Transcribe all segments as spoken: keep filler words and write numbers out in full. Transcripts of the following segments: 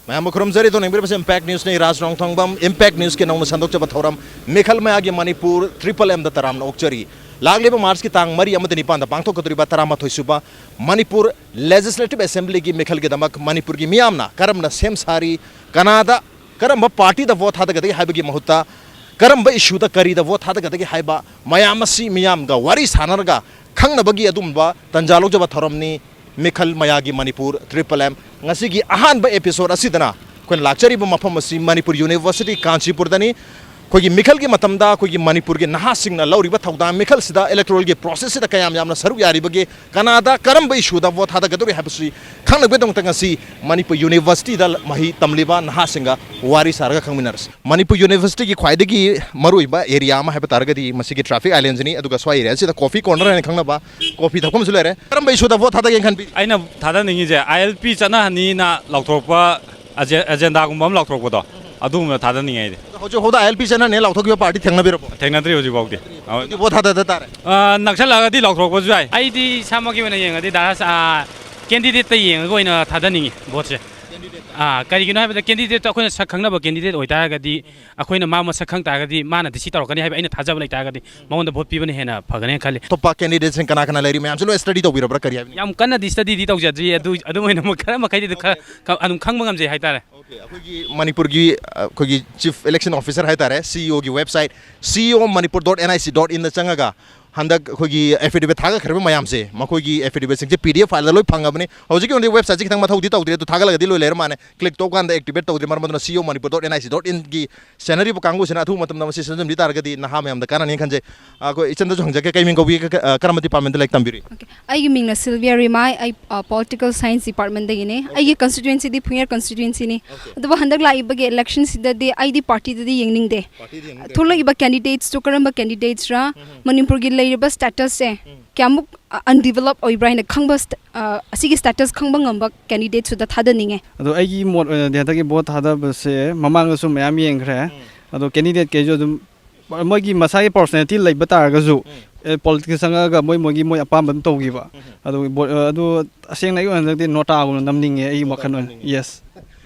ꯃꯌꯥꯝꯕꯨ ꯈꯨꯔꯨꯝꯖꯔꯤ꯫ ꯑꯗꯣꯝꯅ ꯌꯦꯡꯕꯤꯔꯤꯕꯁꯤ ꯏꯝꯄꯦꯛ ꯅ꯭ꯌꯨꯁꯅꯤ꯫ ꯔꯥꯖ ꯔꯣꯡꯊꯣꯡꯕꯝ, ꯏꯝꯄꯦꯛ ꯅ꯭ꯌꯨꯁꯀꯤ ꯅꯧꯅ ꯁꯟꯗꯣꯛꯆꯕ ꯊꯧꯔꯝ ꯃꯤꯈꯜ ꯃꯌꯥꯒꯤ ꯃꯅꯤꯄꯨꯔ ꯇ꯭ꯔꯤꯄꯜ ꯑꯦꯝꯗ ꯇꯔꯥꯝꯅ ꯑꯣꯛꯆꯔꯤ꯫ ꯂꯥꯛꯂꯤꯕ ꯃꯥꯔꯆꯀꯤ ꯇꯥꯡ ꯃꯔꯤ ꯑꯃꯗꯤ ꯅꯤꯄꯥꯟꯗ ꯄꯥꯡꯊꯣꯛꯀꯗꯧꯔꯤꯕ ꯇꯔꯥꯃꯥꯊꯣꯏ ꯁꯨꯕ ꯃꯅꯤꯄꯨꯔ ꯂꯦꯖꯤꯁꯂꯦꯇꯤꯚ ꯑꯦꯁꯦꯝꯕ꯭ꯂꯤꯒꯤ ꯃꯤꯈꯜꯒꯤꯗꯃꯛ ꯃꯅꯤꯄꯨꯔꯒꯤ ꯃꯤꯌꯥꯝꯅ ꯀꯔꯝꯅ ꯁꯦꯝ ꯁꯥꯔꯤ, ꯀꯅꯥꯗ, ꯀꯔꯝꯕ ꯄꯥꯔꯇꯤꯗ ꯚꯣꯠ ꯊꯥꯗꯒꯗꯒꯦ ꯍꯥꯏꯕꯒꯤ ꯃꯍꯨꯠꯇ ꯀꯔꯝꯕ ꯏꯁꯨꯗ ꯀꯔꯤꯗ ꯚꯣꯠ ꯊꯥꯗꯒꯗꯒꯦ ꯍꯥꯏꯕ ꯃꯌꯥꯝ ꯑꯁꯤ ꯃꯤꯌꯥꯝꯒ ꯋꯥꯔꯤ ꯁꯥꯟꯅꯔꯒ ꯈꯪꯅꯕꯒꯤ ꯑꯗꯨꯝꯕ ꯇꯟꯖꯥ ꯂꯧꯖꯕ ꯊꯧꯔꯝꯅꯤ꯫ ꯃꯤꯈꯜ ꯃꯌꯥꯒꯤ ꯃꯅꯤꯄꯨꯔ ꯇ꯭ꯔꯤꯄꯜ ꯑꯦꯝ꯫ ꯉꯁꯤꯒꯤ ꯑꯍꯥꯟꯕ ꯑꯦꯄꯤꯁꯣꯗ ꯑꯁꯤꯗꯅ ꯑꯩꯈꯣꯏꯅ ꯂꯥꯛꯆꯔꯤꯕ ꯃꯐꯝ ꯑꯁꯤ ꯃꯅꯤꯄꯨꯔ ꯌꯨꯅꯤꯚꯔꯁꯤꯇꯤ ꯀꯥꯟꯆꯤꯄꯨꯔꯗꯅꯤ꯫ ꯑꯩꯈꯣꯏꯒꯤ ꯃꯤꯈꯜꯒꯤ ꯃꯇꯝꯗ ꯑꯩꯈꯣꯏꯒꯤ ꯃꯅꯤꯄꯨꯔꯒꯤ ꯅꯍꯥꯁꯤꯡꯅ ꯂꯧꯔꯤꯕ ꯊꯧꯗꯥꯡ, ꯃꯤꯈꯜꯁꯤꯗ, ꯏꯂꯦꯛꯇꯣꯔꯦꯜꯒꯤ ꯄ꯭ꯔꯣꯁꯦꯁꯁꯤꯗ ꯀꯌꯥꯝ ꯌꯥꯝꯅ ꯁꯔꯨꯛ ꯌꯥꯔꯤꯕꯒꯦ, ꯀꯅꯥꯗ ꯀꯔꯝꯕ ꯏꯁꯨꯗ ꯚꯣꯠ ꯊꯥꯗꯒꯗꯧꯔꯤ ꯍꯥꯏꯕꯁꯤ ꯈꯪꯅꯕꯒꯤꯗꯃꯛꯇ ꯉꯁꯤ ꯃꯅꯤꯄꯨꯔ ꯌꯨꯅꯤꯚꯔꯁꯤꯇꯤꯗ ꯃꯍꯩ ꯇꯝꯂꯤꯕ ꯅꯍꯥꯁꯤꯡꯒ ꯋꯥꯔꯤ ꯁꯥꯔꯒ ꯈꯪꯃꯤꯟꯅꯔꯁꯤ꯫ ꯃꯅꯤꯄꯨꯔ ꯌꯨꯅꯤꯚꯔꯁꯤꯇꯤꯒꯤ ꯈ꯭ꯋꯥꯏꯗꯒꯤ ꯃꯔꯨꯑꯣꯏꯕ ꯑꯦꯔꯤꯌꯥ ꯑꯃ ꯍꯥꯏꯕ ꯇꯥꯔꯒꯗꯤ ꯃꯁꯤꯒꯤ ꯇ꯭ꯔꯥꯐꯤꯛ ꯑꯥꯏꯂꯦꯟꯁꯤꯅꯤ꯫ ꯑꯗꯨꯒ ꯁ꯭ꯋꯥꯏ ꯑꯦꯔꯤꯌꯥꯁꯤꯗ ꯀꯣꯐꯤ ꯀꯣꯔꯅꯔ ꯍꯥꯏꯅ ꯈꯪꯅꯕ ꯀꯣꯐꯤ ꯊꯛꯐꯝꯁꯨ ꯂꯩꯔꯦ꯫ ꯀꯔꯝꯕ ꯏꯁꯨꯗ ꯚꯣꯠ ꯊꯥꯗꯒꯦꯅ ꯈꯟꯕꯤ? ꯑꯩꯅ ꯊꯥꯗꯅꯤꯡꯉꯤꯁꯦ ꯑꯥꯏ ꯑꯦꯜ ꯄꯤ ꯆꯠꯅꯍꯟꯅꯤꯅ ꯂꯥꯎꯊꯣꯔꯛꯄ ꯑꯖꯦ-, ꯑꯦꯖꯦꯟꯗꯥꯒꯨꯝꯕ ꯑꯃ ꯂꯥꯎꯊꯣꯔꯛꯄꯗꯣ, ꯑꯗꯨꯒꯨꯝꯕ ꯊꯥꯗꯅꯤꯡꯉꯦ ꯑꯩꯗꯤ꯫ ꯑꯗꯣ ꯍꯧꯖꯤꯛ ꯐꯥꯎꯗ ꯑꯥꯏ ꯑꯦꯜ ꯄꯤ ꯆꯠꯅꯅꯦ ꯂꯥꯎꯊꯣꯛꯈꯤꯕ ꯄꯥꯔꯇꯤ ꯊꯦꯡꯅꯕꯤꯔꯕꯣ? ꯊꯦꯡꯅꯗ꯭ꯔꯤ ꯍꯧꯖꯤꯛ ꯐꯥꯎꯗꯤ꯫ ꯑꯗꯨꯗꯤ ꯚꯣꯠ ꯊꯥꯗꯗ ꯇꯥꯔꯦ꯫ ꯑ, ꯅꯛꯁꯜꯂꯛꯑꯒꯗꯤ ꯂꯥꯎꯊꯣꯔꯛꯄꯁꯨ ꯌꯥꯏ꯫ ꯑꯩꯗꯤ ꯏꯁꯥꯃꯛꯀꯤ ꯑꯣꯏꯅ ꯌꯦꯡꯉꯗꯤ ꯗꯥ ꯔꯥꯖ-, ꯑ, ꯀꯦꯟꯗꯤꯗꯦꯠꯇ ꯌꯦꯡꯉꯒ ꯑꯣꯏꯅ ꯊꯥꯗꯅꯤꯡꯉꯤ ꯚꯣꯠꯁꯦ꯫ ꯑꯥ, ꯀꯔꯤꯒꯤꯅꯣ ꯍꯥꯏꯕꯗ ꯀꯦꯟꯗꯤꯗꯦꯠꯇꯣ ꯑꯩꯈꯣꯏꯅ ꯁꯛ ꯈꯪꯅꯕ ꯀꯦꯟꯗꯤꯗꯦꯠ ꯑꯣꯏꯇꯥꯔꯒꯗꯤ, ꯑꯩꯈꯣꯏꯅ ꯃꯥ ꯃꯁꯛ ꯈꯪ ꯇꯥꯔꯒꯗꯤ ꯃꯥꯅꯗꯤ ꯁꯤ ꯇꯧꯔꯛꯀꯅꯤ ꯍꯥꯏꯕ ꯑꯩꯅ ꯊꯥꯖꯕ ꯂꯩꯇꯥꯔꯒꯗꯤ ꯃꯉꯣꯟꯗ ꯚꯣꯠ ꯄꯤꯕꯅ ꯍꯦꯟꯅ ꯐꯒꯅꯦꯅ ꯈꯜꯂꯤ꯫ ꯑꯇꯣꯞꯄ ꯀꯦꯟꯗꯤꯗꯦꯠꯁꯤꯡ ꯀꯅꯥ ꯀꯅꯥ ꯂꯩꯔꯤ ꯃꯌꯥꯝꯁꯨ ꯂꯣꯏ ꯁ꯭ꯇꯗꯤ ꯇꯧꯕꯤꯔꯕ꯭ꯔꯥ, ꯀꯔꯤ ꯍꯥꯏꯕꯅꯤ? ꯌꯥꯝ ꯀꯟꯅꯗꯤ ꯁ꯭ꯇꯗꯤꯗꯤ ꯇꯧꯖꯗ꯭ꯔꯤ, ꯑꯗꯨ ꯑꯗꯨꯝ ꯑꯣꯏꯅꯃꯛ ꯈꯔ ꯃꯈꯩꯗꯤ ꯑꯗꯨ ꯈ-, ꯈ-, ꯑꯗꯨꯝ ꯈꯪꯕ ꯉꯝꯖꯩ ꯍꯥꯏꯇꯥꯔꯦ꯫ ꯑꯣꯀꯦ, ꯑꯩꯈꯣꯏꯒꯤ ꯃꯅꯤꯄꯨꯔꯒꯤ, ꯑ, ꯑꯩꯈꯣꯏꯒꯤ ꯆꯤꯐ ꯏꯂꯦꯛꯁꯟ ꯑꯣꯐꯤꯁꯔ ꯍꯥꯏꯇꯥꯔꯦ, ꯁꯤ ꯏ ꯑꯣꯒꯤ ꯋꯦꯕꯁꯥꯏꯠ, ꯁꯤ ꯏ ꯑꯣ Manipur dot and I C dot ꯏꯟꯗ ꯆꯪꯉꯒ ꯍꯟꯗꯛ ꯑꯩꯈꯣꯏꯒꯤ ꯑꯦꯐꯤꯗꯦꯕꯤꯠ ꯊꯥꯒꯠꯈ꯭ꯔꯕ ꯃꯌꯥꯝꯁꯦ, ꯃꯈꯣꯏꯒꯤ ꯑꯦꯐꯤꯗꯦꯕꯤꯠꯁꯤꯡꯁꯦ ꯄꯤ ꯗꯤ ꯑꯦꯐ ꯐꯥꯏꯜꯗ ꯂꯣꯏ ꯐꯪꯉꯕꯅꯤ꯫ ꯍꯧꯖꯤꯛꯀꯤ ꯑꯣꯏꯅꯗꯤ ꯋꯦꯕꯁꯥꯏꯠꯁꯤ ꯈꯤꯇꯪ ꯃꯊꯧꯗꯤ ꯇꯧꯗ꯭ꯔꯤ, ꯑꯗꯨ ꯊꯥꯒꯠꯂꯒꯗꯤ ꯂꯣꯏ ꯂꯩꯔ ꯃꯥꯅꯦ꯫ ꯀ꯭ꯂꯤꯛ ꯇꯧꯕ ꯀꯥꯟꯗ ꯑꯦꯛꯇꯤꯚꯦꯠ ꯇꯧꯗ꯭ꯔꯤ, ꯃꯔꯝ ꯑꯗꯨꯅ ꯁꯤ ꯏ ꯑꯣ Manipur dot and I C dot ꯏꯟꯒꯤ ꯁꯦꯟꯅꯔꯤꯕ ꯀꯥꯡꯕꯨꯁꯤꯅ ꯑꯊꯨꯕ ꯃꯇꯝꯗ ꯃꯁꯤ ꯁꯦꯝꯖꯤꯟꯕꯤ ꯇꯥꯔꯒꯗꯤ ꯅꯍꯥ ꯃꯌꯥꯝꯗ ꯀꯥꯟꯅꯅꯤ ꯈꯟꯖꯩ꯫ ꯑꯩꯈꯣꯏ ꯏꯆꯟꯗꯁꯨ ꯍꯪꯖꯒꯦ, ꯀꯩ ꯃꯤꯡ ꯀꯧꯕꯤꯒꯦ, ꯀ-, ꯑ, ꯀꯔꯝꯕ ꯗꯤꯄꯥꯔꯠꯃꯦꯟꯗ ꯂꯥꯏꯔꯤꯛ ꯇꯝꯕꯤꯔꯤ? ꯑꯣꯀꯦ꯫ ꯑꯩꯒꯤ ꯃꯤꯡꯅ ꯁꯤꯜꯚꯤꯌꯥ ꯔꯤꯃꯥꯏ꯫ ꯑꯩ, ꯑ, ꯄꯣꯂꯤꯇꯤꯀꯦꯜ ꯁꯥꯏꯟꯁ ꯗꯤꯄꯥꯔꯠꯃꯦꯟꯗꯒꯤꯅꯦ꯫ ꯑꯩꯒꯤ ꯀꯟꯁꯇꯤꯇ꯭ꯋꯦꯟꯁꯤꯗꯤ ꯐꯨꯌꯔ ꯀꯟꯁꯇꯤꯇ꯭ꯋꯦꯟꯁꯤꯅꯤ꯫ ꯑꯣꯀꯦ꯫ ꯑꯗꯨꯕꯨ ꯍꯟꯗꯛ ꯂꯥꯛꯏꯕꯒꯤ ꯏꯂꯦꯛꯁꯟꯁꯤꯗꯗꯤ ꯑꯩꯗꯤ ꯄꯥꯔꯇꯤꯗꯗꯤ ꯌꯦꯡꯅꯤꯡꯗꯦ꯫ ꯄꯥꯔꯇꯤꯗꯤ ꯌꯦꯡꯅꯤꯡꯗꯦ꯫ ꯊꯣꯛꯂꯛꯏꯕ ꯀꯦꯟꯗꯤꯗꯦꯠꯁꯇꯨ ꯀꯔꯝꯕ ꯀꯦꯟꯗꯤꯗꯦꯠꯁꯔꯥ, ꯎꯝ꯫ ꯃꯅꯤꯄꯨꯔꯒꯤ ꯂꯩꯔꯤꯕ ꯁ꯭ꯇꯦꯇꯁꯁꯦ ꯎꯝ꯫ ꯀꯌꯥꯃꯨꯛ, ꯑ, ꯑꯟꯗꯤꯚꯦꯂꯞ ꯑꯣꯏꯕ꯭ꯔꯥ ꯍꯥꯏꯅ ꯈꯪꯕ ꯁ꯭ꯇꯦ-, ꯑ, ꯑꯁꯤꯒꯤ ꯁ꯭ꯇꯦꯇꯁ ꯈꯪꯕ ꯉꯝꯕ ꯀꯦꯟꯗꯤꯗꯦꯠꯁꯨꯗ ꯊꯥꯗꯅꯤꯡꯉꯦ꯫ ꯑꯗꯣ ꯑꯩꯒꯤ ꯃꯣꯠ ꯑꯣꯏꯅꯗꯤ ꯍꯟꯗꯛꯀꯤ ꯚꯣꯠ ꯊꯥꯗꯕꯁꯦ ꯃꯃꯥꯡꯗꯁꯨ ꯃꯌꯥꯝ ꯌꯦꯡꯈ꯭ꯔꯦ꯫ ꯎꯝ꯫ ꯑꯗꯣ ꯀꯦꯟꯗꯤꯗꯦꯠ ꯀꯩꯁꯨ ꯑꯗꯨꯝ ꯃꯣꯏꯒꯤ ꯃꯁꯥꯒꯤ ꯄꯔꯁꯣꯅꯦꯂꯤꯇꯤ ꯂꯩꯕ ꯇꯥꯔꯒꯁꯨ, ꯎꯝ꯫ ꯑꯦ, ꯄꯣꯂꯤꯇꯤꯛꯁ ꯆꯪꯉꯛꯑꯒ ꯃꯣꯏ ꯃꯣꯏꯒꯤ ꯃꯣꯏ ꯑꯄꯥꯝꯕ ꯑꯗꯨꯝ ꯇꯧꯈꯤꯕ꯫ ꯎꯝ꯫ ꯑꯗꯨ ꯚꯣꯠ, ꯑꯗꯨ ꯑꯁꯦꯡꯅ ꯑꯩ ꯑꯣꯏꯅ ꯍꯟꯗꯛꯇꯤ ꯅꯣꯇꯥꯒꯨꯝꯅ ꯅꯝꯅꯤꯡꯉꯦ ꯑꯩꯒꯤ ꯋꯥꯈꯜ ꯑꯣꯏꯅ꯫ ꯅꯣꯇꯥ ꯅꯝꯅꯤꯡꯉꯦ꯫ ꯌꯦꯁ꯫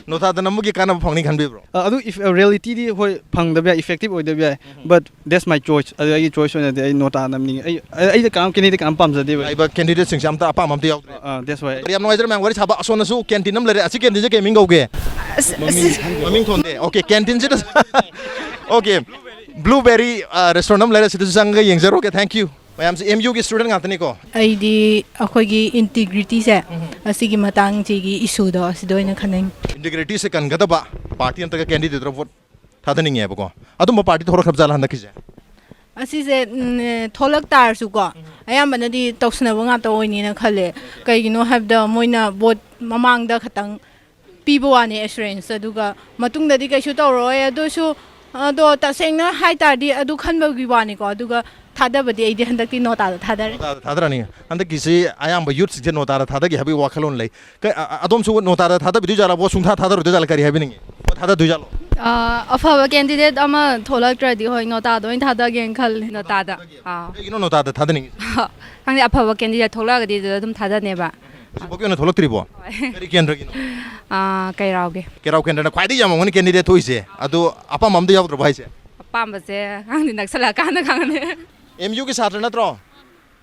ꯅꯣꯇꯥꯗ ꯅꯝꯕꯒꯤ ꯀꯥꯟꯅꯕ ꯐꯪꯅꯤ ꯈꯟꯕꯤꯕ꯭ꯔꯣ? ꯑ, ꯑꯗꯨ ꯔꯤꯌꯦꯂꯤꯇꯤꯗꯤ ꯍꯣꯏ ꯐꯪꯗꯕ ꯌꯥꯏ, ꯏꯐꯦꯛꯇꯤꯚ ꯑꯣꯏꯗꯕ ꯌꯥꯏ, ꯕꯠ ꯗꯦꯠꯁ ꯃꯥꯏ ꯆꯣꯏꯁ꯫ ꯑꯗꯨ ꯑꯩꯒꯤ ꯆꯣꯏꯁ ꯑꯣꯏꯅꯗꯤ ꯑꯩ ꯅꯣꯇꯥ ꯅꯝꯅꯤꯡꯉꯦ꯫ ꯑꯩ ꯑꯩ- ꯑꯩꯗ ꯀꯅꯥꯝ ꯀꯦꯟꯗꯤꯗꯦꯠ ꯀꯅꯥꯝ ꯄꯥꯝꯖꯗꯦꯕ꯫ ꯂꯥꯛꯏꯕ ꯀꯦꯟꯗꯤꯗꯦꯠꯁꯤꯡꯁꯦ ꯑꯝꯇ ꯑꯄꯥꯝꯕ ꯑꯝꯇ ꯌꯥꯎꯗ꯭ꯔꯦ꯫ ꯑꯥ, ꯗꯦꯠꯁ ꯋꯥꯏ꯫ ꯌꯥꯝ ꯅꯨꯡꯉꯥꯏꯖꯔꯦ ꯃꯌꯥꯝ ꯋꯥꯔꯤ ꯁꯥꯕ꯫ ꯑꯁꯣꯝꯅꯁꯨ ꯀꯦꯟꯇꯤꯟ ꯑꯃ ꯂꯩꯔꯦ꯫ ꯑꯁꯤ ꯀꯦꯟꯇꯤꯟꯁꯦ ꯀꯩ ꯃꯤꯡ ꯀꯧꯒꯦ? ꯃꯃꯤꯡ ꯊꯣꯟꯗꯦ꯫ ꯑꯣꯀꯦ, ꯀꯦꯟꯇꯤꯟꯁꯤꯗ ꯑꯣꯀꯦ, ꯕ꯭ꯂꯨꯕꯦꯔꯤ ꯔꯦꯁꯇꯨꯔꯦꯟ ꯑꯃ ꯂꯩꯔꯦ꯫ ꯁꯤꯗꯁꯨ ꯆꯪꯉꯒ ꯌꯦꯡꯖꯔꯨꯒꯦ꯫ Thank you. ꯃꯌꯥꯝꯁꯦ ꯑꯦꯝ ꯌꯨꯒꯤ ꯁ꯭ꯇꯨꯗꯦꯟ ꯉꯥꯛꯇꯅꯤꯀꯣ? ꯑꯩꯗꯤ ꯑꯩꯈꯣꯏꯒꯤ ꯏꯟꯇꯤꯒ꯭ꯔꯤꯇꯤꯁꯦ, ꯑꯁꯤꯒꯤ ꯃꯇꯥꯡꯁꯤꯒꯤ ꯏꯁꯨꯗꯣ ꯑꯁꯤꯗ ꯑꯣꯏꯅ ꯈꯟꯅꯤꯡꯉꯤ꯫ ꯏꯟꯇꯤꯒ꯭ꯔꯤꯇꯤꯁꯦ ꯀꯟꯒꯗꯕ ꯄꯥꯔꯇꯤ ꯅꯠꯇ꯭ꯔꯒ ꯀꯦꯟꯗꯤꯗꯦꯠꯇ ꯚꯣꯠ ꯊꯥꯗꯅꯤꯡꯉꯦꯕꯀꯣ꯫ ꯑꯗꯨꯝꯕ ꯄꯥꯔꯇꯤ ꯊꯣꯛꯂꯛꯈ꯭ꯔꯕ ꯖꯥꯠꯂ ꯍꯟꯗꯛꯀꯤꯁꯦ? ꯑꯁꯤꯁꯦ ꯎꯝ, ꯊꯣꯛꯂꯛ ꯇꯥꯔꯁꯨꯀꯣ, ꯑꯌꯥꯝꯕꯅꯗꯤ ꯇꯧꯁꯟꯅꯕ ꯉꯥꯛꯇ ꯑꯣꯏꯅꯤꯅ ꯈꯜꯂꯦ꯫ ꯀꯩꯒꯤꯅꯣ ꯍꯥꯏꯕꯗ ꯃꯣꯏꯅ ꯚꯣꯠ ꯃꯃꯥꯡꯗ ꯈꯇꯪ ꯄꯤꯕ ꯋꯥꯅꯤ ꯑꯦꯁꯨꯔꯦꯟꯁ, ꯑꯗꯨꯒ ꯃꯇꯨꯡꯗꯗꯤ ꯀꯩꯁꯨ ꯇꯧꯔꯣꯏ꯫ ꯑꯗꯨꯁꯨ ꯑꯗꯣ ꯇꯁꯦꯡꯅ ꯍꯥꯏ ꯇꯥꯔꯗꯤ ꯑꯗꯨ ꯈꯟꯕꯒꯤ ꯋꯥꯅꯤꯀꯣ, ꯑꯗꯨꯒ ꯊꯥꯗꯕꯗꯤ ꯑꯩꯗꯤ ꯍꯟꯗꯛꯇꯤ ꯅꯣꯇꯥꯗ ꯊꯥꯗꯔꯦ꯫ ꯅꯣꯇꯥꯗ ꯊꯥꯗꯔꯅꯤ꯫ ꯍꯟꯗꯛꯀꯤꯁꯤ ꯑꯌꯥꯝꯕ ꯌꯨꯠꯁꯤꯡꯁꯦ ꯅꯣꯇꯥꯗ ꯊꯥꯗꯒꯦ ꯍꯥꯏꯕꯒꯤ ꯋꯥꯈꯜꯂꯣꯟ ꯂꯩ꯫ ꯀ- ꯑ- ꯑ- ꯑꯗꯣꯝꯁꯨ ꯅꯣꯇꯥꯗ ꯊꯥꯗꯕꯤꯗꯣꯏ ꯖꯥꯠꯂꯣ? ꯚꯣꯠ ꯁꯨꯡꯊꯥ ꯊꯥꯗꯔꯣꯏꯗꯣꯏ ꯖꯥꯠꯂꯣ? ꯀꯔꯤ ꯍꯥꯏꯕꯤꯅꯤꯡꯉꯤ? ꯚꯣꯠ ꯊꯥꯗꯗꯣꯏ ꯖꯥꯠꯂꯣ? ꯑꯥ, ꯑꯐꯕ ꯀꯦꯟꯗꯤꯗꯦꯠ ꯑꯃ ꯊꯣꯛꯂꯛꯇ꯭ꯔꯗꯤ ꯍꯣꯏ ꯅꯣꯇꯥꯗ ꯑꯣꯏꯅ ꯊꯥꯗꯒꯦꯅ ꯈꯜꯂꯦ꯫ ꯅꯣꯇꯥꯗ꯫ ꯑꯥ꯫ ꯀꯩꯒꯤꯅꯣ ꯅꯣꯇꯥꯗ ꯊꯥꯗꯅꯤꯡꯉꯤꯁꯦ? ꯈꯪꯗꯦ, ꯑꯐꯕ ꯀꯦꯟꯗꯤꯗꯦꯠ ꯊꯣꯛꯂꯛꯑꯒꯗꯤ ꯑꯗꯨꯗ ꯑꯗꯨꯝ ꯊꯥꯗꯅꯦꯕ꯫ ꯍꯧꯖꯤꯛꯐꯥꯎꯒꯤ ꯑꯣꯏꯅ ꯊꯣꯛꯂꯛꯇ꯭ꯔꯤꯕꯣ? ꯀꯔꯤ ꯀꯦꯟꯗ꯭ꯔꯒꯤꯅꯣ? ꯑꯥ, ꯀꯩꯔꯥꯎꯒꯦ꯫ ꯀꯦꯔꯥꯎ ꯀꯦꯟꯗ꯭ꯔꯅ ꯈ꯭ꯋꯥꯏꯗꯒꯤ ꯌꯥꯝꯃꯝꯒꯅꯤ ꯀꯦꯟꯗꯤꯗꯦꯠ ꯊꯣꯛꯏꯁꯦ꯫ ꯑꯗꯣ ꯑꯄꯥꯝꯕ ꯑꯝꯇ ꯌꯥꯎꯗ꯭ꯔꯕꯣ ꯍꯥꯏꯁꯦ? ꯑꯄꯥꯝꯕꯁꯦ ꯈꯪꯗꯦ, ꯅꯛꯁꯜꯂꯛꯑꯀꯥꯟꯗ ꯈꯪꯉꯅꯤ꯫ ꯑꯦꯝ ꯌꯨꯒꯤ ꯁꯥꯇ꯭ꯔ ꯅꯠꯇ꯭ꯔꯣ?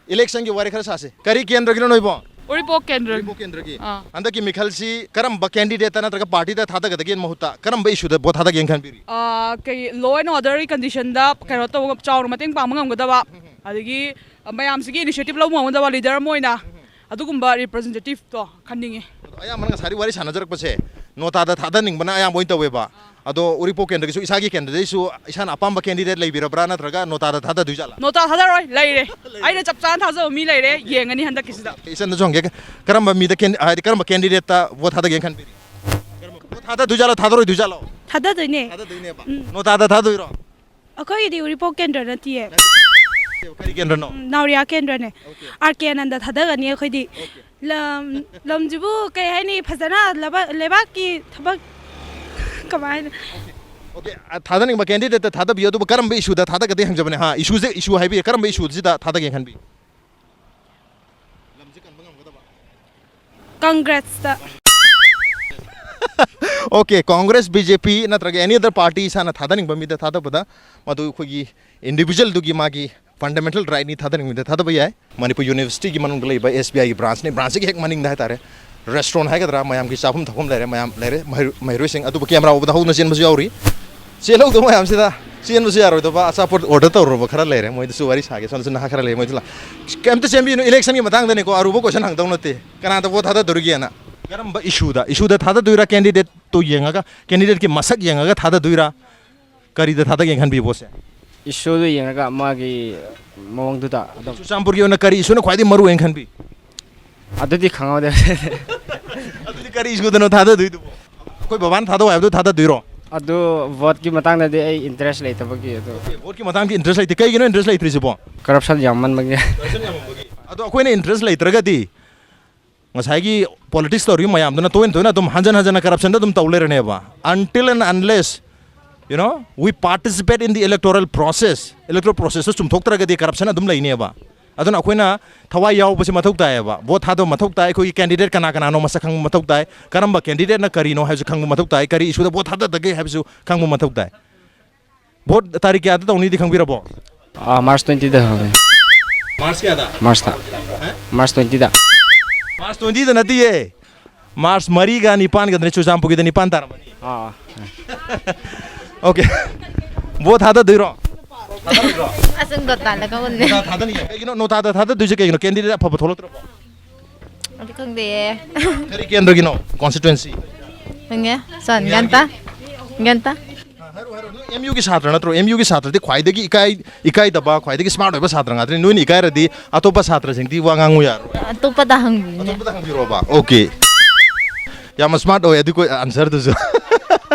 ꯏꯂꯦꯛꯁꯟꯒꯤ ꯋꯥꯔꯤ ꯈꯔ ꯁꯥꯁꯦ꯫ ꯀꯔꯤ ꯀꯦꯟꯗ꯭ꯔꯒꯤꯅꯣ ꯅꯣꯏꯕꯣ? ꯎꯔꯤꯄꯣꯛ ꯀꯦꯟꯗ꯭ꯔ꯫ ꯎꯔꯤꯄꯣꯛ ꯀꯦꯟꯗ꯭ꯔꯒꯤ꯫ ꯑꯥ꯫ ꯍꯟꯗꯛꯀꯤ ꯃꯤꯈꯜꯁꯤ ꯀꯔꯝꯕ ꯀꯦꯟꯗꯤꯗꯦꯠꯇ ꯅꯠꯇ꯭ꯔꯒ ꯄꯥꯔꯇꯤꯗ ꯊꯥꯗꯒꯗꯒꯦ ꯃꯍꯨꯠꯇ ꯀꯔꯝꯕ ꯏꯁꯨꯗ ꯚꯣꯠ ꯊꯥꯗꯒꯦꯅ ꯈꯟꯕꯤꯔꯤ? ꯑꯥ, ꯀꯩ ꯂꯣ ꯑꯦꯟ ꯑꯣꯔꯗꯔꯒꯤ ꯀꯟꯗꯤꯁꯟꯗ ꯀꯩꯅꯣ ꯇꯧꯕ ꯆꯥꯎꯅ ꯃꯇꯦꯡ ꯄꯥꯡꯕ ꯉꯝꯒꯗꯕ, ꯑꯗꯒꯤ ꯃꯌꯥꯝꯁꯤꯒꯤ ꯏꯅꯤꯁꯤꯌꯦꯇꯤꯚ ꯂꯧꯕ ꯉꯝꯒꯗꯕ ꯂꯤꯗꯔ ꯑꯃ ꯑꯣꯏꯅ ꯑꯗꯨꯒꯨꯝꯕ ꯔꯤꯄ꯭ꯔꯖꯦꯟꯇꯦꯇꯤꯚꯇꯣ ꯈꯟꯅꯤꯡꯉꯤ꯫ ꯑꯗꯣ ꯑꯌꯥꯝꯕꯅ ꯉꯁꯥꯏꯗꯤ ꯋꯥꯔꯤ ꯁꯥꯟꯅꯖꯔꯛꯄꯁꯦ ꯅꯣꯇꯥꯗ ꯊꯥꯗꯅꯤꯡꯕꯅ ꯑꯌꯥꯝꯕ ꯑꯣꯏꯅ ꯇꯧꯋꯦꯕ꯫ ꯑꯗꯣ ꯎꯔꯤꯄꯣꯛ ꯀꯦꯟꯗ꯭ꯔꯒꯤꯁꯨ ꯏꯁꯥꯒꯤ ꯀꯦꯟꯗ꯭ꯔꯗꯩꯁꯨ ꯏꯁꯥꯅ ꯑꯄꯥꯝꯕ ꯀꯦꯟꯗꯤꯗꯦꯠ ꯂꯩꯕꯤꯔꯕ꯭ꯔꯥ ꯅꯠꯇ꯭ꯔꯒ ꯅꯣꯇꯥꯗ ꯊꯥꯗꯗꯣꯏ ꯖꯥꯠꯂꯥ? ꯅꯣꯇꯥ ꯊꯥꯗꯔꯣꯏ, ꯂꯩꯔꯦ꯫ ꯑꯩꯅ ꯆꯞ ꯆꯥꯅ ꯊꯥꯖꯕ ꯃꯤ ꯂꯩꯔꯦ, ꯌꯦꯡꯉꯅꯤ ꯍꯟꯗꯛꯀꯤꯁꯤꯗ꯫ ꯏꯆꯟꯗꯁꯨ ꯍꯪꯒꯦ, ꯀꯔꯝꯕ ꯃꯤꯗ ꯀꯦꯟ- ꯍꯥꯏꯗꯤ ꯀꯔꯝꯕ ꯀꯦꯟꯗꯤꯗꯦꯠꯇ ꯚꯣꯠ ꯊꯥꯗꯒꯦꯅ ꯈꯟꯕꯤꯔꯤ? ꯚꯣꯠ ꯊꯥꯗꯗꯣꯏ ꯖꯥꯠꯂꯣ, ꯊꯥꯗꯔꯣꯏꯗꯣꯏ ꯖꯥꯠꯂꯣ? ꯊꯥꯗꯗꯣꯏꯅꯦ꯫ ꯊꯥꯗꯗꯣꯏꯅꯦꯕ꯫ ꯅꯣꯇꯥꯗ ꯊꯥꯗꯣꯏꯔꯣ? ꯑꯩꯈꯣꯏꯒꯤꯗꯤ ꯎꯔꯤꯄꯣꯛ ꯀꯦꯟꯗ꯭ꯔ ꯅꯠꯇꯤꯌꯦ꯫ ꯀꯔꯤ ꯀꯦꯟꯗ꯭ꯔꯅꯣ? ꯎꯝ, ꯅꯥꯎꯔꯤꯌꯥ ꯀꯦꯟꯗ꯭ꯔꯅꯦ꯫ ꯑꯥꯔ ꯀꯦ ꯑꯅꯟꯗ ꯊꯥꯗꯒꯅꯤ ꯑꯩꯈꯣꯏꯗꯤ꯫ ꯂꯝ ꯂꯝꯁꯤꯕꯨ ꯀꯩ ꯍꯥꯏꯅꯤ, ꯐꯖꯅ ꯂꯩꯕꯥꯛ- ꯂꯩꯕꯥꯛꯀꯤ ꯊꯕꯛ ꯀꯃꯥꯏꯅ? ꯑꯣꯀꯦ, ꯑ, ꯊꯥꯗꯅꯤꯡꯕ ꯀꯦꯟꯗꯤꯗꯦꯠꯇ ꯊꯥꯗꯕꯤꯌꯨ, ꯑꯗꯨꯕꯨ ꯀꯔꯝꯕ ꯏꯁꯨꯗ ꯊꯥꯗꯒꯗꯦ ꯍꯪꯖꯕꯅꯦ꯫ ꯍꯥ, ꯏꯁꯨꯁꯦ, ꯏꯁꯨ ꯍꯥꯏꯕꯤꯌꯨ, ꯀꯔꯝꯕ ꯏꯁꯨꯁꯤꯗ ꯊꯥꯗꯒꯦ ꯈꯟꯕꯤ? ꯀꯪꯒ꯭ꯔꯦꯁꯇ꯫ Okay, Congress, B J P ꯅꯠꯇ꯭ꯔꯒ any other party ꯏꯁꯥꯅ ꯊꯥꯗꯅꯤꯡꯕ ꯃꯤꯗ ꯊꯥꯗꯕꯗ ꯃꯗꯨ ꯑꯩꯈꯣꯏꯒꯤ individualꯗꯨꯒꯤ ꯃꯥꯒꯤ fundamental rightꯅꯤ, ꯊꯥꯗꯅꯤꯡꯕ ꯃꯤꯗ ꯊꯥꯗꯕ ꯌꯥꯏ꯫ ꯃꯅꯤꯄꯨꯔ Universityꯒꯤ ꯃꯅꯨꯡꯗ ꯂꯩꯕ S B Iꯒꯤ branchꯅꯤ, branchꯁꯤꯒꯤ ꯍꯦꯛ ꯃꯅꯤꯡꯗ ꯍꯥꯏꯇꯥꯔꯦ, restaurant ꯍꯥꯏꯒꯗ꯭ꯔꯥ, ꯃꯌꯥꯝꯒꯤ ꯆꯥꯐꯝ ꯊꯛꯐꯝ ꯂꯩꯔꯦ, ꯃꯌꯥꯝ ꯂꯩꯔꯦ, ꯃꯍꯩꯔꯣꯏ-, ꯃꯍꯩꯔꯣꯏꯁꯤꯡ꯫ ꯑꯗꯨꯕꯨ camera ꯎꯕꯗ ꯍꯧꯅ ꯆꯦꯟꯕꯁꯨ ꯌꯥꯎꯔꯤ꯫ ꯆꯦꯜꯍꯧꯗꯕ ꯃꯌꯥꯝꯁꯤꯗ ꯆꯦꯟꯕꯁꯨ ꯌꯥꯔꯣꯏꯗꯕ ꯑꯆꯥꯄꯣꯠ order ꯇꯧꯔꯨꯔꯕ ꯈꯔ ꯂꯩꯔꯦ, ꯃꯣꯏꯗꯁꯨ ꯋꯥꯔꯤ ꯁꯥꯒꯦ꯫ ꯁꯣꯝꯗꯁꯨ ꯅꯍꯥ ꯈꯔ ꯂꯩ, ꯃꯣꯏꯗ ꯂꯥꯛ-, ꯀꯩꯝꯇ ꯆꯦꯟꯕꯤꯅꯨ, electionꯒꯤ ꯃꯇꯥꯡꯗꯅꯤꯀꯣ, ꯑꯔꯨꯕ question ꯍꯪꯗꯧ ꯅꯠꯇꯦ꯫ ꯀꯅꯥꯗ vote ꯊꯥꯗꯗꯣꯔꯤꯒꯦꯅ? ꯀꯔꯝꯕ issueꯗ? Issueꯗ ꯊꯥꯗꯗꯣꯏꯔꯥ, candidateꯇꯨ ꯌꯦꯡꯉꯒ, candidateꯀꯤ ꯃꯁꯛ ꯌꯦꯡꯉꯒ ꯊꯥꯗꯗꯣꯏꯔꯥ? ꯀꯔꯤꯗ ꯊꯥꯗꯒꯦꯅ ꯈꯟꯕꯤ voteꯁꯦ? Issueꯗꯨ ꯌꯦꯡꯉꯒ ꯃꯥꯒꯤ ꯃꯑꯣꯡꯗꯨꯗ ꯑꯗꯨꯝ꯫ ꯆꯨꯔꯆꯥꯟꯄꯨꯔꯒꯤ ꯑꯣꯏꯅ ꯀꯔꯤ issueꯅ ꯈ꯭ꯋꯥꯏꯗꯒꯤ ꯃꯔꯨ ꯑꯣꯏꯅ ꯈꯟꯕꯤ? ꯑꯗꯨꯗꯤ ꯈꯪꯍꯧꯗꯦ꯫ ꯑꯗꯨꯗꯤ ꯀꯔꯤ issueꯗꯅꯣ ꯊꯥꯗꯗꯣꯏꯗꯨꯕꯣ? ꯑꯩꯈꯣꯏ ꯕꯕꯥꯅ ꯊꯥꯗꯧ ꯍꯥꯏꯕꯗꯨ ꯊꯥꯗꯗꯣꯏꯔꯣ? ꯑꯗꯨ voteꯀꯤ ꯃꯇꯥꯡꯗꯗꯤ ꯑꯩ interest ꯂꯩꯇꯕꯒꯤ ꯑꯗꯨ꯫ Okay, voteꯀꯤ ꯃꯇꯥꯡꯗꯤ interest ꯂꯩꯇꯦ꯫ ꯀꯩꯒꯤꯅꯣ interest ꯂꯩꯇ꯭ꯔꯤꯁꯤꯕꯣ? Corruption ꯌꯥꯝꯃꯟꯕꯒꯤ꯫ Corruption ꯌꯥꯝꯃꯟꯕꯒꯤ꯫ ꯑꯗꯣ ꯑꯩꯈꯣꯏꯅ interest ꯂꯩꯇ꯭ꯔꯒꯗꯤ ꯉꯁꯥꯏꯒꯤ politics ꯇꯧꯔꯤꯕ ꯃꯌꯥꯝꯗꯨꯅ ꯇꯣꯏꯅ ꯇꯣꯏꯅ ꯑꯗꯨꯝ ꯍꯟꯖꯟ ꯍꯟꯖꯟꯅ corruptionꯗ ꯑꯗꯨꯝ ꯇꯧ ꯂꯩꯔꯅꯦꯕ, until and unless, you know, we participate in the electoral process, electoral processꯇ ꯆꯨꯝꯊꯣꯛꯇ꯭ꯔꯒꯗꯤ corruption ꯑꯗꯨꯝ ꯂꯩꯅꯦꯕ꯫ ꯑꯗꯨꯅ ꯑꯩꯈꯣꯏꯅ ꯊꯋꯥꯏ ꯌꯥꯎꯕꯁꯦ ꯃꯊꯧ ꯇꯥꯏꯌꯦꯕ, vote ꯊꯥꯗꯕ ꯃꯊꯧ ꯇꯥꯏ, ꯑꯩꯈꯣꯏꯒꯤ candidate ꯀꯅꯥ ꯀꯅꯥꯅꯣ ꯃꯁꯛ ꯈꯪꯕ ꯃꯊꯧ ꯇꯥꯏ, ꯀꯔꯝꯕ candidateꯅ ꯀꯔꯤꯅꯣ ꯍꯥꯏꯕꯁꯨ ꯈꯪꯕ ꯃꯊꯧ ꯇꯥꯏ, ꯀꯔꯤ issueꯗ vote ꯊꯥꯗꯗꯒꯦ ꯍꯥꯏꯕꯁꯨ ꯈꯪꯕ ꯃꯊꯧ ꯇꯥꯏ꯫ Vote ꯇꯥꯔꯤꯛ ꯀꯌꯥꯗ ꯇꯧꯅꯤꯗꯤ ꯈꯪꯕꯤꯔꯕꯣ? ꯑꯥ, March twentyꯗ ꯍꯧꯅꯤ꯫ March ꯀꯌꯥꯗ? Marchꯇ꯫ ꯍꯥ? March twentyꯗ꯫ March twentyꯗ ꯅꯠꯇꯤꯌꯦ, March ꯃꯔꯤꯒ ꯅꯤꯄꯥꯟꯒꯗꯅꯦ, ꯆꯨꯔꯆꯥꯟꯄꯨꯔꯒꯤꯗ ꯅꯤꯄꯥꯟ ꯇꯥꯔꯝꯃꯅꯤ꯫ ꯑꯥ꯫ Okay, vote ꯊꯥꯗꯗꯣꯏꯔꯣ? ꯊꯥꯗꯔꯣꯏꯗ꯭ꯔꯣ? ꯑꯁꯨꯝ ꯒꯣꯇꯥꯜꯂꯒ ꯎꯟꯅꯦ꯫ ꯅꯣꯇꯥ ꯊꯥꯗꯅꯤꯡꯉꯦ꯫ ꯀꯩꯒꯤꯅꯣ ꯅꯣꯇꯥꯗ ꯊꯥꯗꯗꯣꯏꯁꯦ? ꯀꯩꯒꯤꯅꯣ? Candidate ꯑꯐꯕ ꯊꯣꯛꯂꯛꯇ꯭ꯔꯕꯣ? ꯑꯗꯨ ꯈꯪꯗꯦꯌꯦ꯫ ꯀꯔꯤ ꯀꯦꯟꯗ꯭ꯔꯒꯤꯅꯣ? Constituency? ꯈꯪꯉꯦ꯫ ꯁꯟ ꯒ꯭ꯌꯥꯟ ꯇꯥ꯫ ꯒ꯭ꯌꯥꯟ ꯇꯥ꯫ ꯍꯥꯏꯔꯣ, ꯍꯥꯏꯔꯣ꯫ ꯅꯣꯏ MUꯒꯤ ꯁꯥꯇ꯭ꯔ ꯅꯠꯇ꯭ꯔꯣ? MUꯒꯤ ꯁꯥꯇ꯭ꯔꯗꯤ ꯈ꯭ꯋꯥꯏꯗꯒꯤ ꯏꯀꯥꯏ, ꯏꯀꯥꯏꯗꯕ, ꯈ꯭ꯋꯥꯏꯗꯒꯤ smart ꯑꯣꯏꯕ ꯁꯥꯇ꯭ꯔ ꯉꯥꯛꯇꯅꯤ꯫ ꯅꯣꯏꯅ ꯏꯀꯥꯏꯔꯗꯤ ꯑꯇꯣꯞꯄ ꯁꯥꯇ꯭ꯔꯁꯤꯡꯗꯤ ꯋꯥ ꯉꯥꯡꯉꯨ ꯌꯥꯔꯣꯏ꯫ ꯑꯇꯣꯞꯄꯗ ꯍꯪꯕꯤꯌꯨꯅꯦ꯫ ꯑꯇꯣꯞꯄꯗ ꯍꯪꯕꯤꯔꯣꯕ꯫ Okay꯫ ꯌꯥꯝꯅ smart ꯑꯣꯏ꯫ ꯑꯗꯨ ꯀꯣ-, answerꯗꯨꯁꯨ꯫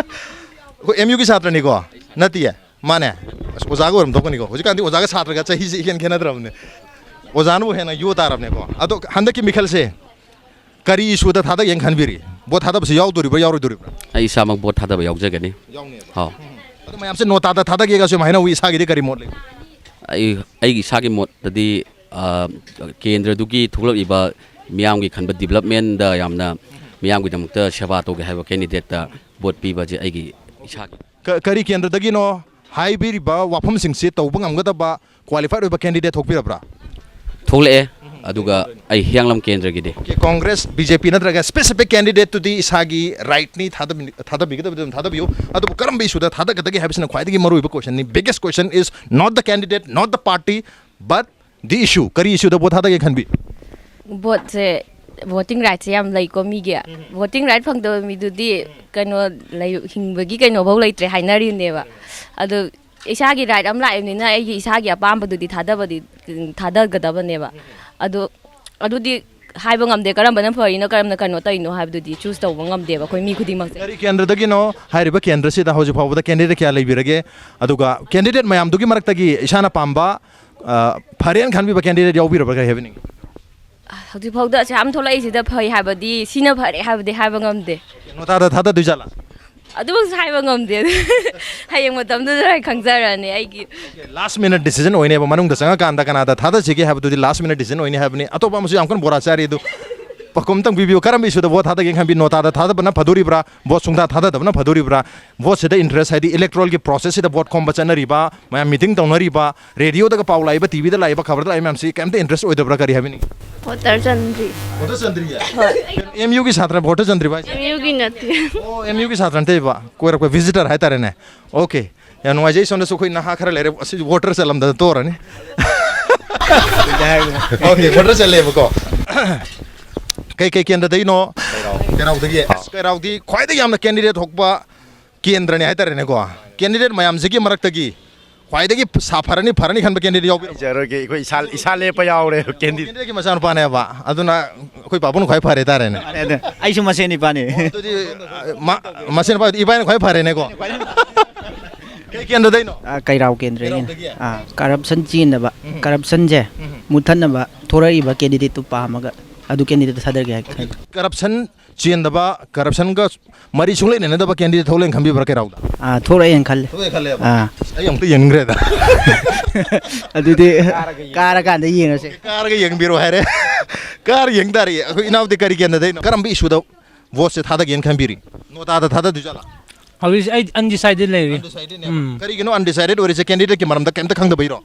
ꯑꯩꯈꯣꯏ MUꯒꯤ ꯁꯥꯇ꯭ꯔꯅꯤꯀꯣ? ꯅꯠꯇꯤꯌꯦ? ꯃꯥꯅꯦ꯫ ꯑꯁ, ꯑꯣꯖꯥꯒ ꯑꯣꯏꯔꯝꯗꯧꯀꯅꯤꯀꯣ꯫ ꯍꯧꯖꯤꯛꯀꯥꯟꯗꯤ ꯑꯣꯖꯥꯒ ꯁꯥꯇ꯭ꯔꯒ ꯆꯍꯤꯁꯦ ꯏꯈꯦꯟ ꯈꯦꯠꯅꯗ꯭ꯔꯕꯅꯦ꯫ ꯑꯣꯖꯥꯅꯕꯨ ꯍꯦꯟꯅ ꯌꯣ ꯇꯥꯔꯕꯅꯦꯀꯣ꯫ ꯑꯗꯣ ꯍꯟꯗꯛꯀꯤ ꯃꯤꯈꯜꯁꯦ ꯀꯔꯤ issueꯗ ꯊꯥꯗꯒꯦꯅ ꯈꯟꯕꯤꯔꯤ? Vote ꯊꯥꯗꯕꯁꯤ ꯌꯥꯎꯗꯣꯔꯤꯕ꯭ꯔꯥ, ꯌꯥꯎꯔꯣꯏꯗꯣꯔꯤꯕ꯭ꯔꯥ? ꯑꯩ ꯏꯁꯥꯃꯛ vote ꯊꯥꯗꯕ ꯌꯥꯎꯖꯒꯅꯤ꯫ ꯌꯥꯎꯅꯦꯕ꯫ ꯑꯥꯎ꯫ ꯑꯗꯣ ꯃꯌꯥꯝꯁꯦ ꯅꯣꯇꯥꯗ ꯊꯥꯗꯒꯦꯒꯁꯨ ꯌꯥꯝ ꯍꯥꯏꯅꯧꯏ, ꯏꯁꯥꯒꯤꯗꯤ ꯀꯔꯤ ꯃꯣꯠ ꯂꯩ? ꯑꯩ, ꯑꯩꯒꯤ ꯏꯁꯥꯒꯤ ꯃꯣꯠꯇꯗꯤ, ꯑ, ꯀꯦꯟꯗ꯭ꯔꯗꯨꯒꯤ ꯊꯣꯛꯂꯛꯂꯤꯕ ꯃꯤꯌꯥꯝꯒꯤ ꯈꯟꯕ developmentꯗ ꯌꯥꯝꯅ ꯃꯤꯌꯥꯝꯒꯤꯗꯃꯛꯇ ꯁꯦꯕꯥ ꯇꯧꯒꯦ ꯍꯥꯏꯕ ꯀꯦꯟꯗꯤꯗꯦꯠꯇ ꯚꯣꯠ ꯄꯤꯕꯁꯦ ꯑꯩꯒꯤ ꯏꯁꯥꯒꯤ꯫ ꯀ- ꯀꯔꯤ ꯀꯦꯟꯗ꯭ꯔꯗꯒꯤꯅꯣ? ꯍꯥꯏꯕꯤꯔꯤꯕ ꯋꯥꯐꯝꯁꯤꯡꯁꯤ ꯇꯧꯕ ꯉꯝꯒꯗꯕ ꯀ꯭ꯋꯥꯂꯤꯐꯥꯏꯗ ꯑꯣꯏꯕ ꯀꯦꯟꯗꯤꯗꯦꯠ ꯊꯣꯛꯄꯤꯔꯕ꯭ꯔꯥ? ꯊꯣꯛꯂꯛꯑꯦ꯫ ꯑꯗꯨꯒ ꯑꯩ ꯍꯤꯌꯥꯡꯂꯝ ꯀꯦꯟꯗ꯭ꯔꯒꯤꯗꯤ꯫ ꯑꯣꯀꯦ, ꯀꯣꯡꯒ꯭ꯔꯦꯁ, ꯕꯤ ꯖꯦ ꯄꯤ ꯅꯠꯇ꯭ꯔꯒ ꯁ꯭ꯄꯦꯁꯤꯐꯤꯛ ꯀꯦꯟꯗꯤꯗꯦꯠꯇꯨꯗꯤ ꯏꯁꯥꯒꯤ ꯔꯥꯏꯠꯅꯤ, ꯊꯥꯗꯕꯤ-, ꯊꯥꯗꯕꯤꯒꯗꯕꯗꯤ ꯑꯗꯨꯝ ꯊꯥꯗꯕꯤꯌꯨ꯫ ꯑꯗꯨꯕꯨ ꯀꯔꯝꯕ ꯏꯁꯨꯗ ꯊꯥꯗꯒꯗꯒꯦ ꯍꯥꯏꯕꯁꯤꯅ ꯈ꯭ꯋꯥꯏꯗꯒꯤ ꯃꯔꯨꯑꯣꯏꯕ question ꯅꯤ꯫ Biggest question is not the candidate, not the party, but the issue. ꯀꯔꯤ ꯏꯁꯨꯗ ꯚꯣꯠ ꯊꯥꯗꯒꯦ ꯈꯟꯕꯤ? ꯚꯣꯠꯁꯦ, ꯚꯣꯇꯤꯡ ꯔꯥꯏꯠꯁꯦ ꯌꯥꯝ ꯂꯩꯀꯣ ꯃꯤꯒꯤ꯫ ꯚꯣꯇꯤꯡ ꯔꯥꯏꯠ ꯐꯪꯗꯕ ꯃꯤꯗꯨꯗꯤ ꯀꯩꯅꯣ ꯂꯩ-, ꯍꯤꯡꯕꯒꯤ ꯀꯩꯅꯣꯐꯧ ꯂꯩꯇ꯭ꯔꯦ ꯍꯥꯏꯅꯔꯤꯕꯅꯦꯕ꯫ ꯑꯗꯣ ꯏꯁꯥꯒꯤ ꯔꯥꯏꯠ ꯑꯃ ꯂꯥꯛꯏꯕꯅꯤꯅ ꯑꯩꯒꯤ ꯏꯁꯥꯒꯤ ꯑꯄꯥꯝꯕꯗꯨꯗꯤ ꯊꯥꯗꯕꯗꯤ, ꯎꯝ, ꯊꯥꯗꯒꯗꯕꯅꯦꯕ꯫ ꯑꯗꯣ ꯑꯗꯨꯗꯤ ꯍꯥꯏꯕ ꯉꯝꯗꯦ, ꯀꯔꯝꯕꯅ ꯐꯔꯤꯅꯣ, ꯀꯔꯝꯅ ꯀꯩꯅꯣ ꯇꯧꯔꯤꯅꯣ ꯍꯥꯏꯕꯗꯨꯗꯤ ꯆꯨꯁ ꯇꯧꯕ ꯉꯝꯗꯦꯕ ꯑꯩꯈꯣꯏ ꯃꯤ ꯈꯨꯗꯤꯡꯃꯛꯁꯦ꯫ ꯀꯔꯤ ꯀꯦꯟꯗ꯭ꯔꯗꯒꯤꯅꯣ? ꯍꯥꯏꯔꯤꯕ ꯀꯦꯟꯗ꯭ꯔꯁꯤꯗ ꯍꯧꯖꯤꯛ ꯐꯥꯎꯕꯗ ꯀꯦꯟꯗꯤꯗꯦꯠ ꯀꯌꯥ ꯂꯩꯕꯤꯔꯒꯦ? ꯑꯗꯨꯒ ꯀꯦꯟꯗꯤꯗꯦꯠ ꯃꯌꯥꯝꯗꯨꯒꯤ ꯃꯔꯛꯇꯒꯤ ꯏꯁꯥꯅ ꯄꯥꯝꯕ, ꯑ, ꯐꯔꯦꯅ ꯈꯟꯕꯤꯕ ꯀꯦꯟꯗꯤꯗꯦꯠ ꯌꯥꯎꯕꯤꯔꯕ꯭ꯔꯥ ꯀꯔꯤ ꯍꯥꯏꯕꯤꯅꯤꯡꯉꯤ? ꯍꯧꯖꯤꯛ ꯐꯥꯎꯗ ꯑꯁꯨꯛ ꯌꯥꯝ ꯊꯣꯛꯂꯛꯏꯁꯤꯗ ꯐꯩ ꯍꯥꯏꯕꯗꯤ, ꯁꯤꯅ ꯐꯔꯦ ꯍꯥꯏꯕꯗꯤ ꯍꯥꯏꯕ ꯉꯝꯗꯦ꯫ ꯅꯣꯇꯥꯗ ꯊꯥꯗꯗꯣꯏꯖꯥꯠꯂꯥ? ꯑꯗꯨꯃꯛꯁꯨ ꯍꯥꯏꯕ ꯉꯝꯗꯦ꯫ ꯍꯌꯦꯡ ꯃꯇꯝꯗꯨꯗ ꯑꯩ ꯈꯪꯖꯔꯅꯤ ꯑꯩꯒꯤ꯫ ꯂꯥꯁ ꯃꯤꯅꯠ ꯗꯤꯁꯤꯖꯟ ꯑꯣꯏꯅꯦꯕ, ꯃꯅꯨꯡꯗ ꯆꯪꯉꯀꯥꯟꯗ ꯀꯅꯥꯗ ꯊꯥꯗꯁꯤꯒꯦ ꯍꯥꯏꯕꯗꯨꯗꯤ ꯂꯥꯁ ꯃꯤꯅꯠ ꯗꯤꯁꯤꯖꯟ ꯑꯣꯏꯅꯤ ꯍꯥꯏꯕꯅꯤ꯫ ꯑꯇꯣꯞꯄ ꯑꯃꯁꯨ ꯌꯥꯝ ꯀꯟꯅ ꯕꯣꯔꯥ ꯆꯥꯔꯤ ꯑꯗꯨ꯫ ꯄꯥꯎꯈꯨꯝ ꯑꯝꯇꯪ ꯄꯤꯕꯤꯌꯨ, ꯀꯔꯝꯕ ꯏꯁꯨꯗ ꯚꯣꯠ ꯊꯥꯗꯒꯦ ꯈꯟꯕꯤ? ꯅꯣꯇꯥꯗ ꯊꯥꯗꯕꯅ ꯐꯗꯣꯔꯤꯕ꯭ꯔꯥ, ꯚꯣꯠ ꯁꯨꯡꯊꯥ ꯊꯥꯗꯗꯕꯅ ꯐꯗꯣꯔꯤꯕ꯭ꯔꯥ? ꯚꯣꯠꯁꯤꯗ ꯏꯟꯇꯔꯦꯁ, ꯍꯥꯏꯗꯤ ꯏꯂꯦꯛꯇ꯭ꯔꯣꯜꯒꯤ ꯄ꯭ꯔꯣꯁꯦꯁꯁꯤꯗ ꯚꯣꯠ ꯈꯣꯝꯕ ꯆꯠꯅꯔꯤꯕ, ꯃꯌꯥꯝ ꯃꯤꯇꯤꯡ ꯇꯧꯅꯔꯤꯕ, ꯔꯦꯗꯤꯑꯣꯗ ꯄꯥꯎ ꯂꯥꯛꯏꯕ, ꯇꯤ ꯚꯤꯗ ꯂꯥꯛꯏꯕ, ꯈꯕꯔꯗ ꯂꯥꯛꯏꯕ ꯃꯌꯥꯝꯁꯤ ꯀꯩꯝꯇ ꯏꯟꯇꯔꯦꯁ ꯑꯣꯏꯗꯕ꯭ꯔꯥ, ꯀꯔꯤ ꯍꯥꯏꯕꯤꯅꯤꯡꯉꯤ? ꯚꯣꯇꯔ ꯆꯟꯗ꯭ꯔꯤ꯫ ꯚꯣꯇꯔ ꯆꯟꯗ꯭ꯔꯤꯌꯦ? ꯍꯣꯏ꯫ ꯑꯦꯝ ꯌꯨꯒꯤ ꯁꯥꯇ꯭ꯔ ꯚꯣꯇꯔ ꯆꯟꯗ꯭ꯔꯤꯕ ꯍꯥꯏꯁꯦ? ꯑꯦꯝ ꯌꯨꯒꯤ ꯅꯠꯇꯦ꯫ ꯑꯣ, ꯑꯦꯝ ꯌꯨꯒꯤ ꯁꯥꯇ꯭ꯔ ꯅꯠꯇꯦꯕ, ꯀꯣꯏꯔꯛꯄ ꯚꯤꯖꯤꯇꯔ ꯍꯥꯏꯇꯥꯔꯦꯅꯦ꯫ ꯑꯣꯀꯦ, ꯌꯥꯝ ꯅꯨꯡꯉꯥꯏꯖꯩ꯫ ꯁꯣꯝꯗꯁꯨ ꯑꯩꯈꯣꯏ ꯅꯍꯥ ꯈꯔ ꯂꯩꯔꯦ, ꯑꯁꯤ ꯚꯣꯇꯔ ꯆꯜꯂꯝꯗꯅ ꯇꯣꯔꯅꯤ꯫ ꯑꯣꯀꯦ, ꯚꯣꯇꯔ ꯆꯜꯂꯦꯕꯀꯣ꯫ ꯀꯩ ꯀꯩ ꯀꯦꯟꯗ꯭ꯔꯗꯒꯤꯅꯣ? ꯀꯩꯔꯥꯎꯗꯒꯤ꯫ ꯑꯁ, ꯀꯩꯔꯥꯎꯗꯤ ꯈ꯭ꯋꯥꯏꯗꯒꯤ ꯌꯥꯝꯅ ꯀꯦꯟꯗꯤꯗꯦꯠ ꯊꯣꯛꯄ ꯀꯦꯟꯗ꯭ꯔꯅꯦ ꯍꯥꯏꯇꯥꯔꯦꯅꯦꯀꯣ꯫ ꯀꯦꯟꯗꯤꯗꯦꯠ ꯃꯌꯥꯝꯁꯤꯒꯤ ꯃꯔꯛꯇꯒꯤ ꯈ꯭ꯋꯥꯏꯗꯒꯤ ꯁꯥ ꯐꯔꯅꯤ, ꯐꯔꯅꯤ ꯈꯟꯕ ꯀꯦꯟꯗꯤꯗꯦꯠ ꯌꯥꯎꯕꯤꯔꯕ꯭ꯔꯥ? ꯍꯥꯏꯖꯔꯣꯏꯒꯦ, ꯑꯩꯈꯣꯏ ꯏꯁꯥ, ꯏꯁꯥ ꯂꯦꯞꯄ ꯌꯥꯎꯔꯦ ꯀꯦꯟꯗꯤꯗꯦꯠ꯫ ꯀꯦꯟꯗꯤꯗꯦꯠꯀꯤ ꯃꯆꯥꯅꯨꯄꯥꯅꯦꯕ, ꯑꯗꯨꯅ ꯑꯩꯈꯣꯏ ꯄꯥꯕꯨꯡꯅ ꯈ꯭ꯋꯥꯏ ꯐꯔꯦ ꯍꯥꯏꯇꯥꯔꯦꯅꯦ꯫ ꯑꯗꯨ ꯑꯩꯁꯨ ꯃꯁꯦꯟ ꯏꯄꯥꯅꯦ꯫ ꯑꯣ, ꯑꯗꯨꯗꯤ, ꯑ, ꯃ-, ꯃꯁꯦꯟ ꯏꯄꯥ ꯏꯕꯥꯅꯤ ꯈ꯭ꯋꯥꯏ ꯐꯔꯦꯅꯦꯀꯣ꯫ ꯀꯩ ꯀꯦꯟꯗ꯭ꯔꯗꯩꯅꯣ? ꯑ, ꯀꯩꯔꯥꯎ ꯀꯦꯟꯗ꯭ꯔꯒꯤꯅꯦ꯫ ꯀꯩꯔꯥꯎꯗꯒꯤ? ꯑ, ꯀꯔꯞꯁꯟ ꯆꯦꯟꯗꯕ, ꯎꯝ꯫ ꯀꯔꯞꯁꯟꯁꯦ ꯎꯝ꯫ ꯃꯨꯠꯊꯠꯅꯕ ꯊꯣꯔꯛꯏꯕ ꯀꯦꯟꯗꯤꯗꯦꯠꯇꯨ ꯄꯥꯝꯃꯒ ꯑꯗꯨ ꯀꯦꯟꯗꯤꯗꯦꯠꯇ ꯊꯥꯗꯔꯒꯦ ꯍꯥꯏ ꯈꯜꯂꯤ꯫ ꯀꯔꯞꯁꯟ ꯆꯦꯟꯗꯕ, ꯀꯔꯞꯁꯟꯒ ꯃꯔꯤ ꯁꯨꯡꯂꯩ ꯂꯩꯅꯗꯕ ꯀꯦꯟꯗꯤꯗꯦꯠ ꯊꯣꯛꯂꯦꯅ ꯈꯟꯕꯤꯕ꯭ꯔꯥ ꯀꯩꯔꯥꯎꯗ? ꯑꯥ, ꯊꯣꯛꯂꯛꯑꯦꯅ ꯈꯜꯂꯦ꯫ ꯊꯣꯛꯂꯛꯑꯦ ꯈꯜꯂꯦꯕ? ꯑꯥ꯫ ꯑꯩ ꯑꯃꯨꯛꯇ ꯌꯦꯡꯅꯤꯡꯈ꯭ꯔꯦꯗ꯫ ꯑꯗꯨꯗꯤ ꯀꯥꯔꯀꯥꯟꯗ ꯌꯦꯡꯉꯁꯦ꯫ ꯀꯥꯔꯒ ꯌꯦꯡꯕꯤꯔꯣ ꯍꯥꯏꯔꯦ꯫ ꯀꯥꯔ ꯌꯦꯡ ꯇꯥꯔꯦ꯫ ꯑꯩꯈꯣꯏ ꯏꯅꯥꯎꯗꯤ ꯀꯔꯤ ꯀꯦꯟꯗ꯭ꯔꯗꯩꯅꯣ? ꯀꯔꯝꯕ ꯏꯁꯨꯗ ꯚꯣꯠꯁꯦ ꯊꯥꯗꯒꯦꯅ ꯈꯟꯕꯤꯔꯤ? ꯅꯣꯇꯥꯗ ꯊꯥꯗꯗꯣꯏꯖꯥꯠꯂꯥ? ꯍꯧꯖꯤꯛꯁꯦ ꯑꯩ ꯑꯟꯗꯤꯁꯥꯏꯗꯦꯗ ꯂꯩꯔꯤ꯫ ꯎꯝ꯫ ꯀꯔꯤꯒꯤꯅꯣ ꯑꯟꯗꯤꯁꯥꯏꯗꯦꯗ ꯑꯣꯏꯔꯤꯁꯦ? ꯀꯦꯟꯗꯤꯗꯦꯠꯀꯤ ꯃꯔꯝꯗ ꯀꯩꯝꯇ ꯈꯪꯗꯕꯩꯔꯣ?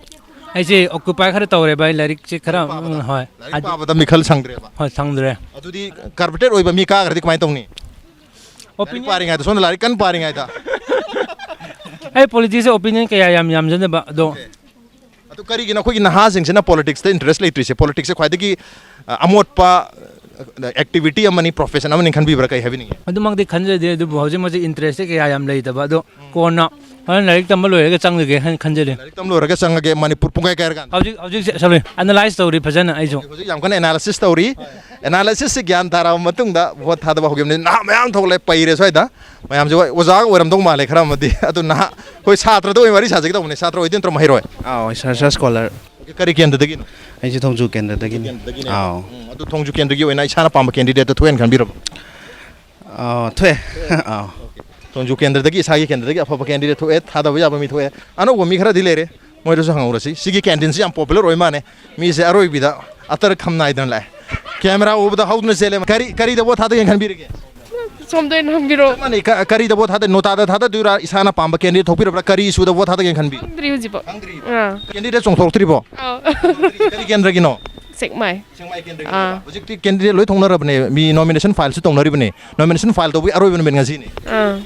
ꯑꯩꯁꯦ ꯑꯣꯀꯨꯄꯥꯏ ꯈꯔ ꯇꯧꯔꯦꯕ, ꯑꯩ ꯂꯥꯏꯔꯤꯛꯁꯦ ꯈꯔ꯫ ꯎꯝ, ꯍꯣꯏ꯫ ꯂꯥꯏꯔꯤꯛ ꯄꯥꯕꯗ ꯃꯤꯈꯜ ꯁꯪꯗ꯭ꯔꯦꯕ? ꯍꯣꯏ, ꯁꯪꯗ꯭ꯔꯦ꯫ ꯑꯗꯨꯗꯤ ꯀꯥꯔꯄꯦꯇꯦꯠ ꯑꯣꯏꯕ ꯃꯤ ꯀꯥꯈ꯭ꯔꯗꯤ ꯀꯃꯥꯏꯅ ꯇꯧꯅꯤ? ꯂꯥꯏꯔꯤꯛ ꯑꯣꯄꯤꯅꯤꯌꯟ ꯄꯥꯔꯤꯉꯩꯗ, ꯁꯣꯝꯗ ꯂꯥꯏꯔꯤꯛ ꯀꯟꯅ ꯄꯥꯔꯤꯉꯩꯗ꯫ ꯑꯩ ꯄꯣꯂꯤꯇꯤꯛꯁꯁꯦ ꯑꯣꯄꯤꯅꯤꯌꯟ ꯀꯌꯥ ꯌꯥꯝ ꯌꯥꯝꯖꯗꯕ ꯑꯗꯣ꯫ ꯑꯗꯨ ꯀꯔꯤꯒꯤꯅꯣ ꯑꯩꯈꯣꯏꯒꯤ ꯅꯍꯥꯁꯤꯡꯁꯤꯅ ꯄꯣꯂꯤꯇꯤꯛꯁꯇ ꯏꯟꯇꯔꯦꯁ ꯂꯩꯇ꯭ꯔꯤꯁꯦ? ꯄꯣꯂꯤꯇꯤꯛꯁꯁꯦ ꯈ꯭ꯋꯥꯏꯗꯒꯤ ꯑ, ꯑꯃꯣꯠꯄ ꯑꯦꯛꯇꯤꯚꯤꯇꯤ ꯑꯃꯅꯤ, ꯄ꯭ꯔꯣꯐꯦꯁꯟ ꯑꯃꯅꯤ ꯈꯟꯕꯤꯕ꯭ꯔꯥ? ꯀꯩ ꯍꯥꯏꯕꯤꯅꯤꯡꯉꯤ? ꯑꯗꯨꯃꯛꯇꯤ ꯈꯟꯖꯗꯦ, ꯑꯗꯨꯕꯨ ꯍꯧꯖꯤꯛ ꯃꯁꯤ ꯏꯟꯇꯔꯦꯁꯁꯦ ꯀꯌꯥ ꯌꯥꯝ ꯂꯩꯇꯕ ꯑꯗꯣ꯫ ꯀꯣꯟꯅ ꯍꯣꯔꯦꯟ ꯂꯥꯏꯔꯤꯛ ꯇꯝꯕ ꯂꯣꯏꯔꯒ ꯆꯪꯖꯒꯦ ꯍꯥꯏꯅ ꯈꯟꯖꯔꯤ꯫ ꯂꯥꯏꯔꯤꯛ ꯇꯝ ꯂꯣꯏꯔꯒ ꯆꯪꯉꯒꯦ, ꯃꯅꯤꯄꯨꯔ ꯄꯨꯡꯀꯥꯏ ꯀꯥꯏꯔꯀꯥꯟꯗ꯫ ꯍꯧꯖꯤꯛ ꯍꯧꯖꯤꯛꯁꯦ ꯁꯣꯔꯤ, ꯑꯦꯅꯥꯂꯥꯏꯁ ꯇꯧꯔꯤ ꯐꯖꯅ ꯑꯩꯁꯨ꯫ ꯍꯧꯖꯤꯛ ꯌꯥꯝ ꯀꯟꯅ ꯑꯦꯅꯥꯂꯥꯏꯁꯤꯁ ꯇꯧꯔꯤ꯫ ꯑꯦꯅꯥꯂꯥꯏꯁꯤꯁꯁꯤ ꯒ꯭ꯌꯥꯟ ꯇꯥꯔꯕ ꯃꯇꯨꯡꯗ ꯚꯣꯠ ꯊꯥꯗꯕ ꯍꯧꯈꯤꯕꯅꯤ꯫ ꯅꯍꯥ ꯃꯌꯥꯝ ꯊꯣꯛꯂꯛꯑꯦ, ꯄꯩꯔꯦ ꯁ꯭ꯋꯥꯏꯗ꯫ ꯃꯌꯥꯝꯁꯦ ꯍꯣꯏ ꯑꯣꯖꯥꯒ ꯑꯣꯏꯔꯝꯗꯧ ꯃꯥꯜꯂꯦ ꯈꯔ ꯑꯃꯗꯤ꯫ ꯑꯗꯨ ꯅꯍꯥ ꯑꯩꯈꯣꯏ ꯁꯥꯇ꯭ꯔꯗ ꯑꯣꯏꯅ ꯋꯥꯔꯤ ꯁꯥꯖꯒꯦ ꯇꯧꯕꯅꯦ꯫ ꯁꯥꯇ꯭ꯔ ꯑꯣꯏꯗꯣꯏ ꯅꯠꯇ꯭ꯔꯣ, ꯃꯍꯩꯔꯣꯏ? ꯑꯥꯎ, ꯏꯁꯥ ꯏꯁꯥ ꯁ꯭ꯀꯣꯂꯔ꯫ ꯀꯔꯤ ꯀꯦꯟꯗ꯭ꯔꯗꯒꯤꯅꯣ? ꯑꯩꯁꯦ ꯊꯣꯡꯖꯨ ꯀꯦꯟꯗ꯭ꯔꯗꯒꯤꯅꯤ꯫ ꯀꯦꯟꯗ꯭ꯔꯗꯒꯤꯅꯦ꯫ ꯑꯥꯎ꯫ ꯎꯝ, ꯑꯗꯨ ꯊꯣꯡꯖꯨ ꯀꯦꯟꯗ꯭ꯔꯒꯤ ꯑꯣꯏꯅ ꯏꯁꯥꯅ ꯄꯥꯝꯕ ꯀꯦꯟꯗꯤꯗꯦꯠꯇ ꯊꯣꯛꯑꯦꯅ ꯈꯟꯕꯤꯔꯕ? ꯑꯥꯎ, ꯊꯣꯛꯑꯦ꯫ ꯑꯥꯎ꯫ ꯊꯣꯡꯖꯨ ꯀꯦꯟꯗ꯭ꯔꯗꯒꯤ, ꯏꯁꯥꯒꯤ ꯀꯦꯟꯗ꯭ꯔꯗꯒꯤ ꯑꯐꯕ ꯀꯦꯟꯗꯤꯗꯦꯠ ꯊꯣꯛꯑꯦ, ꯊꯥꯗꯕ ꯌꯥꯕ ꯃꯤ ꯊꯣꯛꯑꯦ꯫ ꯑꯅꯧꯕ ꯃꯤ ꯈꯔꯗꯤ ꯂꯩꯔꯦ, ꯃꯣꯏꯗꯁꯨ ꯍꯪꯍꯧꯔꯁꯤ꯫ ꯁꯤꯒꯤ ꯀꯦꯟꯇꯤꯟꯁꯤ ꯌꯥꯝ ꯄꯣꯄꯨꯂꯔ ꯑꯣꯏ ꯃꯥꯜꯂꯦ꯫ ꯃꯤꯁꯦ ꯑꯔꯣꯏꯕꯤꯗ ꯑꯇꯔ ꯈꯝ ꯅꯥꯏꯗꯅ ꯂꯥꯛꯑꯦ꯫ ꯀꯦꯃꯦꯔꯥ ꯎꯕꯗ ꯍꯧꯗꯨꯅ ꯆꯦꯜꯂꯦ꯫ ꯀꯔꯤ, ꯀꯔꯤꯗ ꯚꯣꯠ ꯊꯥꯗꯒꯦꯅ ꯈꯟꯕꯤꯔꯤꯒꯦ? ꯁꯣꯝꯗ ꯑꯣꯏꯅ ꯍꯪꯕꯤꯔꯛꯑꯣ꯫ ꯆꯞ ꯃꯥꯟꯅꯩ꯫ ꯀ-, ꯀꯔꯤꯗ ꯚꯣꯠ ꯊꯥꯗ-, ꯅꯣꯇꯥꯗ ꯊꯥꯗꯗꯣꯏꯔꯥ? ꯏꯁꯥꯅ ꯄꯥꯝꯕ ꯀꯦꯟꯗꯤꯗꯦꯠ ꯊꯣꯛꯄꯤꯔꯕ꯭ꯔꯥ? ꯀꯔꯤ ꯏꯁꯨꯗ ꯚꯣꯠ ꯊꯥꯗꯒꯦꯅ ꯈꯟꯕꯤ? ꯈꯪꯗ꯭ꯔꯤ ꯍꯧꯖꯤꯛꯐꯥꯎ꯫ ꯑꯥ꯫ ꯀꯦꯟꯗꯤꯗꯦꯠ ꯆꯣꯡꯊꯣꯛꯇ꯭ꯔꯤꯕꯣ? ꯑꯥꯎ꯫ ꯀꯔꯤ ꯀꯦꯟꯗ꯭ꯔꯒꯤꯅꯣ? ꯁꯦꯛꯃꯥꯏ꯫ ꯁꯦꯡꯃꯥꯏ ꯀꯦꯟꯗ꯭ꯔꯒꯤ꯫ ꯑꯥ꯫ ꯍꯧꯖꯤꯛꯇꯤ ꯀꯦꯟꯗꯤꯗꯦꯠ ꯂꯣꯏ ꯊꯣꯛꯅꯔꯕꯅꯦ, ꯃꯤ ꯅꯣꯃꯤꯅꯦꯁꯟ ꯐꯥꯏꯜꯁꯨ ꯇꯧꯅꯔꯤꯕꯅꯦ꯫ ꯅꯣꯃꯤꯅꯦꯁꯟ ꯐꯥꯏꯜ ꯇꯧꯕꯒꯤ ꯑꯔꯣꯏꯕ ꯅꯨꯃꯤꯠ ꯉꯁꯤꯅꯤ꯫ ꯑꯥ꯫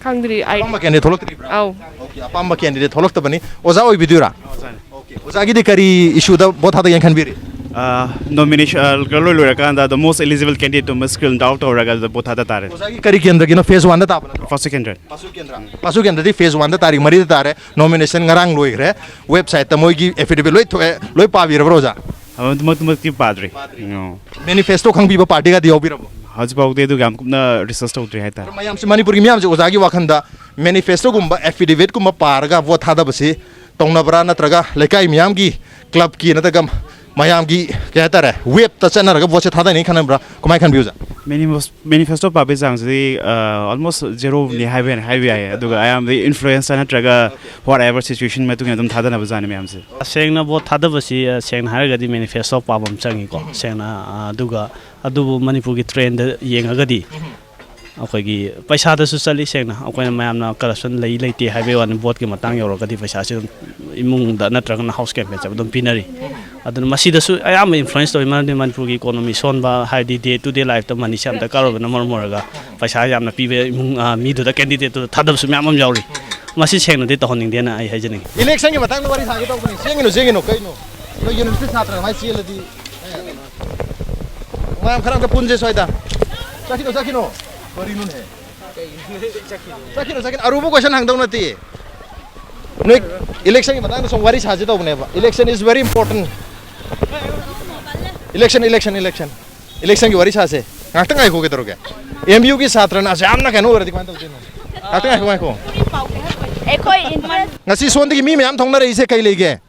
ꯈꯪꯗ꯭ꯔꯤ ꯑꯩ꯫ ꯑꯄꯥꯝꯕ ꯀꯦꯟꯗꯤꯗꯦꯠ ꯊꯣꯛꯂꯛꯇ꯭ꯔꯤꯕ꯭ꯔꯥ? ꯑꯥꯎ꯫ ꯑꯣꯀꯦ, ꯑꯄꯥꯝꯕ ꯀꯦꯟꯗꯤꯗꯦꯠ ꯊꯣꯛꯂꯛꯇꯕꯅꯤ꯫ ꯑꯣꯖꯥ ꯑꯣꯏꯕꯤꯗꯣꯏꯔꯥ? ꯑꯣꯀꯦ, ꯑꯣꯖꯥꯒꯤꯗꯤ ꯀꯔꯤ ꯏꯁꯨꯗ ꯚꯣꯠ ꯊꯥꯗꯒꯦꯅ ꯈꯟꯕꯤꯔꯤ? ꯅꯣꯃꯤꯅꯦꯁꯟ ꯂꯣꯏ ꯂꯣꯏꯔꯀꯥꯟꯗ the most eligible candidate ꯑꯃ ꯁ꯭ꯀ꯭ꯔꯤꯟ ꯑꯥꯎꯠ ꯇꯧꯔꯒ ꯑꯗꯨꯗ ꯚꯣꯠ ꯊꯥꯗ ꯇꯥꯔꯦ꯫ ꯑꯣꯖꯥꯒꯤ ꯀꯔꯤ ꯀꯦꯟꯗ꯭ꯔꯒꯤꯅꯣ? ꯐꯦꯁ ꯋꯥꯟꯗ ꯇꯥꯕ ꯅꯠꯇ꯭ꯔꯣ? ꯐꯥꯔꯁ ꯀꯦꯟꯗ꯭ꯔ꯫ ꯄꯥꯁꯨ ꯀꯦꯟꯗ꯭ꯔ꯫ ꯄꯥꯁꯨ ꯀꯦꯟꯗ꯭ꯔꯗꯤ ꯐꯦꯁ ꯋꯥꯟꯗ ꯇꯥꯔꯤꯛ ꯃꯔꯤꯗ ꯇꯥꯔꯦ꯫ ꯅꯣꯃꯤꯅꯦꯁꯟ ꯉꯔꯥꯡ ꯂꯣꯏꯈ꯭ꯔꯦ꯫ ꯋꯦꯕꯁꯥꯏꯠꯇ ꯃꯣꯏꯒꯤ ꯑꯦꯐꯤꯗꯦꯚꯤꯠ ꯂꯣꯏ ꯊꯣꯛꯑꯦ, ꯂꯣꯏ ꯄꯥꯕꯤꯔꯕ꯭ꯔꯣ ꯑꯣꯖꯥ? ꯑꯗꯨꯃꯛꯇꯤ ꯄꯥꯗ꯭ꯔꯤ꯫ ꯑꯣ꯫ ꯃꯦꯅꯤꯐꯦꯁꯇꯣ ꯈꯪꯕꯤꯕ ꯄꯥꯔꯇꯤꯒꯗꯤ ꯌꯥꯎꯕꯤꯔꯕꯣ? ꯍꯧꯖꯤꯛꯐꯥꯎꯗꯤ ꯑꯗꯨꯒ ꯌꯥꯝ ꯀꯨꯞꯅ ꯔꯤꯁꯔꯁ ꯇꯧꯗ꯭ꯔꯤ ꯍꯥꯏꯇꯥꯔꯦ꯫ ꯃꯌꯥꯝꯁꯤ, ꯃꯅꯤꯄꯨꯔꯒꯤ ꯃꯤꯌꯥꯝꯁꯤ ꯑꯣꯖꯥꯒꯤ ꯋꯥꯈꯜꯗ ꯃꯦꯅꯤꯐꯦꯁꯇꯣꯒꯨꯝꯕ ꯑꯦꯐꯤꯗꯦꯚꯤꯠꯀꯨꯝꯕ ꯄꯥꯔꯒ ꯚꯣꯠ ꯊꯥꯗꯕꯁꯤ ꯇꯧꯅꯕ꯭ꯔꯥ, ꯅꯠꯇ꯭ꯔꯒ ꯂꯩꯀꯥꯏ ꯃꯤꯌꯥꯝꯒꯤ, ꯀ꯭ꯂꯕꯀꯤ ꯅꯠꯇ꯭ꯔꯒ ꯃꯌꯥꯝꯒꯤ, ꯀꯩ ꯍꯥꯏꯇꯥꯔꯦ, ꯋꯦꯞꯇ ꯆꯠꯅꯔꯒ ꯚꯣꯠꯁꯦ ꯊꯥꯗꯅꯤ ꯈꯟꯅꯕ꯭ꯔꯥ? ꯀꯃꯥꯏꯅ ꯈꯟꯕꯤ ꯑꯣꯖꯥ? ꯃꯦꯅꯤꯐꯦꯁꯇꯣ ꯄꯥꯕꯒꯤ ꯆꯥꯡꯁꯤꯗꯤ ꯑꯣꯜꯃꯣꯁ ꯖꯦꯔꯣꯅꯤ ꯍꯥꯏꯕ ꯌꯥꯏ, ꯍꯥꯏꯕ ꯌꯥꯏ꯫ ꯑꯗꯨꯒ ꯑꯌꯥꯝꯕꯗꯤ ꯏꯟꯐ꯭ꯂꯨꯌꯦꯟꯁꯇ ꯅꯠꯇ꯭ꯔꯒ ꯋꯥꯠ ꯑꯦꯚꯔ ꯁꯤꯆꯨꯋꯦꯁꯟ ꯃꯇꯨꯡ ꯏꯟꯅ ꯑꯗꯨꯝ ꯊꯥꯗꯅꯕ ꯖꯥꯠꯅꯤ ꯃꯌꯥꯝꯁꯦ꯫ ꯁꯦꯡꯅ ꯚꯣꯠ ꯊꯥꯗꯕꯁꯤ, ꯑ, ꯁꯦꯡꯅ ꯍꯥꯏꯔꯒꯗꯤ ꯃꯦꯅꯤꯐꯦꯁꯇꯣ ꯄꯥꯕ ꯑꯃ ꯆꯪꯉꯤꯀꯣ, ꯁꯦꯡꯅ꯫ ꯑ, ꯑꯗꯨꯒ ꯑꯗꯨꯕꯨ ꯃꯅꯤꯄꯨꯔꯒꯤ ꯇ꯭ꯔꯦꯟꯗ ꯌꯦꯡꯉꯒꯗꯤ ꯑꯩꯈꯣꯏꯒꯤ ꯄꯩꯁꯥꯗꯁꯨ ꯆꯠꯂꯤ꯫ ꯁꯦꯡꯅ ꯑꯩꯈꯣꯏꯅ ꯃꯌꯥꯝꯅ ꯀꯔꯞꯁꯟ ꯂꯩ ꯂꯩꯇꯦ ꯍꯥꯏꯕꯒꯤ ꯋꯥꯅꯤ, ꯚꯣꯠꯀꯤ ꯃꯇꯥꯡ ꯌꯧꯔꯒꯗꯤ ꯄꯩꯁꯥꯁꯤ ꯑꯗꯨꯝ ꯏꯃꯨꯡꯗ ꯅꯠꯇ꯭ꯔꯒꯅ ꯍꯥꯎꯁ ꯀꯦꯝꯄꯦꯟ ꯆꯠꯄ ꯑꯗꯨꯝ ꯄꯤꯅꯔꯤ꯫ ꯑꯗꯨꯅ ꯃꯁꯤꯗꯁꯨ ꯑꯌꯥꯝꯕ ꯏꯟꯐ꯭ꯂꯨꯌꯦꯟꯁ ꯇꯧꯋꯤ, ꯃꯔꯝꯗꯤ ꯃꯅꯤꯄꯨꯔꯒꯤ ꯏꯀꯣꯅꯣꯃꯤ ꯁꯣꯟꯕ, ꯍꯥꯏꯗꯤ ꯗꯦ ꯇꯨ ꯗꯦ ꯂꯥꯏꯐꯇ ꯃꯅꯤꯁꯦ ꯌꯥꯝ ꯗꯔꯀꯥꯔ ꯑꯣꯏꯕꯅ ꯃꯔꯝ ꯑꯣꯏꯔꯒ ꯄꯩꯁꯥ ꯌꯥꯝꯅ ꯄꯤꯕ ꯏꯃꯨꯡ, ꯑ, ꯃꯤꯗꯨꯗ, ꯀꯦꯟꯗꯤꯗꯦꯠꯇꯨꯗ ꯊꯥꯗꯕꯁꯨ ꯃꯌꯥꯝ ꯑꯃ ꯌꯥꯎꯔꯤ꯫ ꯃꯁꯤ ꯁꯦꯡꯅꯗꯤ ꯇꯧꯍꯟꯅꯤꯡꯗꯦꯅ ꯑꯩ ꯍꯥꯏꯖꯅꯤꯡꯉꯤ꯫ ꯏꯂꯦꯛꯁꯟꯒꯤ ꯃꯇꯥꯡꯗ ꯋꯥꯔꯤ ꯁꯥꯒꯦ ꯇꯧꯕꯅꯤ꯫ ꯆꯦꯟꯒꯅꯨ, ꯆꯦꯟꯒꯅꯨ, ꯀꯩꯅꯣ? ꯅꯣꯏ ꯌꯨꯅꯤꯚꯔꯁꯤꯇꯤ ꯁꯥꯇ꯭ꯔ ꯀꯃꯥꯏꯅ ꯆꯦꯜꯂꯗꯤ? ꯃꯌꯥꯝ ꯈꯔ ꯑꯝꯇ ꯄꯨꯟꯁꯦ ꯁ꯭ꯋꯥꯏꯗ꯫ ꯆꯠꯈꯤꯅꯣ, ꯆꯠꯈꯤꯅꯣ꯫ ꯀꯔꯤꯅꯣꯅꯦ? ꯆꯠꯈꯤꯅꯣ, ꯆꯠꯈꯤꯅꯣ꯫ ꯑꯔꯨꯕ ꯀꯣꯏꯁꯟ ꯍꯪꯗꯧ ꯅꯠꯇꯦ꯫ ꯅꯣꯏ ꯏꯂꯦꯛꯁꯟꯒꯤ ꯃꯇꯥꯡꯗ ꯁꯨꯝ ꯋꯥꯔꯤ ꯁꯥꯁꯦ ꯇꯧꯕꯅꯦꯕ꯫ Election is very important. Election, election, election. ꯏꯂꯦꯛꯁꯟꯒꯤ ꯋꯥꯔꯤ ꯁꯥꯁꯦ꯫ ꯉꯥꯛꯇꯪ ꯉꯥꯏꯈꯣ, ꯀꯩꯗꯧꯔꯒꯦ? ꯑꯦꯝ ꯌꯨꯒꯤ ꯁꯥꯇ꯭ꯔꯅ ꯑꯁꯨꯛ ꯌꯥꯝꯅ ꯀꯩꯅꯣ ꯑꯣꯏꯔꯗꯤ ꯀꯃꯥꯏꯅ ꯇꯧꯗꯣꯏꯅꯣ? ꯉꯥꯛꯇꯪ ꯉꯥꯏꯈꯣ, ꯉꯥꯏꯈꯣ꯫ ꯑꯩꯈꯣꯏ ꯏꯟꯇꯔꯦꯁ ꯉꯁꯤ ꯁꯣꯝꯗꯒꯤ ꯃꯤ ꯃꯌꯥꯝ ꯊꯣꯛꯅꯔꯛꯏꯁꯦ ꯀꯩ ꯂꯩꯒꯦ?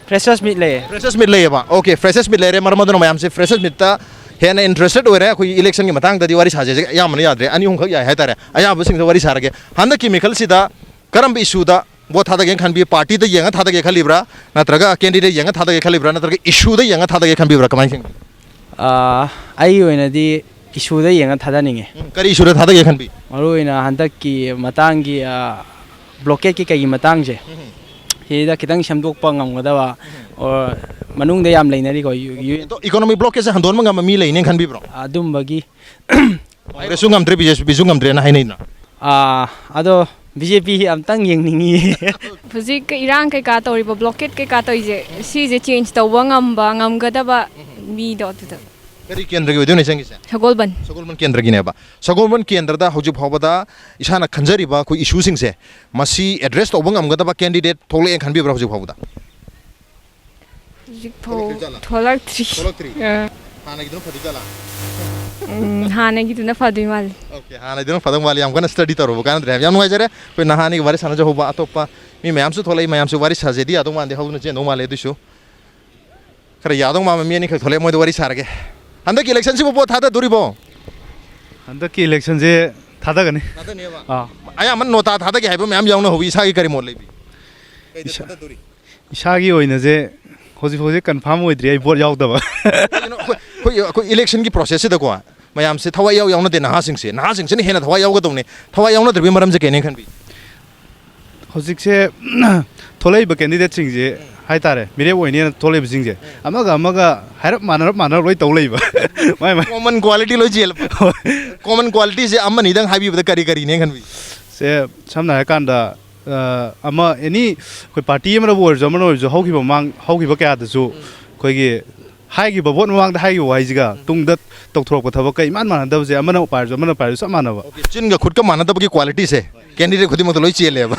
ꯐ꯭ꯔꯦꯁꯔꯁ ꯃꯤꯠ ꯂꯩꯌꯦ꯫ ꯐ꯭ꯔꯦꯁꯔꯁ ꯃꯤꯠ ꯂꯩꯌꯦꯕ꯫ ꯑꯣꯀꯦ, ꯐ꯭ꯔꯦꯁꯔꯁ ꯃꯤꯠ ꯂꯩꯔꯦ, ꯃꯔꯝ ꯑꯗꯨꯅ ꯃꯌꯥꯝꯁꯦ ꯐ꯭ꯔꯦꯁꯔꯁ ꯃꯤꯠꯇ ꯍꯦꯟꯅ ꯏꯟꯇꯔꯦꯁꯇꯦꯠ ꯑꯣꯏꯔꯦ꯫ ꯑꯩꯈꯣꯏ ꯏꯂꯦꯛꯁꯟꯒꯤ ꯃꯇꯥꯡꯗꯗꯤ ꯋꯥꯔꯤ ꯁꯥꯖꯦꯁꯦ ꯑꯌꯥꯝꯕꯅ ꯌꯥꯗ꯭ꯔꯦ, ꯑꯅꯤ ꯑꯍꯨꯝꯈꯛ ꯌꯥꯏ ꯍꯥꯏꯇꯥꯔꯦ꯫ ꯑꯌꯥꯕꯁꯤꯡꯗ ꯋꯥꯔꯤ ꯁꯥꯔꯒꯦ꯫ ꯍꯟꯗꯛꯀꯤ ꯃꯤꯈꯜꯁꯤꯗ ꯀꯔꯝꯕ ꯏꯁꯨꯗ ꯚꯣꯠ ꯊꯥꯗꯒꯦꯅ ꯈꯟꯕꯤ? ꯄꯥꯔꯇꯤꯗ ꯌꯦꯡꯉ ꯊꯥꯗꯒꯦ ꯈꯜꯂꯤꯕ꯭ꯔꯥ, ꯅꯠꯇ꯭ꯔꯒ ꯀꯦꯟꯗꯤꯗꯦꯠ ꯌꯦꯡꯉ ꯊꯥꯗꯒꯦ ꯈꯜꯂꯤꯕ꯭ꯔꯥ, ꯅꯠꯇ꯭ꯔꯒ ꯏꯁꯨꯗ ꯌꯦꯡꯉ ꯊꯥꯗꯒꯦ ꯈꯟꯕꯤꯕ꯭ꯔꯥ? ꯀꯃꯥꯏꯅ ꯈꯟꯒꯦ? ꯑꯥ, ꯑꯩꯒꯤ ꯑꯣꯏꯅꯗꯤ ꯏꯁꯨꯗ ꯌꯦꯡꯉ ꯊꯥꯗꯅꯤꯡꯉꯦ꯫ ꯎꯝ, ꯀꯔꯤ ꯏꯁꯨꯗ ꯊꯥꯗꯒꯦ ꯈꯟꯕꯤ? ꯃꯔꯨꯑꯣꯏꯅ ꯍꯟꯗꯛꯀꯤ ꯃꯇꯥꯡꯒꯤ, ꯑꯥ, ꯕ꯭ꯂꯣꯀꯦꯠꯀꯤ ꯀꯩꯒꯤ ꯃꯇꯥꯡꯁꯦ, ꯁꯤꯗ ꯈꯤꯇꯪ ꯁꯦꯝꯗꯣꯛꯄ ꯉꯝꯒꯗꯕ, ꯑꯣꯔ ꯃꯅꯨꯡꯗ ꯌꯥꯝ ꯂꯩꯅꯔꯤꯀꯣ, ꯌꯨ-, ꯌꯨ-, ꯑꯗꯣ ꯏꯀꯣꯅꯣꯃꯤꯛ ꯕ꯭ꯂꯣꯀꯦꯠꯁꯦ ꯍꯟꯗꯣꯛꯍꯟꯕ ꯉꯝꯕ ꯃꯤ ꯂꯩꯅꯦꯅ ꯈꯟꯕꯤꯕ꯭ꯔꯣ? ꯑꯗꯨꯝꯕꯒꯤ ꯀꯣꯡꯒ꯭ꯔꯦꯁꯁꯨ ꯉꯝꯗ꯭ꯔꯦ, ꯕꯤ ꯖꯦ ꯄꯤꯁꯨ ꯉꯝꯗ꯭ꯔꯦꯅ ꯍꯥꯏꯅꯩꯅ꯫ ꯑꯥ, ꯑꯗꯣ ꯕꯤ ꯖꯦ ꯄꯤ ꯑꯝꯇꯪ ꯌꯦꯡꯅꯤꯡꯉꯤ꯫ ꯍꯧꯖꯤꯛ ꯏꯔꯥꯡ ꯀꯩꯀꯥ ꯇꯧꯔꯤꯕ, ꯕ꯭ꯂꯣꯀꯦꯠ ꯀꯩꯀꯥ ꯇꯧꯔꯤꯁꯦ, ꯁꯤꯁꯦ ꯆꯦꯟꯖ ꯇꯧꯕ ꯉꯝꯕ, ꯉꯝꯒꯗꯕ ꯃꯤꯗꯣ ꯑꯗꯨꯗ꯫ ꯀꯔꯤ ꯀꯦꯟꯗ꯭ꯔꯒꯤ ꯑꯣꯏꯗꯣꯏꯅꯣ ꯆꯪꯒꯤꯁꯦ? ꯁꯒꯣꯜꯕꯟ꯫ ꯁꯒꯣꯜꯕꯟ ꯀꯦꯟꯗ꯭ꯔꯒꯤꯅꯦꯕ꯫ ꯁꯒꯣꯜꯕꯟ ꯀꯦꯟꯗ꯭ꯔꯗ ꯍꯧꯖꯤꯛ ꯐꯥꯎꯕꯗ ꯏꯁꯥꯅ ꯈꯟꯖꯔꯤꯕ ꯑꯩꯈꯣꯏ ꯏꯁꯨꯁꯤꯡꯁꯦ, ꯃꯁꯤ ꯑꯦꯗ꯭ꯔꯦꯁ ꯇꯧꯕ ꯉꯝꯒꯗꯕ ꯀꯦꯟꯗꯤꯗꯦꯠ ꯊꯣꯛꯂꯛꯑꯦꯅ ꯈꯟꯕꯤꯕ꯭ꯔꯥ ꯍꯧꯖꯤꯛ ꯐꯥꯎꯕꯗ? ꯍꯧꯖꯤꯛ ꯐꯥꯎ ꯊꯣꯛꯂꯛꯇ꯭ꯔꯤꯖꯥꯠꯂꯥ? ꯊꯣꯛꯂꯛꯇ꯭ꯔꯤ꯫ ꯊꯣꯛꯂꯛꯇ꯭ꯔꯤ꯫ ꯑꯥ꯫ ꯍꯥꯟꯅꯒꯤꯗꯨꯅ ꯐꯗꯣꯏꯖꯥꯠꯂꯥ? ꯎꯝ, ꯍꯥꯟꯅꯒꯤꯗꯨꯅ ꯐꯗꯣꯏ ꯃꯥꯜꯂꯤ꯫ ꯑꯣꯀꯦ, ꯍꯥꯟꯅꯒꯤꯗꯨꯅ ꯐꯗꯧ ꯃꯥꯜꯂꯤ꯫ ꯌꯥꯝ ꯀꯟꯅ ꯁ꯭ꯇꯗꯤ ꯇꯧꯔꯨꯕ ꯀꯥꯟꯅꯗ꯭ꯔꯦ ꯍꯥꯏꯕ꯫ ꯌꯥꯝ ꯅꯨꯡꯉꯥꯏꯖꯔꯦ꯫ ꯑꯩꯈꯣꯏ ꯅꯍꯥꯟꯒꯤ ꯋꯥꯔꯤ ꯁꯥꯟꯅꯖꯍꯧꯕ ꯑꯇꯣꯞꯄ ꯃꯤ ꯃꯌꯥꯝꯁꯨ ꯊꯣꯛꯂꯛꯏ꯫ ꯃꯌꯥꯝꯁꯨ ꯋꯥꯔꯤ ꯁꯥꯖꯦꯗꯤ ꯌꯥꯗꯧ ꯃꯥꯟꯗꯦ, ꯍꯧꯅ ꯆꯦꯟꯗꯧ ꯃꯥꯜꯂꯦ꯫ ꯑꯗꯨꯏꯁꯨ ꯈꯔ ꯌꯥꯗꯧ ꯃꯥꯟꯕ ꯃꯤ ꯑꯅꯤꯈꯛ ꯊꯣꯛꯂꯛꯑꯦ, ꯃꯣꯏꯗ ꯋꯥꯔꯤ ꯁꯥꯔꯒꯦ꯫ ꯍꯟꯗꯛꯀꯤ ꯏꯂꯦꯛꯁꯟꯁꯤꯕꯨ ꯚꯣꯠ ꯊꯥꯗꯗꯣꯔꯤꯕꯣ? ꯍꯟꯗꯛꯀꯤ ꯏꯂꯦꯛꯁꯟꯁꯦ ꯊꯥꯗꯒꯅꯤ꯫ ꯊꯥꯗꯅꯦꯕ꯫ ꯑꯥ꯫ ꯑꯌꯥꯝꯕꯅ ꯅꯣꯇꯥ ꯊꯥꯗꯒꯦ ꯍꯥꯏꯕ ꯃꯌꯥꯝ ꯌꯥꯎꯅ ꯍꯧꯋꯤ, ꯏꯁꯥꯒꯤ ꯀꯔꯤ ꯃꯣꯠ ꯂꯩꯕꯤ? ꯀꯩꯗ ꯏꯁꯥ-, ꯊꯥꯗꯗꯣꯔꯤ? ꯏꯁꯥꯒꯤ ꯑꯣꯏꯅꯁꯦ ꯍꯧꯖꯤꯛ ꯐꯥꯎꯁꯦ ꯀꯟꯐꯥꯔꯝ ꯑꯣꯏꯗ꯭ꯔꯤ ꯑꯩ ꯚꯣꯠ ꯌꯥꯎꯗꯕ꯫ ꯀꯩꯒꯤꯅꯣ? ꯑꯩꯈꯣꯏ, ꯑꯩꯈꯣꯏ, ꯑꯩꯈꯣꯏ ꯏꯂꯦꯛꯁꯟꯒꯤ ꯄ꯭ꯔꯣꯁꯦꯁꯁꯤꯗꯀꯣ ꯃꯌꯥꯝꯁꯦ ꯊꯋꯥꯏ ꯏꯌꯥꯎ ꯌꯥꯎꯅꯗꯦ ꯅꯍꯥꯁꯤꯡꯁꯦ꯫ ꯅꯍꯥꯁꯤꯡꯁꯤꯅ ꯍꯦꯟꯅ ꯊꯋꯥꯏ ꯌꯥꯎꯒꯗꯧꯅꯦ꯫ ꯊꯋꯥꯏ ꯌꯥꯎꯅꯗ꯭ꯔꯤꯕꯒꯤ ꯃꯔꯝꯁꯦ ꯀꯩꯅꯦ ꯈꯟꯕꯤ? ꯍꯧꯖꯤꯛꯁꯦ ꯊꯣꯛꯂꯛꯏꯕ ꯀꯦꯟꯗꯤꯗꯦꯠꯁꯤꯡꯁꯦ ꯍꯥꯏꯇꯥꯔꯦ, ꯃꯤꯔꯦꯞ ꯑꯣꯏꯅꯦꯅ ꯊꯣꯛꯂꯛꯏꯕꯁꯤꯡꯁꯦ ꯑꯃꯒ ꯑꯃꯒ ꯍꯥꯏꯔꯞ ꯃꯥꯟꯅꯔꯞ ꯃꯥꯟꯅꯔꯞ ꯂꯣꯏ ꯇꯧ ꯂꯩꯕ꯫ ꯃꯥꯏ ꯃꯥꯏ ꯀꯣꯃꯟ ꯀ꯭ꯋꯥꯂꯤꯇꯤ ꯂꯣꯏ ꯆꯦꯜꯂꯕ? ꯍꯣꯏ꯫ ꯀꯣꯃꯟ ꯀ꯭ꯋꯥꯂꯤꯇꯤꯁꯦ ꯑꯃꯅꯤꯗꯪ ꯍꯥꯏꯕꯤꯕꯗ ꯀꯔꯤ ꯀꯔꯤꯅꯦ ꯈꯟꯕꯤ? ꯁꯦ ꯁꯝꯅ ꯍꯥꯏꯔꯀꯥꯟꯗ, ꯑ, ꯑꯃ ꯑꯦꯅꯤ ꯑꯩꯈꯣꯏ ꯄꯥꯔꯇꯤ ꯑꯃꯗꯕꯨ ꯑꯣꯏꯔꯁꯨ ꯑꯃꯅ ꯑꯣꯏꯔꯁꯨ ꯍꯧꯈꯤꯕ ꯃꯃꯥꯡ ꯍꯧꯈꯤꯕ ꯀꯌꯥꯗꯁꯨ ꯑꯩꯈꯣꯏꯒꯤ ꯍꯥꯏꯈꯤꯕ ꯚꯣꯠ ꯃꯃꯥꯡꯗ ꯍꯥꯏꯈꯤꯕ ꯋꯥꯍꯩꯁꯤꯒ ꯇꯨꯡꯗ ꯇꯧꯊꯣꯔꯛꯄ ꯊꯕꯛꯀ ꯏꯃꯥꯟ ꯃꯥꯟꯅꯗꯕꯁꯦ ꯑꯃꯅ ꯄꯥꯏꯔꯁꯨ ꯑꯃꯅ ꯄꯥꯏꯔꯁꯨ ꯆꯞ ꯃꯥꯟꯅꯕ꯫ ꯆꯤꯟꯒ ꯈꯨꯠꯀ ꯃꯥꯟꯅꯗꯕꯒꯤ ꯀ꯭ꯋꯥꯂꯤꯇꯤꯁꯦ ꯀꯦꯟꯗꯤꯗꯦꯠ ꯈꯨꯗꯤꯡꯃꯛꯇ ꯂꯣꯏ ꯆꯦꯜꯂꯦꯕ꯫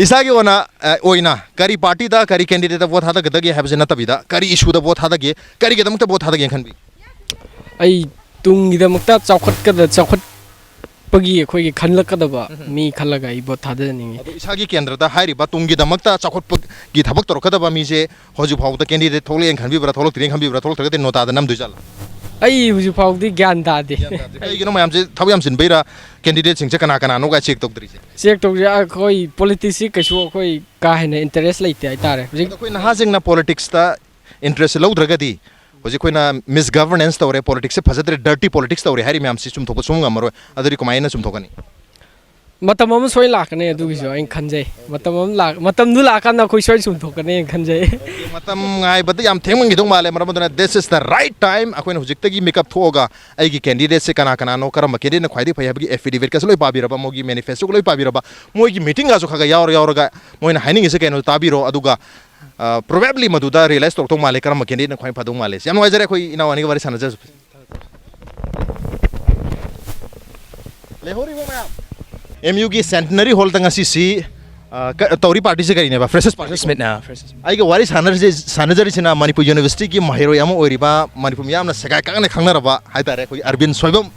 ꯏꯁꯥꯒꯤ ꯑꯣꯏꯅ, ꯑ, ꯑꯣꯏꯅ ꯀꯔꯤ ꯄꯥꯔꯇꯤꯗ ꯀꯔꯤ ꯀꯦꯟꯗꯤꯗꯦꯠꯇ ꯚꯣꯠ ꯊꯥꯗꯒꯗꯒꯦ ꯍꯥꯏꯕꯁꯦ ꯅꯠꯇꯕꯤꯗ ꯀꯔꯤ ꯏꯁꯨꯗ ꯚꯣꯠ ꯊꯥꯗꯒꯦ, ꯀꯔꯤꯒꯤꯗꯃꯛꯇ ꯚꯣꯠ ꯊꯥꯗꯒꯦꯅ ꯈꯟꯕꯤ? ꯑꯩ ꯇꯨꯡꯒꯤꯗꯃꯛꯇ ꯆꯥꯎꯈꯠꯀꯗ-, ꯆꯥꯎꯈꯠꯄꯒꯤ ꯑꯩꯈꯣꯏꯒꯤ ꯈꯜꯂꯛꯀꯗꯕ ꯎꯝ꯫ ꯃꯤ ꯈꯜꯂꯒ ꯑꯩ ꯚꯣꯠ ꯊꯥꯗꯅꯤꯡꯉꯤ꯫ ꯑꯗꯣ ꯏꯁꯥꯒꯤ ꯀꯦꯟꯗ꯭ꯔꯗ ꯍꯥꯏꯔꯤꯕ ꯇꯨꯡꯒꯤꯗꯃꯛꯇ ꯆꯥꯎꯈꯠꯄꯒꯤ ꯊꯕꯛ ꯇꯧꯔꯛꯀꯗꯕ ꯃꯤꯁꯦ ꯍꯧꯖꯤꯛ ꯐꯥꯎꯕꯗ ꯀꯦꯟꯗꯤꯗꯦꯠ ꯊꯣꯛꯂꯛꯑꯦꯅ ꯈꯟꯕꯤꯕ꯭ꯔꯥ, ꯊꯣꯛꯂꯛꯇ꯭ꯔꯤꯅ ꯈꯟꯕꯤꯕ꯭ꯔꯥ, ꯊꯣꯛꯂꯛꯇ꯭ꯔꯒꯗꯤ ꯅꯣꯇꯥꯗ ꯅꯝꯗꯣꯏ ꯖꯥꯠꯂꯥ? ꯑꯩ ꯍꯧꯖꯤꯛ ꯐꯥꯎꯗꯤ ꯒ꯭ꯌꯥꯟ ꯇꯥꯗꯦ꯫ ꯒ꯭ꯌꯥꯟ ꯇꯥꯗꯦ꯫ ꯀꯩꯒꯤꯅꯣ ꯃꯌꯥꯝꯁꯦ ꯊꯕꯛ ꯌꯥꯝ ꯆꯤꯟꯕꯩꯔꯥ, ꯀꯦꯟꯗꯤꯗꯦꯠꯁꯤꯡꯁꯦ ꯀꯅꯥ ꯀꯅꯥꯅꯣꯒ ꯆꯦꯛ ꯇꯧꯗ꯭ꯔꯤꯁꯦ? ꯆꯦꯛ ꯇꯧꯁꯦ, ꯑꯩꯈꯣꯏ ꯄꯣꯂꯤꯇꯤꯛꯁꯁꯤ ꯀꯩꯁꯨ ꯑꯩꯈꯣꯏ ꯀꯥ ꯍꯦꯟꯅ ꯏꯟꯇꯔꯦꯁ ꯂꯩꯇꯦ ꯍꯥꯏꯇꯥꯔꯦ ꯍꯧꯖꯤꯛ꯫ ꯑꯗꯣ ꯑꯩꯈꯣꯏ ꯅꯍꯥꯁꯤꯡꯅ ꯄꯣꯂꯤꯇꯤꯛꯁꯇ ꯏꯟꯇꯔꯦꯁ ꯂꯧꯗ꯭ꯔꯒꯗꯤ ꯍꯧꯖꯤꯛ ꯑꯩꯈꯣꯏꯅ ꯃꯤꯁ ꯒꯚꯔꯅꯦꯟꯁ ꯇꯧꯔꯦ, ꯄꯣꯂꯤꯇꯤꯛꯁꯁꯦ ꯐꯖꯗ꯭ꯔꯦ, ꯗꯔꯇꯤ ꯄꯣꯂꯤꯇꯤꯛꯁ ꯇꯧꯔꯦ ꯍꯥꯏꯔꯤ ꯃꯌꯥꯝꯁꯤ ꯆꯨꯝꯊꯣꯛꯄ ꯁꯨꯡꯉꯝ ꯉꯝꯃꯔꯣꯏ꯫ ꯑꯗꯨꯗꯤ ꯀꯃꯥꯏꯅ ꯆꯨꯝꯊꯣꯛꯀꯅꯤ? ꯃꯇꯝ ꯑꯃ ꯁꯣꯏ ꯂꯥꯛꯀꯅꯤ, ꯑꯗꯨꯒꯤꯁꯨ ꯑꯩꯅ ꯈꯟꯖꯩ꯫ ꯃꯇꯝ ꯑꯃ ꯂꯥꯛ-, ꯃꯇꯝꯗꯨ ꯂꯥꯛꯑꯀꯥꯟꯗ ꯑꯩꯈꯣꯏ ꯁꯣꯏ ꯆꯨꯝꯊꯣꯛꯀꯅꯤꯅ ꯈꯟꯖꯩ꯫ ꯃꯇꯝ ꯉꯥꯏꯕꯗ ꯌꯥꯝ ꯊꯦꯡꯃꯟꯈꯤꯗꯧ ꯃꯥꯜꯂꯦ꯫ ꯃꯔꯝ ꯑꯗꯨꯅ this is the right time꯫ ꯑꯩꯈꯣꯏꯅ ꯍꯧꯖꯤꯛꯇꯒꯤ ꯃꯤꯀꯞ ꯊꯣꯛꯑꯒ ꯑꯩꯒꯤ ꯀꯦꯟꯗꯤꯗꯦꯠꯁꯦ ꯀꯅꯥ ꯀꯅꯥꯅꯣ, ꯀꯔꯝꯕ ꯀꯦꯟꯗꯤꯗꯦꯠꯅ ꯈ꯭ꯋꯥꯏꯗꯒꯤ ꯐꯩ ꯍꯥꯏꯕꯒꯤ ꯑꯦꯐꯤꯗꯦꯚꯤꯠꯀꯁꯨ ꯂꯣꯏ ꯄꯥꯕꯤꯔꯕ, ꯃꯣꯏꯒꯤ ꯃꯦꯅꯤꯐꯦꯁꯇꯣꯒ ꯂꯣꯏ ꯄꯥꯕꯤꯔꯕ, ꯃꯣꯏꯒꯤ ꯃꯤꯇꯤꯡꯒꯁꯨ ꯈꯔ ꯈꯔ ꯌꯥꯎꯔ ꯌꯥꯎꯔꯒ ꯃꯣꯏꯅ ꯍꯥꯏꯅꯤꯡꯉꯤꯁꯦ ꯀꯩꯅꯣ ꯇꯥꯕꯤꯔꯣ꯫ ꯑꯗꯨꯒ, ꯑ, ꯄ꯭ꯔꯣꯕꯦꯕꯂꯤ ꯃꯗꯨꯗ ꯔꯤꯌꯦꯂꯥꯏꯁ ꯇꯧꯔꯛꯇꯧ ꯃꯥꯜꯂꯦ, ꯀꯔꯝꯕ ꯀꯦꯟꯗꯤꯗꯦꯠꯅ ꯈ꯭ꯋꯥꯏ ꯐꯗꯧ ꯃꯥꯜꯂꯦ꯫ ꯌꯥꯝ ꯅꯨꯡꯉꯥꯏꯖꯔꯦ ꯑꯩꯈꯣꯏ ꯏꯅꯥꯎ ꯑꯅꯤꯒ ꯋꯥꯔꯤ ꯁꯥꯟꯅꯖꯔꯁꯨ꯫ ꯂꯩꯍꯧꯔꯤꯕ ꯃꯌꯥꯝ꯫ ꯑꯦꯝ ꯌꯨꯒꯤ ꯁꯦꯟꯇꯅꯔꯤ ꯍꯣꯜꯗ ꯉꯁꯤꯁꯤ, ꯑ, ꯀ-, ꯇꯧꯔꯤ ꯄꯥꯔꯇꯤꯁꯦ ꯀꯔꯤꯅꯦꯕ? Freshers party. ꯐ꯭ꯔꯦꯁꯔꯁ ꯃꯤꯠꯅ, ꯐ꯭ꯔꯦꯁꯔꯁ ꯃꯤꯠ꯫ ꯑꯩꯒ ꯋꯥꯔꯤ ꯁꯥꯟꯅꯔꯤꯁꯦ, ꯁꯥꯟꯅꯖꯔꯤꯁꯤꯅ ꯃꯅꯤꯄꯨꯔ ꯌꯨꯅꯤꯚꯔꯁꯤꯇꯤꯒꯤ ꯃꯍꯩꯔꯣꯏ ꯑꯃ ꯑꯣꯏꯔꯤꯕ, ꯃꯅꯤꯄꯨꯔ ꯃꯤꯌꯥꯝꯅ ꯁꯦꯒꯥꯏ ꯀꯛꯅ ꯈꯪꯅꯔꯕ ꯍꯥꯏꯇꯥꯔꯦ, ꯑꯩꯈꯣꯏꯒꯤ ꯑꯔꯕꯤꯟ ꯁꯣꯏꯕꯝ꯫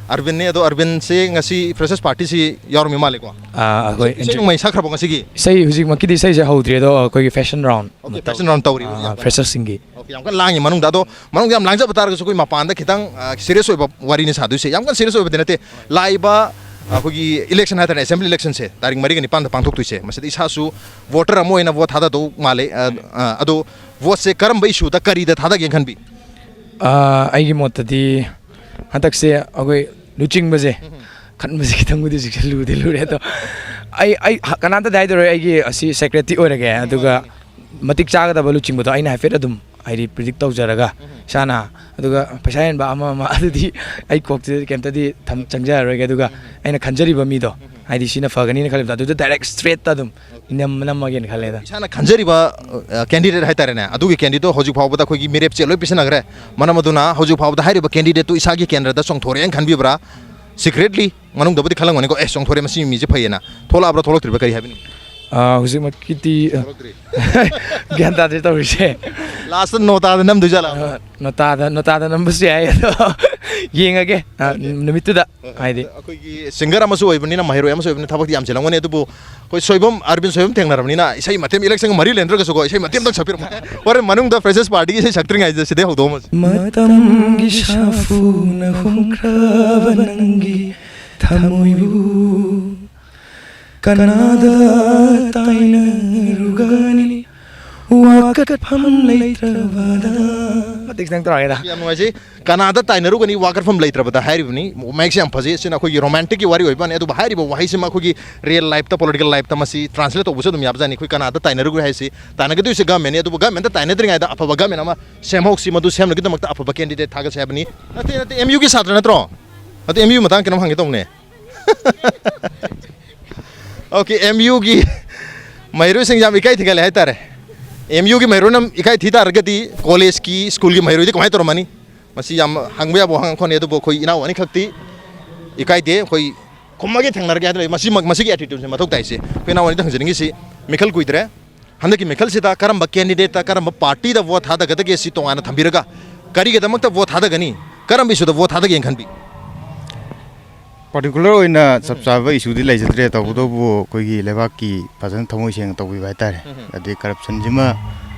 ꯑꯔꯕꯤꯟꯅꯦ꯫ ꯑꯗꯣ ꯑꯔꯕꯤꯟꯁꯦ ꯉꯁꯤ ꯐ꯭ꯔꯦꯁꯔꯁ ꯄꯥꯔꯇꯤꯁꯤ ꯌꯥꯎꯔꯝꯃꯤ ꯃꯥꯜꯂꯦꯀꯣ? ꯑꯥ, ꯑꯩꯈꯣꯏ ꯏꯁꯩ ꯅꯣꯡꯃꯥꯏ ꯁꯛꯈ꯭ꯔꯕꯣ ꯉꯁꯤꯒꯤ? ꯏꯁꯩ ꯍꯧꯖꯤꯛꯃꯛꯀꯤꯗꯤ ꯏꯁꯩꯁꯦ ꯍꯧꯗ꯭ꯔꯤ, ꯑꯗꯣ ꯑꯩꯈꯣꯏꯒꯤ fashion round okay, fashion round ꯇꯧꯔꯤ ꯍꯧꯖꯤꯛ ꯌꯥꯝ ꯀꯟꯅ꯫ ꯐ꯭ꯔꯦꯁꯔꯁꯤꯡꯒꯤ꯫ ꯑꯣꯀꯦ, ꯌꯥꯝ ꯀꯟꯅ ꯂꯥꯡꯉꯤ ꯃꯅꯨꯡꯗ꯫ ꯑꯗꯣ ꯃꯅꯨꯡꯗ ꯌꯥꯝ ꯂꯥꯡꯖꯕ ꯇꯥꯔꯒꯁꯨ ꯑꯩꯈꯣꯏ ꯃꯄꯥꯟꯗ ꯈꯤꯇꯪ ꯁꯤꯔꯤꯌꯁ ꯑꯣꯏꯕ ꯋꯥꯔꯤꯅꯤ ꯁꯥꯗꯣꯏꯁꯦ꯫ ꯌꯥꯝ ꯀꯟꯅ ꯁꯤꯔꯤꯌꯁ ꯑꯣꯏꯕꯗꯤ ꯅꯠꯇꯦ꯫ ꯂꯥꯛꯏꯕ ꯑꯩꯈꯣꯏꯒꯤ ꯏꯂꯦꯛꯁꯟ ꯍꯥꯏꯇꯥꯔꯦ, ꯑꯦꯁꯦꯝꯕ꯭ꯂꯤ ꯏꯂꯦꯛꯁꯟꯁꯦ ꯇꯥꯔꯤꯛ ꯃꯔꯤꯒ ꯅꯤꯄꯥꯟꯗ ꯄꯥꯡꯊꯣꯛꯇꯣꯏꯁꯦ, ꯃꯁꯤꯗ ꯏꯁꯥꯁꯨ ꯚꯣꯇꯔ ꯑꯃ ꯑꯣꯏꯅ ꯚꯣꯠ ꯊꯥꯗꯗꯧ ꯃꯥꯜꯂꯦ꯫ ꯑ, ꯑ, ꯑꯗꯣ ꯚꯣꯠꯁꯦ ꯀꯔꯝꯕ ꯏꯁꯨꯗ ꯀꯔꯤꯗ ꯊꯥꯗꯒꯦꯅ ꯈꯟꯕꯤ? ꯑꯥ, ꯑꯩꯒꯤ ꯃꯣꯠꯇꯗꯤ ꯍꯟꯗꯛꯁꯦ ꯑꯩꯈꯣꯏ ꯂꯨꯆꯤꯡꯕꯁꯦ ꯈꯟꯕꯁꯦ ꯈꯤꯇꯪꯕꯨꯗꯤ ꯍꯧꯖꯤꯛꯁꯦ ꯂꯨꯗꯤ ꯂꯨꯔꯦ꯫ ꯑꯗꯣ ꯑꯩ ꯑꯩ ꯀꯅꯥꯝꯇꯗꯤ ꯍꯥꯏꯗꯔꯣꯏ, ꯑꯩꯒꯤ ꯑꯁꯤ ꯁꯦꯀ꯭ꯔꯦꯠꯇꯤ ꯑꯣꯏꯔꯒꯦ꯫ ꯑꯗꯨꯒ ꯃꯇꯤꯛ ꯆꯥꯒꯗꯕ ꯂꯨꯆꯤꯡꯕꯗꯣ ꯑꯩꯅ ꯍꯥꯏꯐꯦꯠ ꯑꯗꯨꯝ ꯍꯥꯏꯗꯤ ꯄ꯭ꯔꯤꯗꯤꯛ ꯇꯧꯖꯔꯒ ꯏꯁꯥꯅ, ꯑꯗꯨꯒ ꯄꯩꯁꯥ ꯍꯦꯟꯕ ꯑꯃ ꯑꯃ ꯑꯗꯨꯗꯤ ꯑꯩ ꯀꯣꯛꯇ ꯀꯩꯝꯇꯗꯤ ꯊꯝ-, ꯆꯪꯖꯔꯔꯣꯏꯒꯦ꯫ ꯑꯗꯨꯒ ꯑꯩꯅ ꯈꯟꯖꯔꯤꯕ ꯃꯤꯗꯣ ꯍꯥꯏꯗꯤ ꯁꯤꯅ ꯐꯒꯅꯤꯅ ꯈꯜꯂꯤꯕꯗꯣ ꯑꯗꯨꯗ ꯗꯥꯏꯔꯦꯛ ꯁ꯭ꯇ꯭ꯔꯦꯠꯇ ꯑꯗꯨꯝ ꯅꯝ-, ꯅꯝꯃꯒꯦꯅ ꯈꯜꯂꯦꯗ꯫ ꯏꯁꯥꯅ ꯈꯟꯖꯔꯤꯕ ꯀꯦꯟꯗꯤꯗꯦꯠ ꯍꯥꯏꯇꯥꯔꯦꯅꯦ, ꯑꯗꯨꯒꯤ ꯀꯦꯟꯗꯤꯗꯦꯠꯇꯣ ꯍꯧꯖꯤꯛ ꯐꯥꯎꯕꯗ ꯑꯩꯈꯣꯏꯒꯤ ꯃꯤꯔꯦꯞꯁꯦ ꯂꯣꯏ ꯄꯤꯁꯟꯅꯈ꯭ꯔꯦ꯫ ꯃꯔꯝ ꯑꯗꯨꯅ ꯍꯧꯖꯤꯛ ꯐꯥꯎꯕꯗ ꯍꯥꯏꯔꯤꯕ ꯀꯦꯟꯗꯤꯗꯦꯠꯇꯨ ꯏꯁꯥꯒꯤ ꯀꯦꯟꯗ꯭ꯔꯗ ꯆꯣꯡꯊꯣꯔꯛꯑꯦꯅ ꯈꯟꯕꯤꯕ꯭ꯔꯥ? ꯁꯤꯀ꯭ꯔꯦꯠꯂꯤ ꯃꯅꯨꯡꯗꯕꯨꯗꯤ ꯈꯜꯂꯝꯒꯅꯤꯀꯣ, "ꯑꯦ, ꯆꯣꯡꯊꯣꯔꯛꯑꯦ, ꯃꯁꯤ ꯃꯤꯁꯦ ꯐꯩꯌꯦꯅ"꯫ ꯊꯣꯛꯂꯛꯑꯕ꯭ꯔꯥ, ꯊꯣꯛꯂꯛꯇ꯭ꯔꯤꯕ꯭ꯔꯥ, ꯀꯔꯤ ꯍꯥꯏꯕꯤꯅꯤꯡꯉꯤ? ꯑꯥ, ꯍꯧꯖꯤꯛꯃꯛꯀꯤꯗꯤ, ꯑ, ꯒ꯭ꯌꯥꯟ ꯇꯥꯗ꯭ꯔꯦ ꯇꯧꯔꯤꯁꯦ꯫ ꯂꯥꯁꯇ ꯅꯣꯇꯥꯗ ꯅꯝꯗꯣꯏ ꯖꯥꯠꯂꯥ? ꯑ, ꯅꯣꯇꯥꯗ, ꯅꯣꯇꯥꯗ ꯅꯝꯕꯁꯨ ꯌꯥꯏ, ꯑꯗꯣ ꯌꯦꯡꯉꯒꯦ, ꯑ, ꯅꯨꯃꯤꯠꯇꯨꯗ ꯍꯥꯏꯗꯤ꯫ ꯑꯩꯈꯣꯏꯒꯤ ꯁꯤꯡꯒꯔ ꯑꯃꯁꯨ ꯑꯣꯏꯕꯅꯤꯅ, ꯃꯍꯩꯔꯣꯏ ꯑꯃꯁꯨ ꯑꯣꯏꯕꯅꯤꯅ ꯊꯕꯛꯇꯤ ꯌꯥꯝ ꯆꯤꯜꯂꯝꯒꯅꯤ꯫ ꯑꯗꯨꯕꯨ ꯑꯩꯈꯣꯏ ꯁꯣꯏꯕꯝ, ꯑꯥꯔꯕꯤꯟ ꯁꯣꯏꯕꯝ ꯊꯦꯡꯅꯔꯕꯅꯤꯅ ꯏꯁꯩ ꯃꯇꯦꯛ, ꯏꯂꯦꯛꯁꯟꯒ ꯃꯔꯤ ꯂꯩꯅꯗ꯭ꯔꯒꯁꯨꯀꯣ, ꯏꯁꯩ ꯃꯇꯦꯛ ꯑꯝꯇꯪ ꯁꯛꯄꯤꯔꯝꯃꯣ꯫ ꯍꯣꯔꯦꯟ ꯃꯅꯨꯡꯗ ꯐ꯭ꯔꯦꯁꯔꯁ ꯄꯥꯔꯇꯤꯒꯤ ꯏꯁꯩ ꯁꯛꯇ꯭ꯔꯤꯉꯩꯗ ꯁꯤꯗꯩ ꯍꯧꯗꯣꯛꯑꯝꯃꯁꯤ꯫ ꯃꯇꯝꯒꯤ ꯁꯥꯐꯨꯅ ꯍꯨꯝꯈ꯭ꯔꯕ ꯅꯪꯒꯤ ꯊꯃꯣꯏꯕꯨ ꯀꯅꯥꯗ ꯇꯥꯏꯅꯔꯨꯒꯅꯤ, ꯋꯥꯀꯠꯐꯝ ꯂꯩꯇ꯭ꯔꯕꯗ꯫ ꯃꯇꯤꯛ ꯈꯤꯇꯪ ꯇꯧꯔꯛꯑꯒꯦꯗ꯫ ꯌꯥꯝ ꯅꯨꯡꯉꯥꯏꯖꯩ꯫ "ꯀꯅꯥꯗ ꯇꯥꯏꯅꯔꯨꯒꯅꯤ, ꯋꯥꯀꯠꯐꯝ ꯂꯩꯇ꯭ꯔꯕꯗ" ꯍꯥꯏꯔꯤꯕꯅꯤ꯫ ꯃꯌꯦꯛꯁꯦ ꯌꯥꯝ ꯐꯖꯩ꯫ ꯁꯤꯅ ꯑꯩꯈꯣꯏꯒꯤ ꯔꯣꯃꯥꯟꯇꯤꯛꯀꯤ ꯋꯥꯔꯤ ꯑꯣꯏꯕꯅꯤ, ꯑꯗꯨꯕꯨ ꯍꯥꯏꯔꯤꯕ ꯋꯥꯍꯩꯁꯤꯃ ꯑꯩꯈꯣꯏꯒꯤ ꯔꯤꯌꯦꯜ ꯂꯥꯏꯐꯇ, ꯄꯣꯂꯤꯇꯤꯀꯦꯜ ꯂꯥꯏꯐꯇ ꯃꯁꯤ ꯇ꯭ꯔꯥꯟꯁꯂꯦꯠ ꯇꯧꯕꯁꯨ ꯑꯗꯨꯝ ꯌꯥꯕꯖꯥꯠꯅꯤ꯫ ꯑꯩꯈꯣꯏ ꯀꯅꯥꯗ ꯇꯥꯏꯅꯔꯨꯒꯅꯤ ꯍꯥꯏꯁꯤ, ꯇꯥꯏꯅꯒꯗꯣꯏꯁꯦ ꯒꯃꯦꯟꯅꯤ, ꯑꯗꯨꯕꯨ ꯒꯃꯦꯟꯗ ꯇꯥꯏꯅꯗ꯭ꯔꯤꯉꯩꯗ ꯑꯐꯕ ꯒꯃꯦꯟ ꯑꯃ ꯁꯦꯝꯍꯧꯁꯤ, ꯃꯗꯨ ꯁꯦꯝꯅꯕꯒꯤꯗꯃꯛꯇ ꯑꯐꯕ ꯀꯦꯟꯗꯤꯗꯦꯠ ꯊꯥꯒꯠꯁꯤ ꯍꯥꯏꯕꯅꯤ꯫ ꯅꯠꯇꯦ, ꯅꯠꯇꯦ, ꯑꯦꯝ ꯌꯨꯒꯤ ꯁꯥꯇ꯭ꯔ ꯅꯠꯇ꯭ꯔꯣ? ꯑꯗꯨ ꯑꯦꯝ ꯌꯨ ꯃꯇꯥꯡ ꯀꯩꯅꯣꯝ ꯍꯪꯒꯦ ꯇꯧꯕꯅꯦ꯫ ꯑꯣꯀꯦ, ꯑꯦꯝ ꯌꯨꯒꯤ ꯃꯍꯩꯔꯣꯏꯁꯤꯡ ꯌꯥꯝ ꯏꯀꯥꯏ ꯊꯤꯒꯠꯂꯦ ꯍꯥꯏꯇꯥꯔꯦ꯫ ꯑꯦꯝ ꯌꯨꯒꯤ ꯃꯍꯩꯔꯣꯏꯅ ꯏꯀꯥꯏ ꯊꯤ ꯇꯥꯔꯒꯗꯤ ꯀꯣꯂꯦꯖꯀꯤ, ꯁ꯭ꯀꯨꯜꯒꯤ ꯃꯍꯩꯔꯣꯏꯗꯤ ꯀꯃꯥꯏꯅ ꯇꯧꯔꯝꯃꯅꯤ? ꯃꯁꯤ ꯌꯥꯝ ꯍꯪꯕ ꯌꯥꯕ ꯋꯥꯍꯪ ꯑꯃꯈꯛꯅꯤ, ꯑꯗꯨꯕꯨ ꯑꯩꯈꯣꯏ ꯏꯅꯥꯎ ꯑꯅꯤꯈꯛꯇꯤ ꯏꯀꯥꯏꯗꯦ꯫ ꯑꯩꯈꯣꯏ ꯈꯨꯝꯃꯒꯦ, ꯊꯦꯡꯅꯔꯒꯦ ꯍꯥꯏꯗꯅ ꯂꯩ꯫ ꯃꯁꯤꯃꯛ, ꯃꯁꯤꯒꯤ ꯑꯦꯇꯤꯇ꯭ꯌꯨꯠꯁꯦ ꯃꯊꯧ ꯇꯥꯏꯁꯦ꯫ ꯑꯩꯈꯣꯏ ꯏꯅꯥꯎ ꯑꯅꯤꯗ ꯍꯪꯖꯅꯤꯡꯉꯤꯁꯤ, ꯃꯤꯈꯜ ꯀꯨꯏꯗ꯭ꯔꯦ꯫ ꯍꯟꯗꯛꯀꯤ ꯃꯤꯈꯜꯁꯤꯗ ꯀꯔꯝꯕ ꯀꯦꯟꯗꯤꯗꯦꯠꯇ, ꯀꯔꯝꯕ ꯄꯥꯔꯇꯤꯗ ꯚꯣꯠ ꯊꯥꯗꯒꯗꯒꯦ ꯁꯤ ꯇꯣꯉꯥꯟꯅ ꯊꯝꯕꯤꯔꯒ, ꯀꯔꯤꯒꯤꯗꯃꯛꯇ ꯚꯣꯠ ꯊꯥꯗꯒꯅꯤ, ꯀꯔꯝꯕ ꯏꯁꯨꯗ ꯚꯣꯠ ꯊꯥꯗꯒꯦꯅ ꯈꯟꯕꯤ? ꯄꯥꯔꯇꯤꯀꯨꯂꯔ ꯑꯣꯏꯅ ꯆꯞ ꯆꯥꯕ ꯏꯁꯨꯗꯤ ꯂꯩꯖꯗ꯭ꯔꯦ, ꯇꯧꯕꯇꯕꯨ ꯑꯩꯈꯣꯏꯒꯤ ꯂꯩꯕꯥꯛꯀꯤ ꯐꯖꯅ ꯊꯃꯣꯏ ꯁꯦꯡꯅ ꯇꯧꯕꯤꯕ ꯍꯥꯏꯇꯥꯔꯦ꯫ ꯎꯝ꯫ ꯑꯗꯩ ꯀꯔꯞꯁꯟꯁꯤꯃ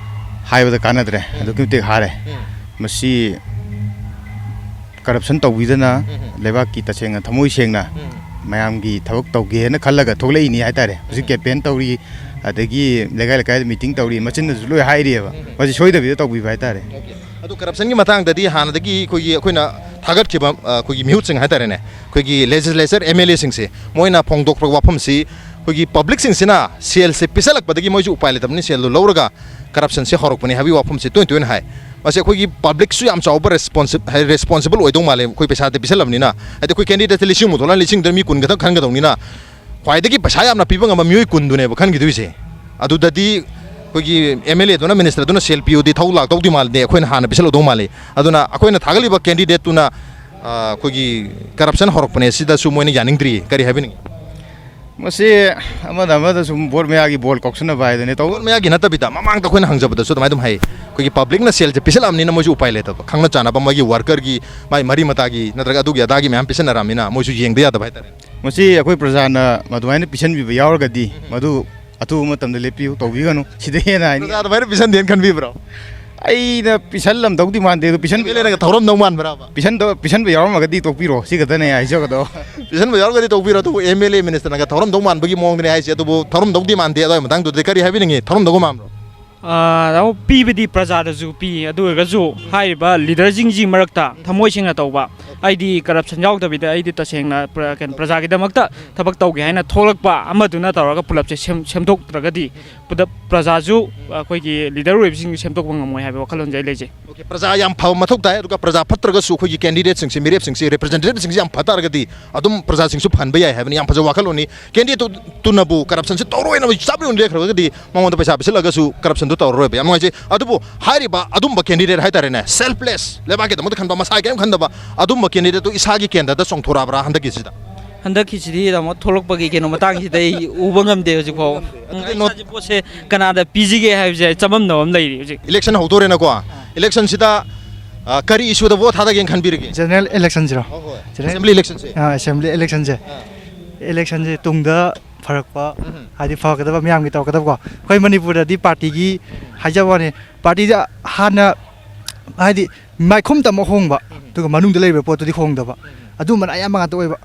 ꯍꯥꯏꯕꯗ ꯀꯥꯟꯅꯗ꯭ꯔꯦ, ꯎꯝ꯫ ꯑꯗꯨꯛꯀꯤ ꯃꯇꯤꯛ ꯍꯥꯔꯦ꯫ ꯎꯝ꯫ ꯃꯁꯤ ꯀꯔꯞꯁꯟ ꯇꯧꯕꯤꯗꯅ ꯎꯝ꯫ ꯂꯩꯕꯥꯛꯀꯤ ꯇꯁꯦꯡꯅ ꯊꯃꯣꯏ ꯁꯦꯡꯅ ꯎꯝ꯫ ꯃꯌꯥꯝꯒꯤ ꯊꯕꯛ ꯇꯧꯒꯦꯅ ꯈꯜꯂꯒ ꯊꯣꯛꯂꯛꯏꯅꯤ ꯍꯥꯏꯇꯥꯔꯦ꯫ ꯍꯧꯖꯤꯛ ꯎꯝ꯫ ꯀꯦꯝꯄꯦꯟ ꯇꯧꯔꯤ, ꯑꯗꯒꯤ ꯂꯩꯀꯥꯏ ꯂꯩꯀꯥꯏꯗ ꯃꯤꯇꯤꯡ ꯇꯧꯔꯤ, ꯃꯆꯤꯟꯗꯁꯨ ꯂꯣꯏ ꯍꯥꯏꯔꯤꯑꯕ꯫ ꯎꯝ꯫ ꯃꯁꯤ ꯁꯣꯏꯗꯕꯤꯗ ꯇꯧꯕꯤꯕ ꯍꯥꯏꯇꯥꯔꯦ꯫ ꯑꯣꯀꯦ꯫ ꯑꯗꯨ ꯀꯔꯞꯁꯟꯒꯤ ꯃꯇꯥꯡꯗꯗꯤ ꯍꯥꯟꯅꯗꯒꯤ ꯑꯩꯈꯣꯏꯒꯤ, ꯑꯩꯈꯣꯏꯅ ꯊꯥꯒꯠꯈꯤꯕ, ꯑ, ꯑꯩꯈꯣꯏꯒꯤ ꯃꯤꯍꯨꯠꯁꯤꯡ ꯍꯥꯏꯇꯥꯔꯦꯅꯦ, ꯑꯩꯈꯣꯏꯒꯤ ꯂꯦꯖꯤꯁꯂꯦꯆꯔ, ꯑꯦꯝ ꯑꯦꯜ ꯑꯦꯁꯤꯡꯁꯦ, ꯃꯣꯏꯅ ꯐꯣꯡꯗꯣꯛꯄ ꯋꯥꯐꯝꯁꯤ ꯑꯩꯈꯣꯏꯒꯤ ꯄꯕ꯭ꯂꯤꯛꯁꯤꯡꯁꯤꯅ ꯁꯦꯜꯁꯦ ꯄꯤꯁꯜꯂꯛꯄꯗꯒꯤ ꯃꯣꯏꯁꯨ ꯎꯄꯥꯏ ꯂꯩꯇꯕꯅꯤ, ꯁꯦꯜꯗꯣ ꯂꯧꯔꯒ ꯀꯔꯞꯁꯟꯁꯦ ꯍꯧꯔꯛꯄꯅꯤ ꯍꯥꯏꯕꯒꯤ ꯋꯥꯐꯝꯁꯦ ꯇꯣꯏꯅ ꯇꯣꯏꯅ ꯍꯥꯏ꯫ ꯃꯁꯤ ꯑꯩꯈꯣꯏꯒꯤ ꯄꯕ꯭ꯂꯤꯛꯁꯨ ꯌꯥꯝ ꯆꯥꯎꯕ ꯔꯦꯁꯄꯣꯟꯁꯤꯕ-, ꯍꯥꯏ, ꯔꯦꯁꯄꯣꯟꯁꯤꯕꯜ ꯑꯣꯏꯗꯧ ꯃꯥꯜꯂꯦ, ꯑꯩꯈꯣꯏ ꯄꯩꯁꯥꯗꯤ ꯄꯤꯁꯜꯂꯕꯅꯤꯅ꯫ ꯍꯥꯏꯗꯤ ꯑꯩꯈꯣꯏ ꯀꯦꯟꯗꯤꯗꯦꯠꯇ ꯂꯤꯁꯤꯡꯃꯨꯛ ꯊꯣꯛꯂꯛꯑ ꯂꯤꯁꯤꯡꯗꯨꯗ ꯃꯤ ꯀꯨꯟ ꯈꯛꯇꯪ ꯈꯟꯒꯗꯧꯅꯤꯅ, ꯈ꯭ꯋꯥꯏꯗꯒꯤ ꯄꯩꯁꯥ ꯌꯥꯝꯅ ꯄꯤꯕ ꯉꯝꯕ ꯃꯤꯑꯣꯏ ꯀꯨꯟꯗꯨꯅꯦꯕ ꯈꯟꯈꯤꯗꯣꯏꯁꯦ꯫ ꯑꯗꯨꯗꯗꯤ ꯑꯩꯈꯣꯏꯒꯤ ꯑꯦꯝ ꯑꯦꯜ ꯑꯦꯗꯨꯅ, ꯃꯤꯅꯤꯁꯇꯔꯗꯨꯅ ꯁꯦꯜ ꯄꯤꯌꯣꯗꯤ ꯊꯧ ꯂꯥꯛꯇꯧꯗꯤ ꯃꯥꯟꯗꯦ, ꯑꯩꯈꯣꯏꯅ ꯍꯥꯟꯅ ꯄꯤꯁꯜꯍꯧꯗꯧ ꯃꯥꯜꯂꯤ꯫ ꯑꯗꯨꯅ ꯑꯩꯈꯣꯏꯅ ꯊꯥꯒꯠꯂꯤꯕ ꯀꯦꯟꯗꯤꯗꯦꯠꯇꯨꯅ, ꯑ, ꯑꯩꯈꯣꯏꯒꯤ ꯀꯔꯞꯁꯟ ꯍꯧꯔꯛꯄꯅꯦ, ꯁꯤꯗꯁꯨ ꯃꯣꯏꯅ ꯌꯥꯅꯤꯡꯗ꯭ꯔꯤ꯫ ꯀꯔꯤ ꯍꯥꯏꯕꯤꯅꯤꯡꯉꯤ? ꯃꯁꯤ ꯑꯃꯗ ꯑꯃꯗ ꯁꯨꯝ ꯚꯣꯠ ꯃꯌꯥꯒꯤ ꯕꯣꯜ ꯀꯥꯎꯁꯟꯅꯕ ꯍꯥꯏꯗꯨꯅꯤ ꯇꯧ-, ꯚꯣꯠ ꯃꯌꯥꯒꯤ ꯅꯠꯇꯕꯤꯗ ꯃꯃꯥꯡꯗ ꯑꯩꯈꯣꯏꯅ ꯍꯪꯖꯕꯗꯁꯨ ꯑꯗꯨꯃꯥꯏꯅ ꯑꯗꯨꯝ ꯍꯥꯏ, ꯑꯩꯈꯣꯏꯒꯤ ꯄꯕ꯭ꯂꯤꯛꯅ ꯁꯦꯜꯁꯦ ꯄꯤꯁꯜꯂꯛꯑꯕꯅꯤꯅ ꯃꯣꯏꯁꯨ ꯎꯄꯥꯏ ꯂꯩꯇꯕ, ꯈꯪꯅ ꯆꯥꯟꯅꯕ ꯃꯣꯏꯒꯤ ꯋꯥꯔꯀꯔꯒꯤ, ꯃꯥꯏ ꯃꯔꯤ ꯃꯇꯥꯒꯤ ꯅꯠꯇ꯭ꯔꯒ ꯑꯗꯨꯒꯤ ꯑꯗꯥꯒꯤ ꯃꯌꯥꯝ ꯄꯤꯁꯟꯅꯔꯛꯑꯕꯅꯤꯅ ꯃꯣꯏꯁꯨ ꯌꯦꯡꯗ ꯌꯥꯗꯕ ꯍꯥꯏꯇꯥꯔꯦ꯫ ꯃꯁꯤ ꯑꯩꯈꯣꯏ ꯄ꯭ꯔꯖꯥꯅ ꯃꯗꯨꯃꯥꯏꯅ ꯄꯤꯁꯟꯕꯤꯕ ꯌꯥꯎꯔꯒꯗꯤ ꯃꯗꯨ ꯑꯊꯨꯕ ꯃꯇꯝꯗ ꯂꯦꯞꯄꯤꯌꯨ, ꯇꯧꯕꯤꯒꯅꯨ꯫ ꯁꯤꯗ ꯍꯦꯟꯅ ꯍꯥꯏꯅꯤ꯫ ꯄ꯭ꯔꯖꯥ ꯑꯗꯨꯃꯥꯏꯅ ꯄꯤꯁꯟꯗꯦꯅ ꯈꯟꯕꯤꯕ꯭ꯔꯣ? ꯑꯩꯅ ꯄꯤꯁꯜꯂꯝꯗꯧꯗꯤ ꯃꯥꯟꯗꯦ, ꯑꯗꯨ ꯄꯤꯁꯟ-, ꯑꯦꯝ ꯑꯦꯜ ꯑꯦꯅꯒ ꯊꯧꯔꯝꯗꯧ ꯃꯥꯟꯕ꯭ꯔꯕ? ꯄꯤꯁꯟꯗ-, ꯄꯤꯁꯟꯕ ꯌꯥꯎꯔꯝꯃꯒꯗꯤ ꯇꯣꯛꯄꯤꯔꯣ, ꯁꯤ ꯈꯛꯇꯅꯦ ꯍꯥꯏꯖꯒꯗꯧ꯫ ꯄꯤꯁꯟꯕ ꯌꯥꯎꯔꯒꯗꯤ ꯇꯣꯛꯄꯤꯔꯣ, ꯑꯗꯨꯕꯨ ꯑꯦꯝ ꯑꯦꯜ ꯑꯦ ꯃꯤꯅꯤꯁꯇꯔꯅꯒ ꯊꯧꯔꯝꯗꯧ ꯃꯥꯟꯕꯒꯤ ꯃꯑꯣꯡꯗꯅꯦ ꯍꯥꯏꯁꯦ, ꯑꯗꯨꯕꯨ ꯊꯧꯔꯝꯗꯧꯗꯤ ꯃꯥꯟꯗꯦ꯫ ꯑꯗꯨꯒꯤ ꯃꯇꯥꯡꯗꯨꯗꯤ ꯀꯔꯤ ꯍꯥꯏꯕꯤꯅꯤꯡꯉꯤ? ꯊꯧꯔꯝꯗꯧꯒ ꯃꯥꯟꯕ꯭ꯔꯣ? ꯑꯥ, ꯇꯥꯃꯣ, ꯄꯤꯕꯗꯤ ꯄ꯭ꯔꯖꯥꯗꯁꯨ ꯄꯤ, ꯑꯗꯨ ꯑꯣꯏꯔꯒꯁꯨ ꯍꯥꯏꯔꯤꯕ ꯂꯤꯗꯔꯁꯤꯡꯁꯤ ꯃꯔꯛꯇ ꯊꯃꯣꯏ ꯁꯦꯡꯅ ꯇꯧꯕ, ꯑꯩꯗꯤ ꯀꯔꯞꯁꯟ ꯌꯥꯎꯗꯕꯤꯗ ꯑꯩꯗꯤ ꯇꯁꯦꯡꯅ ꯄ꯭ꯔ-, ꯀꯩꯅꯣ, ꯄ꯭ꯔꯖꯥꯒꯤꯗꯃꯛꯇ ꯊꯕꯛ ꯇꯧꯒꯦ ꯍꯥꯏꯅ ꯊꯣꯛꯂꯛꯄ ꯑꯃꯗꯨꯅ ꯇꯧꯔꯒ ꯄꯨꯂꯞꯁꯦ ꯁꯦꯝ-, ꯁꯦꯝꯗꯣꯛꯇ꯭ꯔꯒꯗꯤ ꯄꯨꯗ-, ꯄ꯭ꯔꯖꯥꯁꯨ ꯑꯩꯈꯣꯏꯒꯤ ꯂꯤꯗꯔ ꯑꯣꯏꯕꯁꯤꯡꯁꯨ ꯁꯦꯝꯗꯣꯛꯄ ꯉꯝꯃꯣꯏ ꯍꯥꯏꯕ ꯋꯥꯈꯜꯂꯣꯟꯁꯦ ꯑꯩ ꯂꯩꯖꯩ꯫ ꯑꯣꯀꯦ, ꯄ꯭ꯔꯖꯥ ꯌꯥꯝ ꯐꯕ ꯃꯊꯧ ꯇꯥꯏ, ꯑꯗꯨꯒ ꯄ꯭ꯔꯖꯥ ꯐꯠꯇ꯭ꯔꯒꯁꯨ ꯑꯩꯈꯣꯏꯒꯤ ꯀꯦꯟꯗꯤꯗꯦꯠꯁꯤꯡꯁꯦ, ꯃꯤꯔꯦꯞꯁꯤꯡꯁꯦ, ꯔꯤꯄ꯭ꯔꯖꯦꯟꯇꯦꯇꯤꯚꯁꯤꯡꯁꯦ ꯌꯥꯝ ꯐ ꯇꯥꯔꯒꯗꯤ ꯑꯗꯨꯝ ꯄ꯭ꯔꯖꯥꯁꯤꯡꯁꯨ ꯐꯍꯟꯕ ꯌꯥꯏ ꯍꯥꯏꯕꯅꯤ꯫ ꯌꯥꯝ ꯐꯖꯕ ꯋꯥꯈꯜꯂꯣꯟꯅꯤ꯫ ꯀꯦꯟꯗꯤꯗꯦꯠꯇꯨ-, ꯇꯨꯅꯕꯨ ꯀꯔꯞꯁꯟꯁꯦ ꯇꯧꯔꯣꯏꯅ ꯆꯞ ꯌꯨꯡꯅ ꯂꯦꯞꯈ꯭ꯔꯒꯗꯤ ꯃꯉꯣꯟꯗ ꯄꯩꯁꯥ ꯄꯤꯁꯤꯜꯂꯒꯁꯨ ꯀꯔꯞꯁꯟꯗꯨ ꯇꯧꯔꯔꯣꯏꯕ꯫ ꯌꯥꯝ ꯅꯨꯡꯉꯥꯏꯖꯩ꯫ ꯑꯗꯨꯕꯨ ꯍꯥꯏꯔꯤꯕ ꯑꯗꯨꯝꯕ ꯀꯦꯟꯗꯤꯗꯦꯠ ꯍꯥꯏꯇꯥꯔꯦꯅꯦ, ꯁꯦꯜꯐꯂꯦꯁ, ꯂꯩꯕꯥꯛꯀꯤꯗꯃꯛꯇ ꯈꯟꯕ, ꯃꯁꯥꯒꯤ ꯀꯔꯤꯝ ꯈꯟꯗꯕ ꯑꯗꯨꯝꯕ ꯀꯦꯟꯗꯤꯗꯦꯠꯇꯨ ꯏꯁꯥꯒꯤ ꯀꯦꯟꯗ꯭ꯔꯗ ꯆꯣꯡꯊꯣꯔꯛꯑꯕ꯭ꯔꯥ ꯍꯟꯗꯛꯀꯤꯁꯤꯗ? ꯍꯟꯗꯛꯀꯤꯁꯤꯗꯤ, ꯇꯥꯃꯣ, ꯊꯣꯛꯂꯛꯄꯒꯤ ꯀꯩꯅꯣ ꯃꯇꯥꯡꯁꯤꯗ ꯑꯩ ꯎꯕ ꯉꯝꯗꯦ ꯍꯧꯖꯤꯛꯐꯥꯎ꯫ ꯎꯝ, ꯑꯗꯨꯗꯤ ꯑꯩ ꯅꯣꯠ- ꯏꯁꯥꯁꯦ ꯄꯣꯠꯁꯦ ꯀꯅꯥꯗ ꯄꯤꯁꯤꯒꯦ ꯍꯥꯏꯕꯁꯦ ꯑꯩ ꯆꯃꯝꯅꯕ ꯑꯃ ꯂꯩꯔꯤ ꯍꯧꯖꯤꯛ꯫ ꯏꯂꯦꯛꯁꯟ ꯍꯧꯗꯣꯔꯦꯅꯀꯣ, ꯏꯂꯦꯛꯁꯟꯁꯤꯗ ꯑ, ꯀꯔꯤ ꯏꯁꯨꯗ ꯚꯣꯠ ꯊꯥꯗꯒꯦꯅ ꯈꯟꯕꯤꯔꯒꯦ? ꯖꯦꯅꯔꯦꯜ ꯏꯂꯦꯛꯁꯟꯁꯤꯔꯣ? ꯍꯣꯏ, ꯍꯣꯏ꯫ ꯖꯦꯅꯔꯦꯜ ꯑꯦꯁꯦꯝꯕ꯭ꯂꯤ ꯏꯂꯦꯛꯁꯟꯁꯦ? ꯑꯥ, ꯑꯦꯁꯦꯝꯕ꯭ꯂꯤ ꯏꯂꯦꯛꯁꯟꯁꯦ꯫ ꯑꯥ꯫ ꯏꯂꯦꯛꯁꯟꯁꯦ ꯇꯨꯡꯗ ꯐꯔꯛꯄ, ꯎꯝ꯫ ꯍꯥꯏꯗꯤ ꯐꯒꯗꯕ, ꯃꯌꯥꯝꯒꯤ ꯇꯧꯔꯛꯀꯗꯕꯀꯣ, ꯑꯩꯈꯣꯏ ꯃꯅꯤꯄꯨꯔꯗꯗꯤ ꯄꯥꯔꯇꯤꯒꯤ ꯍꯥꯏꯖꯕ ꯋꯥꯅꯤ, ꯄꯥꯔꯇꯤꯁꯦ ꯍꯥꯟꯅ ꯍꯥꯏꯗꯤ ꯃꯥꯏꯈꯨꯝ ꯇꯝꯃ ꯍꯣꯡꯕ, ꯑꯗꯨꯒ ꯃꯅꯨꯡꯗ ꯂꯩꯔꯤꯕ ꯄꯣꯠꯇꯨꯗꯤ ꯍꯣꯡꯗꯕ, ꯑꯗꯨꯝꯕꯅ ꯑꯌꯥꯝꯕ ꯉꯥꯛꯇ ꯑꯣꯏꯕ꯫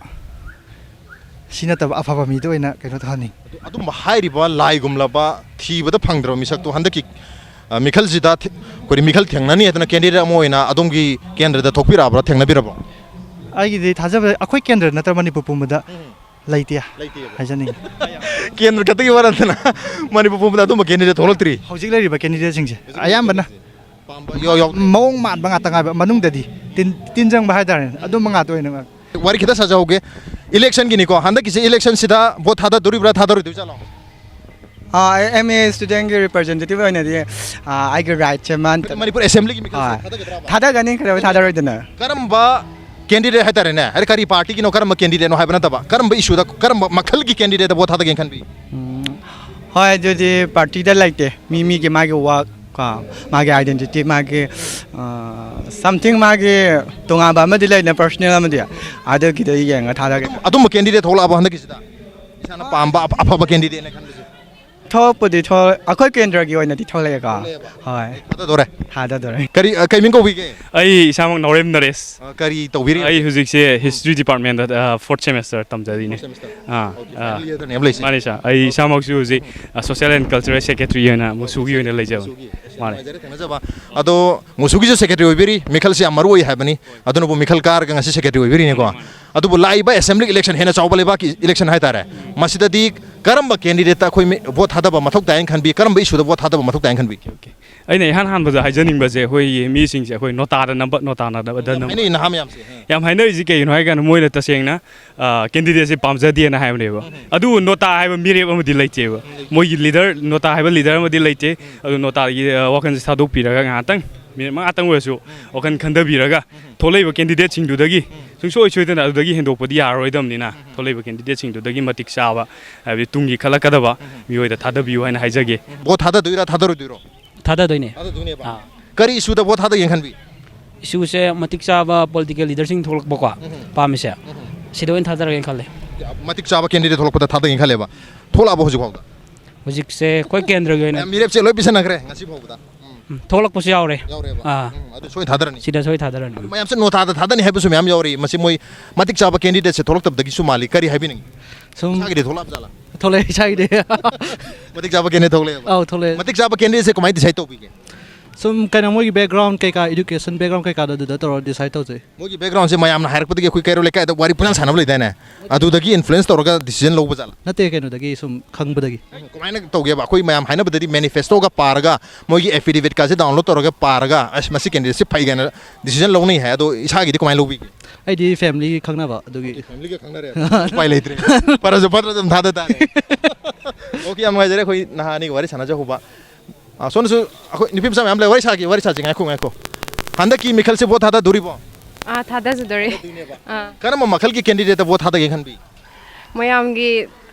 ꯁꯤ ꯅꯠꯇꯕ ꯑꯐꯕ ꯃꯤꯗ ꯑꯣꯏꯅ ꯀꯩꯅꯣ ꯇꯧꯍꯟꯅꯤꯡꯉꯤ꯫ ꯑꯗꯨꯝꯕ ꯍꯥꯏꯔꯤꯕ ꯂꯥꯏꯒꯨꯝꯂꯕ ꯊꯤꯕꯗ ꯐꯪꯗ꯭ꯔꯕ ꯃꯤꯁꯛꯇꯣ ꯍꯟꯗꯛꯀꯤ, ꯑ, ꯃꯤꯈꯜꯁꯤꯗ ꯊꯦ-, ꯑꯩꯈꯣꯏꯗꯤ ꯃꯤꯈꯜ ꯊꯦꯡꯅꯅꯤ ꯍꯥꯏꯗꯅ ꯀꯦꯟꯗꯤꯗꯦꯠ ꯑꯃ ꯑꯣꯏꯅ ꯑꯗꯣꯝꯒꯤ ꯀꯦꯟꯗ꯭ꯔꯗ ꯊꯣꯛꯄꯤꯔꯛꯑꯕ꯭ꯔꯥ, ꯊꯦꯡꯅꯕꯤꯔꯕ꯭ꯔꯣ? ꯑꯩꯒꯤꯗꯤ ꯊꯥꯖꯕ ꯑꯩꯈꯣꯏ ꯀꯦꯟꯗ꯭ꯔ ꯅꯠꯇ꯭ꯔ ꯃꯅꯤꯄꯨꯔ ꯄꯨꯝꯕꯗ ꯂꯩꯇꯦ ꯍꯥꯏꯖꯅꯤꯡꯉꯤ꯫ ꯀꯦꯟꯗ꯭ꯔ ꯈꯛꯇꯒꯤ ꯋꯥ ꯅꯠꯇꯅ ꯃꯅꯤꯄꯨꯔ ꯄꯨꯝꯕꯗ ꯑꯗꯨꯝꯕ ꯀꯦꯟꯗꯤꯗꯦꯠ ꯊꯣꯛꯂꯛꯇ꯭ꯔꯤ꯫ ꯍꯧꯖꯤꯛ ꯂꯩꯔꯤꯕ ꯀꯦꯟꯗꯤꯗꯦꯠꯁꯤꯡꯁꯦ ꯑꯌꯥꯝꯕꯅ ꯄꯥꯝꯕ ꯏꯌꯥꯎ ꯌꯥꯎꯗ꯭ꯔꯤ꯫ ꯃꯑꯣꯡ ꯃꯥꯟꯕ ꯉꯥꯛꯇ ꯉꯥꯏꯕ, ꯃꯅꯨꯡꯗꯗꯤ ꯇꯤꯟ ꯇꯤꯟ ꯆꯪꯕ ꯍꯥꯏꯇꯥꯔꯦꯅꯦ, ꯑꯗꯨꯝꯕ ꯉꯥꯛꯇ ꯑꯣꯏꯅ ꯉꯥꯏ꯫ ꯋꯥꯔꯤ ꯈꯤꯇ ꯁꯥꯖꯍꯧꯒꯦ꯫ ꯏꯂꯦꯛꯁꯟꯒꯤꯅꯤꯀꯣ, ꯍꯟꯗꯛꯀꯤꯁꯦ ꯏꯂꯦꯛꯁꯟꯁꯤꯗ ꯚꯣꯠ ꯊꯥꯗꯗꯣꯔꯤꯕ꯭ꯔꯥ, ꯊꯥꯗꯔꯣꯏꯗꯣꯏꯖꯥꯠꯂꯣ? ꯑꯦꯝ ꯑꯦ ꯏꯁꯇꯨꯗꯦꯟꯒꯤ ꯔꯤꯄ꯭ꯔꯖꯦꯟꯇꯦꯇꯤꯚ ꯑꯣꯏꯅꯗꯤ, ꯑꯥ, ꯑꯩꯒꯤ ꯔꯥꯏꯠꯁꯦ ꯃꯥꯟ ꯃꯅꯤꯄꯨꯔ ꯑꯦꯁꯦꯝꯕ꯭ꯂꯤꯒꯤ ꯃꯤꯈꯜꯁꯦ ꯍꯣꯏ꯫ ꯊꯥꯗꯒꯗ꯭ꯔꯥꯕ? ꯊꯥꯗꯒꯅꯤ, ꯀꯩꯗꯧꯕꯩ ꯊꯥꯗꯔꯣꯏꯗꯣꯏꯅꯣ? ꯀꯔꯝꯕ ꯀꯦꯟꯗꯤꯗꯦꯠ ꯍꯥꯏꯇꯥꯔꯦꯅꯦ, ꯍꯥꯏꯗꯤ ꯀꯔꯤ ꯄꯥꯔꯇꯤꯒꯤꯅꯣ, ꯀꯔꯝꯕ ꯀꯦꯟꯗꯤꯗꯦꯠꯅꯣ ꯍꯥꯏꯕ ꯅꯠꯇꯕ, ꯀꯔꯝꯕ ꯏꯁꯨꯗ, ꯀꯔꯝꯕ ꯃꯈꯜꯒꯤ ꯀꯦꯟꯗꯤꯗꯦꯠꯇ ꯚꯣꯠ ꯊꯥꯗꯒꯦꯅ ꯈꯟꯕꯤ? ꯎꯝ, ꯍꯣꯏ, ꯑꯗꯨꯗꯤ ꯄꯥꯔꯇꯤꯗ ꯂꯩꯇꯦ꯫ ꯃꯤ ꯃꯤꯒꯤ ꯃꯥꯒꯤ ꯋꯥꯛ ꯀꯣ, ꯃꯥꯒꯤ ꯑꯥꯏꯗꯦꯟꯇꯤꯇꯤ, ꯃꯥꯒꯤ ꯁꯝꯊꯤꯡ, ꯃꯥꯒꯤ ꯇꯣꯉꯥꯟꯕ ꯑꯃꯗꯤ ꯂꯩꯅ, ꯄꯔꯁꯣꯅꯦꯜ ꯑꯃꯗꯤ, ꯑꯗꯨꯒꯤꯗꯣ ꯌꯦꯡꯉ ꯊꯥꯗꯒꯦ꯫ ꯑꯗꯨꯝꯕ ꯀꯦꯟꯗꯤꯗꯦꯠ ꯊꯣꯛꯂꯛꯑꯕ ꯍꯟꯗꯛꯀꯤꯁꯤꯗ? ꯏꯁꯥꯅ ꯄꯥꯝꯕ ꯑꯐ-, ꯑꯐꯕ ꯀꯦꯟꯗꯤꯗꯦꯠꯅ ꯈꯟꯕꯁꯦ? ꯊꯣꯛꯄꯨꯗꯤ ꯊꯣꯛ ꯑꯩꯈꯣꯏ ꯀꯦꯟꯗ꯭ꯔꯒꯤ ꯑꯣꯏꯅꯗꯤ ꯊꯣꯛꯂꯛꯑꯦꯀꯣ꯫ ꯍꯣꯏ꯫ ꯊꯥꯗꯗꯣꯔꯦ꯫ ꯊꯥꯗꯗꯣꯔꯦ꯫ ꯀꯔꯤ, ꯑ, ꯀꯩ ꯃꯤꯡ ꯀꯧꯕꯤꯒꯦ? ꯑꯩ ꯏꯁꯥꯃꯛ ꯅꯥꯎꯔꯦꯝ ꯅꯔꯦꯁ꯫ ꯑ, ꯀꯔꯤ ꯇꯧꯕꯤꯔꯤ? ꯑꯩ ꯍꯧꯖꯤꯛꯁꯦ ꯍꯤꯁꯇ꯭ꯔꯤ ꯗꯤꯄꯥꯔꯠꯃꯦꯟꯗ ꯐꯣꯔꯠ ꯁꯦꯃꯦꯁꯇꯔ ꯇꯝꯖꯔꯤꯅꯦ꯫ ꯑꯥ, ꯑꯥ꯫ ꯐꯥꯏꯅꯦꯜ ꯏꯌꯔꯗꯅꯦꯕ ꯂꯩꯁꯦ꯫ ꯃꯥꯅꯦ ꯁꯥꯔ, ꯑꯩ ꯏꯁꯥꯃꯛꯁꯨ ꯍꯧꯖꯤꯛ ꯁꯣꯁꯤꯌꯦꯜ ꯑꯦꯟ ꯀꯜꯆꯔꯦꯜ ꯁꯦꯀ꯭ꯔꯦꯇꯔꯤ ꯑꯣꯏꯅ ꯃꯨꯁꯨꯒꯤ ꯑꯣꯏꯅ ꯂꯩꯖꯕꯅꯤ꯫ ꯃꯥꯅꯦ꯫ ꯊꯦꯡꯅꯖꯕ꯫ ꯑꯗꯣ ꯃꯨꯁꯨꯒꯤꯁꯨ ꯁꯦꯀ꯭ꯔꯦꯇꯔꯤ ꯑꯣꯏꯕꯤꯔꯤ, ꯃꯤꯈꯜꯁꯦ ꯌꯥꯝ ꯃꯔꯨ ꯑꯣꯏ ꯍꯥꯏꯕꯅꯤ꯫ ꯑꯗꯨꯅꯕꯨ ꯃꯤꯈꯜ ꯀꯥꯔꯒ ꯉꯁꯤ ꯁꯦꯀ꯭ꯔꯦꯇꯔꯤ ꯑꯣꯏꯕꯤꯔꯤꯅꯤꯀꯣ꯫ ꯑꯗꯨꯕꯨ ꯂꯥꯛꯏꯕ ꯑꯦꯁꯦꯝꯕ꯭ꯂꯤ ꯏꯂꯦꯛꯁꯟ, ꯍꯦꯟꯅ ꯆꯥꯎꯕ ꯂꯩꯕꯥꯛꯀꯤ ꯏꯂꯦꯛꯁꯟ ꯍꯥꯏꯇꯥꯔꯦ, ꯃꯁꯤꯗꯗꯤ ꯀꯔꯝꯕ ꯀꯦꯟꯗꯤꯗꯦꯠꯇ ꯑꯩꯈꯣꯏ ꯃꯤ-, ꯚꯣꯠ ꯊꯥꯗꯕ ꯃꯊꯧ ꯇꯥꯏꯅ ꯈꯟꯕꯤ? ꯀꯔꯝꯕ ꯏꯁꯨꯗ ꯚꯣꯠ ꯊꯥꯗꯕ ꯃꯊꯧ ꯇꯥꯏꯅ ꯈꯟꯕꯤ? ꯑꯩꯅ ꯏꯍꯥꯟ ꯍꯥꯟꯕꯗ ꯍꯥꯏꯖꯅꯤꯡꯕꯁꯦ, ꯑꯩꯈꯣꯏꯒꯤ ꯃꯤꯁꯤꯡꯁꯦ ꯑꯩꯈꯣꯏ ꯅꯣꯇꯥꯗ ꯅꯝꯕ, ꯅꯣꯇꯥꯅꯗꯕꯗ ꯅꯝꯕ꯫ ꯍꯥꯏꯅꯩ ꯅꯍꯥ ꯃꯌꯥꯝꯁꯦ꯫ ꯌꯥꯝ ꯍꯥꯏꯅꯔꯤꯁꯤ ꯀꯩꯒꯤꯅꯣ ꯍꯥꯏ ꯀꯥꯟꯗ, ꯃꯣꯏꯅ ꯇꯁꯦꯡꯅ, ꯑ, ꯀꯦꯟꯗꯤꯗꯦꯠꯁꯦ ꯄꯥꯝꯖꯗꯦꯅ ꯍꯥꯏꯕꯅꯦꯕ꯫ ꯑꯗꯨꯕꯨ ꯅꯣꯇꯥ ꯍꯥꯏꯕ ꯃꯤꯔꯦꯞ ꯑꯃꯗꯤ ꯂꯩꯇꯦꯕ꯫ ꯃꯣꯏꯒꯤ ꯂꯤꯗꯔ, ꯅꯣꯇꯥ ꯍꯥꯏꯕ ꯂꯤꯗꯔ ꯑꯃꯗꯤ ꯂꯩꯇꯦ꯫ ꯑꯗꯨ ꯅꯣꯇꯥꯒꯤ, ꯑ, ꯋꯥꯈꯜꯁꯦ ꯊꯥꯗꯣꯛꯄꯤꯔꯒ, ꯉꯥꯏꯍꯥꯛꯇꯪ, ꯃꯤꯅꯤꯠ ꯃꯉꯥꯇꯪ ꯑꯣꯏꯔꯁꯨ, ꯋꯥꯈꯜ ꯈꯟꯊꯕꯤꯔꯒ, ꯊꯣꯛꯂꯛꯏꯕ ꯀꯦꯟꯗꯤꯗꯦꯠꯁꯤꯡꯗꯨꯗꯒꯤ ꯁꯨꯡꯁꯣꯏ ꯁꯣꯏꯗꯅ ꯑꯗꯨꯗꯒꯤ ꯍꯦꯟꯗꯣꯛꯄꯗꯤ ꯌꯥꯔꯔꯣꯏꯗꯕꯅꯤꯅ, ꯊꯣꯛꯂꯛꯏꯕ ꯀꯦꯟꯗꯤꯗꯦꯠꯁꯤꯡꯗꯨꯗꯒꯤ ꯃꯇꯤꯛ ꯆꯥꯕ, ꯍꯥꯏꯕꯗꯤ ꯇꯨꯡꯒꯤ ꯈꯜꯂꯛꯀꯗꯕ ꯃꯤꯑꯣꯏꯗ ꯊꯥꯗꯕꯤꯌꯨ ꯍꯥꯏꯅ ꯍꯥꯏꯖꯒꯦ꯫ ꯚꯣꯠ ꯊꯥꯗꯗꯣꯏꯔꯥ, ꯊꯥꯗꯔꯣꯏꯗꯣꯏꯔꯣ? ꯊꯥꯗꯗꯣꯏꯅꯦ꯫ ꯊꯥꯗꯗꯣꯏꯅꯦꯕ꯫ ꯑꯥ꯫ ꯀꯔꯤ ꯏꯁꯨꯗ ꯚꯣꯠ ꯊꯥꯗꯒꯦꯅ ꯈꯟꯕꯤ? ꯏꯁꯨꯁꯦ ꯃꯇꯤꯛ ꯆꯥꯕ ꯄꯣꯂꯤꯇꯤꯀꯦꯜ ꯂꯤꯗꯔꯁꯤꯡ ꯊꯣꯛꯂꯛꯄꯀꯣ, ꯄꯥꯝꯃꯤꯁꯦ, ꯁꯤꯗ ꯑꯣꯏꯅ ꯊꯥꯗꯔꯒꯦꯅ ꯈꯜꯂꯦ꯫ ꯃꯇꯤꯛ ꯆꯥꯕ ꯀꯦꯟꯗꯤꯗꯦꯠ ꯊꯣꯛꯂꯛꯄꯗ ꯊꯥꯗꯒꯦꯅ ꯈꯜꯂꯦꯕ꯫ ꯊꯣꯛꯂꯛꯑꯕꯣ ꯍꯧꯖꯤꯛ ꯐꯥꯎꯗ? ꯍꯧꯖꯤꯛꯁꯦ ꯑꯩꯈꯣꯏ ꯀꯦꯟꯗ꯭ꯔꯒꯤ ꯑꯣꯏꯅ ꯃꯌꯥꯝ ꯃꯤꯔꯦꯞꯁꯦ ꯂꯣꯏ ꯄꯤꯁꯟꯅꯈ꯭ꯔꯦ ꯉꯁꯤ ꯐꯥꯎꯕꯗ꯫ ꯎꯝ, ꯊꯣꯛꯂꯛꯄꯁꯨ ꯌꯥꯎꯔꯦ꯫ ꯌꯥꯎꯔꯦꯕ꯫ ꯑꯥ, ꯎꯝ, ꯑꯗꯨ ꯁꯣꯏ ꯊꯥꯗꯔꯅꯤ꯫ ꯁꯤꯗ ꯁꯣꯏ ꯊꯥꯗꯔꯅꯤ꯫ ꯃꯌꯥꯝꯁꯦ ꯅꯣ ꯊꯥꯗ ꯊꯥꯗꯅꯤ ꯍꯥꯏꯕꯁꯨ ꯃꯌꯥꯝ ꯌꯥꯎꯔꯤ꯫ ꯃꯁꯤ ꯃꯣꯏ ꯃꯇꯤꯛ ꯆꯥꯕ ꯀꯦꯟꯗꯤꯗꯦꯠꯁꯦ ꯊꯣꯛꯂꯛꯇꯕꯗꯒꯤꯁꯨ ꯃꯥꯜꯂꯤ꯫ ꯀꯔꯤ ꯍꯥꯏꯕꯤꯅꯤꯡꯉꯤ? ꯁꯨꯝ ꯏꯁꯥꯒꯤꯗꯤ ꯊꯣꯛꯂꯛꯑꯕ ꯖꯥꯠꯂꯥ? ꯊꯣꯛꯂꯛꯑꯦ ꯏꯁꯥꯒꯤꯗꯤ꯫ ꯃꯇꯤꯛ ꯆꯥꯕ ꯀꯦꯟꯗꯤꯗꯦꯠ ꯊꯣꯛꯂꯛꯑꯦꯕ꯫ ꯑꯧ, ꯊꯣꯛꯂꯛꯑꯦ꯫ ꯃꯇꯤꯛ ꯆꯥꯕ ꯀꯦꯟꯗꯤꯗꯦꯠꯁꯦ ꯀꯃꯥꯏꯅ ꯗꯤꯁꯥꯏꯗ ꯇꯧꯕꯤꯒꯦ? ꯁꯨꯝ ꯀꯩꯅꯣ, ꯃꯣꯏꯒꯤ ꯕꯦꯛꯒ꯭ꯔꯥꯎꯟ ꯀꯩꯀꯥ, ꯏꯗꯨꯀꯦꯁꯟ ꯕꯦꯛꯒ꯭ꯔꯥꯎꯟ ꯀꯩꯀꯥꯗꯣ ꯑꯗꯨꯗ ꯇꯧꯔꯒ ꯗꯤꯁꯥꯏꯗ ꯇꯧꯖꯩ꯫ ꯃꯣꯏꯒꯤ ꯕꯦꯛꯒ꯭ꯔꯥꯎꯟꯁꯦ ꯃꯌꯥꯝꯅ ꯍꯥꯏꯔꯛꯄꯗꯒꯤ ꯑꯩꯈꯣꯏ ꯀꯩꯔꯣꯜ ꯂꯩꯀꯥꯏꯗ ꯋꯥꯔꯤ ꯄꯨꯡꯁꯥꯟ ꯁꯥꯟꯅꯕ ꯂꯩꯗꯥꯏꯅꯦ? ꯑꯗꯨꯗꯒꯤ ꯏꯟꯐ꯭ꯂꯨꯌꯦꯟꯁ ꯇꯧꯔꯒ ꯗꯤꯁꯤꯖꯟ ꯂꯧꯕ ꯖꯥꯠꯂꯥ? ꯅꯠꯇꯦ, ꯀꯩꯅꯣꯗꯒꯤ ꯁꯨꯝ ꯈꯪꯕꯗꯒꯤ꯫ ꯀꯃꯥꯏꯅ ꯇꯧꯒꯦꯕ? ꯑꯩꯈꯣꯏ ꯃꯌꯥꯝ ꯍꯥꯏꯅꯕꯗꯗꯤ ꯃꯦꯅꯤꯐꯦꯁꯇꯣꯒ ꯄꯥꯔꯒ, ꯃꯣꯏꯒꯤ ꯑꯦꯐꯤꯗꯦꯚꯤꯠꯀꯥꯁꯦ ꯗꯥꯎꯟꯂꯣꯗ ꯇꯧꯔꯒ ꯄꯥꯔꯒ, ꯑꯁ, ꯃꯁꯤ ꯀꯦꯟꯗꯤꯗꯦꯠꯁꯤ ꯐꯩ ꯀꯥꯏꯅ ꯗꯤꯁꯤꯖꯟ ꯂꯧꯅꯩ ꯍꯥꯏ꯫ ꯑꯗꯣ ꯏꯁꯥꯒꯤꯗꯤ ꯀꯃꯥꯏꯅ ꯂꯧꯕꯤꯒꯦ? ꯑꯩꯗꯤ ꯐꯦꯃꯤꯂꯤꯒꯤ ꯈꯪꯅꯕ ꯑꯗꯨꯒꯤ꯫ ꯐꯦꯃꯤꯂꯤꯒ ꯈꯪꯅꯔꯦ꯫ ꯎꯄꯥꯏ ꯂꯩꯇ꯭ꯔꯦ꯫ ꯐꯔꯁꯨ ꯐꯠꯇ꯭ꯔꯁꯨ ꯑꯗꯨꯝ ꯊꯥꯗ ꯇꯥꯔꯦ꯫ ꯑꯣꯀꯦ, ꯌꯥꯝ ꯅꯨꯡꯉꯥꯏꯖꯔꯦ ꯑꯩꯈꯣꯏ ꯅꯍꯥ ꯑꯅꯤꯒ ꯋꯥꯔꯤ ꯁꯥꯟꯅꯖꯍꯧꯕ꯫ ꯑ, ꯁꯣꯝꯗꯁꯨ ꯑꯩꯈꯣꯏ ꯅꯨꯄꯤ ꯃꯆꯥ ꯃꯌꯥꯝ ꯂꯩ, ꯋꯥꯔꯤ ꯁꯥꯒꯦ, ꯋꯥꯔꯤ ꯁꯥꯁꯤ, ꯉꯥꯏꯈꯣ, ꯉꯥꯏꯈꯣ꯫ ꯍꯟꯗꯛꯀꯤ ꯃꯤꯈꯜꯁꯦ ꯚꯣꯠ ꯊꯥꯗꯗꯣꯔꯤꯕꯣ? ꯑꯥ, ꯊꯥꯗꯖꯗꯣꯔꯤ꯫ ꯑꯥ, ꯀꯔꯝꯕ ꯃꯈꯜꯒꯤ ꯀꯦꯟꯗꯤꯗꯦꯠꯇ ꯚꯣꯠ ꯊꯥꯗꯒꯦ ꯈꯟꯕꯤ? ꯃꯌꯥꯝꯒꯤ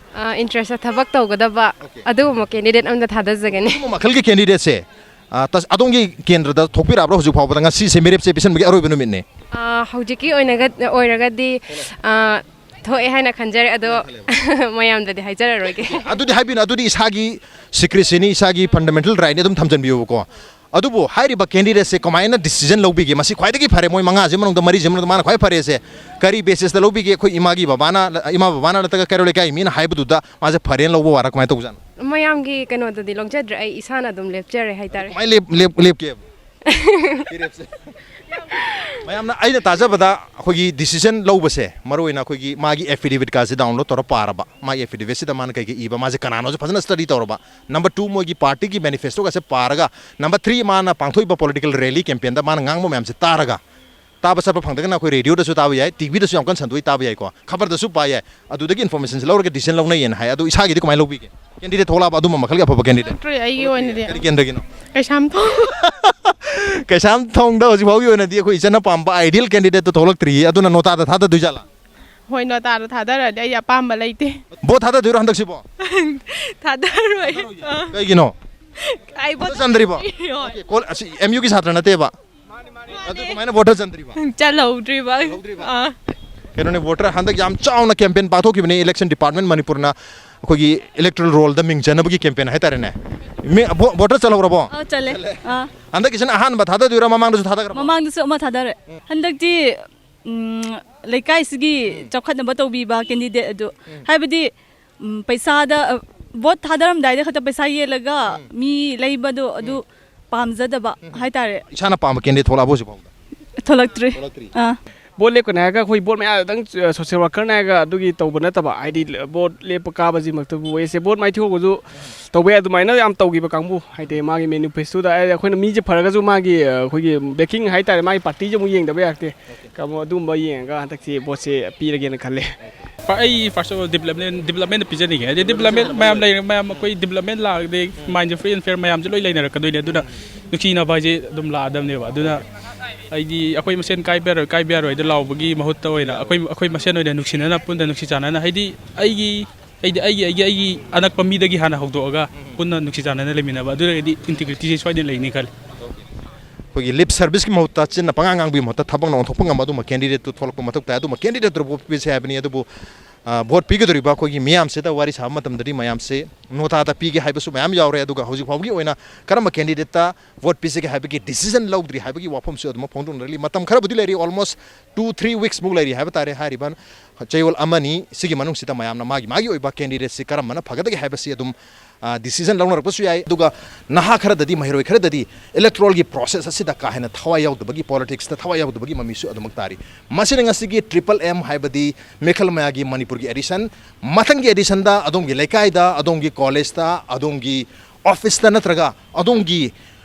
ꯏꯟꯇꯔꯦꯁꯇ ꯊꯕꯛ ꯇꯧꯒꯗꯕ ꯑꯗꯨꯒꯨꯝꯕ ꯀꯦꯟꯗꯤꯗꯦꯠ ꯑꯝꯗ ꯊꯥꯗꯖꯒꯅꯤ꯫ ꯑꯗꯨꯒꯨꯝꯕ ꯃꯈꯜꯒꯤ ꯀꯦꯟꯗꯤꯗꯦꯠꯁꯦ, ꯑ, ꯇꯁ-, ꯑꯗꯣꯝꯒꯤ ꯀꯦꯟꯗ꯭ꯔꯗ ꯊꯣꯛꯄꯤꯔꯛꯑꯕ꯭ꯔꯥ? ꯍꯧꯖꯤꯛ ꯐꯥꯎꯕꯗ ꯉꯁꯤꯁꯦ ꯃꯤꯔꯦꯞꯁꯦ ꯄꯤꯁꯟꯕꯒꯤ ꯑꯔꯣꯏꯕ ꯅꯨꯃꯤꯠꯅꯦ꯫ ꯑꯥ, ꯍꯧꯖꯤꯛꯀꯤ ꯑꯣꯏꯅꯒ-, ꯑꯣꯏꯔꯒꯗꯤ, ꯑꯥ, ꯊꯣꯛꯑꯦ ꯍꯥꯏꯅ ꯈꯟꯖꯔꯦ, ꯑꯗꯣ ꯃꯌꯥꯝꯗꯗꯤ ꯍꯥꯏꯖꯔꯔꯣꯏꯒꯦ꯫ ꯑꯗꯨꯗꯤ ꯍꯥꯏꯕꯤꯅꯨ, ꯑꯗꯨꯗꯤ ꯏꯁꯥꯒꯤ ꯁꯤꯀ꯭ꯔꯦꯁꯤꯅꯤ, ꯏꯁꯥꯒꯤ ꯐꯟꯗꯥꯃꯦꯟꯇꯦꯜ ꯔꯥꯏꯠꯅꯤ, ꯑꯗꯨꯝ ꯊꯝꯖꯟꯕꯤꯌꯨꯕꯀꯣ꯫ ꯑꯗꯨꯕꯨ ꯍꯥꯏꯔꯤꯕ ꯀꯦꯟꯗꯤꯗꯦꯠꯁꯦ ꯀꯃꯥꯏꯅ ꯗꯤꯁꯤꯖꯟ ꯂꯧꯕꯤꯒꯦ? ꯃꯁꯤ ꯈ꯭ꯋꯥꯏꯗꯒꯤ ꯐꯔꯦ, ꯃꯣꯏ ꯃꯉꯥꯁꯤ ꯃꯅꯨꯡꯗ, ꯃꯔꯤꯁꯤ ꯃꯅꯨꯡꯗ ꯃꯥꯅ ꯈ꯭ꯋꯥꯏ ꯐꯔꯦꯁꯦ ꯀꯔꯤ ꯕꯦꯁꯤꯁꯇ ꯂꯧꯕꯤꯒꯦ? ꯑꯩꯈꯣꯏ ꯏꯃꯥꯒꯤ ꯕꯕꯥꯅ, ꯏꯃꯥ ꯕꯕꯥꯅ ꯅꯠꯇ꯭ꯔꯒ ꯀꯩꯔꯣꯜ ꯂꯩꯀꯥꯏꯒꯤ ꯃꯤꯅ ꯍꯥꯏꯕꯗꯨꯗ ꯃꯥꯁꯦ ꯐꯔꯦꯅ ꯂꯧꯕ ꯋꯥꯔ ꯀꯃꯥꯏꯅ ꯇꯧꯖꯥꯠꯅꯣ? ꯃꯌꯥꯝꯒꯤ ꯀꯩꯅꯣꯗꯗꯤ ꯂꯧꯖꯗ꯭ꯔꯦ, ꯑꯩ ꯏꯁꯥꯅ ꯑꯗꯨꯝ ꯂꯦꯞꯆꯔꯦ ꯍꯥꯏꯇꯥꯔꯦ꯫ ꯀꯃꯥꯏꯅ ꯂꯦꯞ-, ꯂꯦꯞ-, ꯂꯦꯞꯀꯦ? ꯃꯌꯥꯝꯅ, ꯑꯩꯅ ꯇꯥꯖꯕꯗ ꯑꯩꯈꯣꯏꯒꯤ ꯗꯤꯁꯤꯖꯟ ꯂꯧꯕꯁꯦ, ꯃꯔꯨꯑꯣꯏꯅ ꯑꯩꯈꯣꯏꯒꯤ ꯃꯥꯒꯤ ꯑꯦꯐꯤꯗꯦꯚꯤꯠꯀꯥꯁꯦ ꯗꯥꯎꯟꯂꯣꯗ ꯇꯧꯔ ꯄꯥꯔꯕ, ꯃꯥꯒꯤ ꯑꯦꯐꯤꯗꯦꯚꯤꯠꯁꯤꯗ ꯃꯥꯅ ꯀꯩꯀꯩ ꯏꯕ, ꯃꯥꯁꯦ ꯀꯅꯥꯅꯣꯁꯦ ꯐꯖꯅ ꯁ꯭ꯇꯗꯤ ꯇꯧꯔꯕ, ꯅꯝꯕꯔ ꯇꯨ, ꯃꯣꯏꯒꯤ ꯄꯥꯔꯇꯤꯒꯤ ꯃꯦꯅꯤꯐꯦꯁꯇꯣꯒꯁꯦ ꯄꯥꯔꯒ, ꯅꯝꯕꯔ ꯊ꯭ꯔꯤ, ꯃꯥꯅ ꯄꯥꯡꯊꯣꯛꯏꯕ ꯄꯣꯂꯤꯇꯤꯀꯦꯜ ꯔꯦꯂꯤ ꯀꯦꯝꯄꯦꯟꯗ ꯃꯥꯅ ꯉꯥꯡꯕ ꯃꯌꯥꯝꯁꯦ ꯇꯥꯔꯒ, ꯇꯥꯕ ꯆꯠꯄ ꯐꯪꯗ꯭ꯔꯒꯅ ꯑꯩꯈꯣꯏ ꯔꯦꯗꯤꯑꯣꯗꯁꯨ ꯇꯥꯕ ꯌꯥꯏ, ꯇꯤꯚꯤꯗꯁꯨ ꯌꯥꯝ ꯀꯟꯅ ꯁꯟꯗꯣꯛꯏ, ꯇꯥꯕ ꯌꯥꯏꯀꯣ, ꯈꯕꯔꯗꯁꯨ ꯄꯥ ꯌꯥꯏ, ꯑꯗꯨꯗꯒꯤ ꯏꯟꯐꯣꯔꯃꯦꯁꯟꯁꯦ ꯂꯧꯔꯒ ꯗꯤꯁꯤꯖꯟ ꯂꯧꯅꯩꯌꯦꯅ ꯍꯥꯏ꯫ ꯑꯗꯣ ꯏꯁꯥꯒꯤꯗꯤ ꯀꯃꯥꯏꯅ ꯂꯧꯕꯤꯒꯦ? ꯀꯦꯟꯗꯤꯗꯦꯠ ꯊꯣꯛꯂꯛꯑꯕ ꯑꯗꯨꯝꯕ ꯃꯈꯜꯒꯤ ꯑꯐꯕ ꯀꯦꯟꯗꯤꯗꯦꯠ? ꯊꯣꯛꯂꯛꯇ꯭ꯔꯤ, ꯑꯩꯒꯤ ꯑꯣꯏꯅꯗꯤ꯫ ꯀꯔꯤ ꯀꯦꯟꯗ꯭ꯔꯒꯤꯅꯣ? ꯀꯩꯁꯥꯝꯊꯣꯡ꯫ ꯀꯩꯁꯥꯝꯊꯣꯡꯗ ꯍꯧꯖꯤꯛ ꯐꯥꯎꯒꯤ ꯑꯣꯏꯅꯗꯤ ꯑꯩꯈꯣꯏ ꯏꯆꯟꯅ ꯄꯥꯝꯕ ꯑꯥꯏꯗꯤꯌꯦꯜ ꯀꯦꯟꯗꯤꯗꯦꯠꯇꯣ ꯊꯣꯛꯂꯛꯇ꯭ꯔꯤꯌꯦ, ꯑꯗꯨꯅ ꯅꯣꯇꯥꯗ ꯊꯥꯗꯗꯣꯏꯖꯥꯠꯂꯥ? ꯍꯣꯏ, ꯅꯣꯇꯥꯗ ꯊꯥꯗꯔꯗꯤ ꯑꯩ ꯑꯄꯥꯝꯕ ꯂꯩꯇꯦ꯫ ꯚꯣꯠ ꯊꯥꯗꯗꯣꯏꯔꯣ ꯍꯟꯗꯛꯁꯤꯕꯣ? ꯊꯥꯗꯔꯣꯏ꯫ ꯀꯩꯒꯤꯅꯣ? ꯑꯩ ꯚꯣꯠ ꯆꯟꯗ꯭ꯔꯤꯕꯣ? ꯍꯣꯏ꯫ ꯀꯣꯜ-, ꯑꯁꯤ ꯑꯦꯝ ꯌꯨꯒꯤ ꯁꯥꯇ꯭ꯔ ꯅꯠꯇꯦꯕ? ꯑꯗꯨ ꯀꯃꯥꯏꯅ ꯚꯣꯇꯔ ꯆꯟꯗ꯭ꯔꯤꯕ? ꯆꯠꯍꯧꯗ꯭ꯔꯤꯕ꯫ ꯀꯩꯅꯣꯅꯦ, ꯚꯣꯇꯔ ꯍꯟꯗꯛ ꯌꯥꯝ ꯆꯥꯎꯅ ꯀꯦꯝꯄꯦꯟ ꯄꯥꯡꯊꯣꯛꯈꯤꯕꯅꯦ ꯏꯂꯦꯛꯁꯟ ꯗꯤꯄꯥꯔꯠꯃꯦꯟ ꯃꯅꯤꯄꯨꯔꯅ, ꯑꯩꯈꯣꯏꯒꯤ ꯏꯂꯦꯛꯇꯣꯔꯦꯜ ꯔꯣꯜꯗ ꯃꯤꯡ ꯆꯟꯅꯕꯒꯤ ꯀꯦꯝꯄꯦꯟ ꯍꯥꯏꯇꯥꯔꯦꯅꯦ꯫ ꯃꯤ ꯚꯣ- ꯚꯣꯇꯔ ꯆꯠꯍꯧꯔꯕꯣ? ꯑꯥ, ꯆꯠꯂꯦ꯫ ꯑꯥ꯫ ꯍꯟꯗꯛꯀꯤꯁꯤꯅ ꯑꯍꯥꯟꯕ ꯊꯥꯗꯗꯣꯏꯔꯥ, ꯃꯃꯥꯡꯗꯁꯨ ꯊꯥꯗꯈ꯭ꯔꯕꯣ? ꯃꯃꯥꯡꯗꯁꯨ ꯑꯃ ꯊꯥꯗꯔꯦ꯫ ꯍꯟꯗꯛꯇꯤ ꯎꯝ, ꯂꯩꯀꯥꯏꯁꯤꯒꯤ ꯆꯥꯎꯈꯠꯅꯕ ꯇꯧꯕꯤꯕ ꯀꯦꯟꯗꯤꯗꯦꯠ ꯑꯗꯨ, ꯍꯥꯏꯕꯗꯤ ꯎꯝ, ꯄꯩꯁꯥꯗ ꯑ, ꯚꯣꯠ ꯊꯥꯗꯔꯝꯗꯥꯏꯗ ꯈꯛꯇ ꯄꯩꯁꯥ ꯌꯦꯜꯂꯒ ꯃꯤ ꯂꯩꯕꯗꯣ ꯑꯗꯨ ꯄꯥꯝꯖꯗꯕ ꯍꯥꯏꯇꯥꯔꯦ꯫ ꯏꯁꯥꯅ ꯄꯥꯝꯕ ꯀꯦꯟꯗꯤꯗꯦꯠ ꯊꯣꯛꯂꯛꯑꯕꯣ ꯍꯧꯖꯤꯛ ꯐꯥꯎꯗ? ꯊꯣꯛꯂꯛꯇ꯭ꯔꯤ꯫ ꯑꯥ꯫ ꯚꯣꯠ ꯂꯦꯞꯀꯅꯤ ꯍꯥꯏꯔꯒ ꯑꯩꯈꯣꯏ ꯚꯣꯠ ꯃꯌꯥꯗꯪ ꯁꯣꯁꯤꯌꯦꯜ ꯋꯥꯔꯀꯔꯅ ꯍꯥꯏꯔꯒ ꯑꯗꯨꯒꯤ ꯇꯧꯕ ꯅꯠꯇꯕ, ꯍꯥꯏꯗꯤ ꯚꯣꯠ ꯂꯦꯞꯄ ꯀꯥꯕꯁꯤꯃꯛꯇꯕꯨ ꯑꯩꯁꯦ ꯚꯣꯠ ꯃꯥꯏꯊꯤꯍꯧꯕꯁꯨ ꯇꯧꯕ ꯌꯥꯏ꯫ ꯑꯗꯨꯃꯥꯏꯅ ꯌꯥꯝ ꯇꯧꯈꯤꯕ ꯀꯥꯡꯕꯨ, ꯍꯥꯏꯗꯤ ꯃꯥꯒꯤ ꯃꯦꯅꯤꯐꯦꯁꯇꯣꯗ ꯑꯩꯈꯣꯏꯅ ꯃꯤꯁꯦ ꯐꯔꯒꯁꯨ ꯃꯥꯒꯤ ꯑꯩꯈꯣꯏꯒꯤ ꯕꯦꯀꯤꯡ ꯍꯥꯏꯇꯥꯔꯦ, ꯃꯥꯒꯤ ꯄꯥꯔꯇꯤꯁꯦ ꯑꯃꯨꯛ ꯌꯦꯡꯗꯕ ꯌꯥꯔꯛꯇꯦ꯫ ꯀꯥꯡꯕꯨ ꯑꯗꯨꯝꯕ ꯌꯦꯡꯉꯒ ꯍꯟꯗꯛꯁꯤ ꯚꯣꯠꯁꯦ ꯄꯤꯔꯒꯦꯅ ꯈꯜꯂꯦ꯫ ꯑꯩ ꯐꯥꯔꯁ ꯑꯣꯐ ꯑꯣꯜ ꯗꯤꯕꯂꯞꯃꯦꯟ ꯗꯤꯕꯂꯞꯃꯦꯟꯗ ꯄꯤꯖꯅꯤꯡꯉꯦ꯫ ꯍꯥꯏꯗꯤ ꯗꯤꯕꯂꯞꯃꯦꯟ ꯃꯌꯥꯝ ꯂꯩꯔꯦ, ꯃꯌꯥꯝ ꯑꯩꯈꯣꯏ ꯗꯤꯕꯂꯞꯃꯦꯟ ꯂꯥꯛꯑꯗꯤ ꯃꯥꯏꯟꯁꯦ ꯐ꯭ꯔꯤ ꯑꯦꯟ ꯐꯤꯌꯔ ꯃꯌꯥꯝꯁꯦ ꯂꯣꯏ ꯂꯩꯅꯔꯛꯀꯗꯣꯏꯅꯦ꯫ ꯑꯗꯨꯅ ꯅꯨꯡꯁꯤꯅꯕ ꯍꯥꯏꯁꯦ ꯑꯗꯨꯝ ꯂꯥꯛꯑꯗꯕꯅꯦꯕ꯫ ꯑꯗꯨꯅ ꯑꯩꯗꯤ ꯑꯩꯈꯣꯏ ꯃꯁꯦꯟ ꯀꯥꯏꯕ ꯌꯥꯔꯣꯏ, ꯀꯥꯏꯕ ꯌꯥꯔꯣꯏꯗ ꯂꯥꯎꯕꯒꯤ ꯃꯍꯨꯠꯇ ꯑꯣꯏꯅ ꯑꯩꯈꯣꯏ ꯑꯩꯈꯣꯏ ꯃꯁꯦꯟ ꯑꯣꯏꯅ ꯅꯨꯡꯁꯤꯅꯅ, ꯄꯨꯟꯅ ꯅꯨꯡꯁꯤ ꯆꯥꯟꯅꯅ, ꯍꯥꯏꯗꯤ ꯑꯩꯒꯤ ꯑꯩꯗꯤ ꯑꯩꯒꯤ ꯑꯩꯒꯤ ꯑꯩꯒꯤ ꯑꯅꯛꯄ ꯃꯤꯗꯒꯤ ꯍꯥꯟꯅ ꯍꯧꯗꯣꯛꯑꯒ ꯄꯨꯟꯅ ꯅꯨꯡꯁꯤ ꯆꯥꯟꯅꯅ ꯂꯩꯃꯤꯟꯅꯕ, ꯑꯗꯨ ꯑꯣꯏꯔꯒꯗꯤ ꯏꯟꯇꯤꯒ꯭ꯔꯤꯇꯤꯁꯦ ꯁꯣꯏꯗꯅ ꯂꯩꯅꯤ ꯈꯜꯂꯤ꯫ ꯑꯩꯈꯣꯏꯒꯤ ꯂꯤꯞ ꯁꯔꯚꯤꯁꯀꯤ ꯃꯍꯨꯠꯇ ꯆꯤꯟꯅ ꯄꯉꯥꯡ ꯉꯥꯡꯕꯒꯤ ꯃꯍꯨꯠꯇ ꯊꯕꯛꯅ ꯑꯣꯟꯊꯣꯛꯄ ꯉꯝꯕ ꯑꯗꯨꯝꯕ ꯀꯦꯟꯗꯤꯗꯦꯠꯇꯨ ꯊꯣꯛꯂꯛꯄ ꯃꯊꯧ ꯇꯥꯏ꯫ ꯑꯗꯨꯝꯕ ꯀꯦꯟꯗꯤꯗꯦꯠꯇꯨ ꯚꯣꯠ ꯄꯤꯁꯦ ꯍꯥꯏꯕꯅꯤ꯫ ꯑꯗꯨꯕꯨ ꯑ, ꯚꯣꯠ ꯄꯤꯒꯗꯧꯔꯤꯕ ꯑꯩꯈꯣꯏꯒꯤ ꯃꯤꯌꯥꯝꯁꯤꯗ ꯋꯥꯔꯤ ꯁꯥꯕ ꯃꯇꯝꯗꯗꯤ ꯃꯌꯥꯝꯁꯦ ꯅꯣꯇꯥꯗ ꯄꯤꯒꯦ ꯍꯥꯏꯕꯁꯨ ꯃꯌꯥꯝ ꯌꯥꯎꯔꯦ꯫ ꯑꯗꯨꯒ ꯍꯧꯖꯤꯛ ꯐꯥꯎꯕꯒꯤ ꯑꯣꯏꯅ ꯀꯔꯝꯕ ꯀꯦꯟꯗꯤꯗꯦꯠꯇ ꯚꯣꯠ ꯄꯤꯁꯤꯒꯦ ꯍꯥꯏꯕꯒꯤ ꯗꯤꯁꯤꯖꯟ ꯂꯧꯗ꯭ꯔꯤ ꯍꯥꯏꯕꯒꯤ ꯋꯥꯐꯝꯁꯨ ꯑꯗꯨꯃꯛ ꯐꯣꯡꯗꯣꯛꯅꯔꯤ꯫ ꯃꯇꯝ ꯈꯔꯕꯨꯗꯤ ꯂꯩꯔꯤ, ꯑꯣꯜꯃꯣꯁ ꯇꯨ ꯊ꯭ꯔꯤ ꯋꯤꯛꯁꯃꯨꯛ ꯂꯩꯔꯤ ꯍꯥꯏꯕ ꯇꯥꯔꯦ꯫ ꯍꯥꯏꯔꯤꯕ ꯆꯌꯣꯜ ꯑꯃꯅꯤ ꯁꯤꯒꯤ ꯃꯅꯨꯡꯁꯤꯗ ꯃꯌꯥꯝꯅ ꯃꯥꯒꯤ ꯃꯥꯒꯤ ꯑꯣꯏꯕ ꯀꯦꯟꯗꯤꯗꯦꯠꯁꯤ ꯀꯔꯝꯕꯅ ꯐꯒꯗꯒꯦ ꯍꯥꯏꯕꯁꯤ ꯑꯗꯨꯝ ꯑ, ꯗꯤꯁꯤꯖꯟ ꯂꯧꯅꯔꯛꯄꯁꯨ ꯌꯥꯏ꯫ ꯑꯗꯨꯒ ꯅꯍꯥ ꯈꯔꯗꯗꯤ, ꯃꯍꯩꯔꯣꯏ ꯈꯔꯗꯗꯤ ꯏꯂꯦꯛꯇꯣꯔꯦꯜꯒꯤ ꯄ꯭ꯔꯣꯁꯦꯁ ꯑꯁꯤꯗ ꯀꯥ ꯍꯦꯟꯅ ꯊꯋꯥꯏ ꯌꯥꯎꯗꯕꯒꯤ, ꯄꯣꯂꯤꯇꯤꯛꯁꯇ ꯊꯋꯥꯏ ꯌꯥꯎꯗꯕꯒꯤ ꯃꯃꯤꯁꯨ ꯑꯗꯨꯃꯛ ꯇꯥꯔꯤ꯫ ꯃꯁꯤꯅ ꯉꯁꯤꯒꯤ ꯇ꯭ꯔꯤꯄꯜ ꯑꯦꯝ ꯍꯥꯏꯕꯗꯤ ꯃꯤꯈꯜ ꯃꯌꯥꯒꯤ ꯃꯅꯤꯄꯨꯔꯒꯤ ꯑꯦꯗꯤꯁꯟ, ꯃꯊꯪꯒꯤ ꯑꯦꯗꯤꯁꯟꯗ ꯑꯗꯣꯝꯒꯤ ꯂꯩꯀꯥꯏꯗ, ꯑꯗꯣꯝꯒꯤ ꯀꯣꯂꯦꯖꯇ, ꯑꯗꯣꯝꯒꯤ ꯑꯣꯐꯤꯁꯇ ꯅꯠꯇ꯭ꯔꯒ ꯑꯗꯣꯝꯒꯤ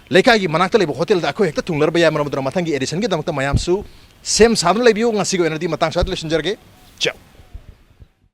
ꯂꯩꯀꯥꯏꯒꯤ ꯃꯅꯥꯛꯇ ꯂꯩꯕ ꯍꯣꯇꯦꯜꯗ ꯑꯩꯈꯣꯏ ꯍꯦꯛꯇ ꯊꯨꯡꯂꯔꯕ ꯌꯥꯏ꯫ ꯃꯔꯝ ꯑꯗꯨꯅ ꯃꯊꯪꯒꯤ ꯑꯦꯗꯤꯁꯟꯒꯤꯗꯃꯛꯇ ꯃꯌꯥꯝꯁꯨ ꯁꯦꯝ ꯁꯥꯗꯨꯅ ꯂꯩꯕꯤꯌꯨ꯫ ꯉꯁꯤꯒꯤ ꯑꯣꯏꯅꯗꯤ ꯃꯇꯥꯡ ꯁ꯭ꯋꯥꯏꯗ ꯂꯣꯏꯁꯤꯟꯖꯔꯒꯦ꯫ ꯆꯥꯎ꯫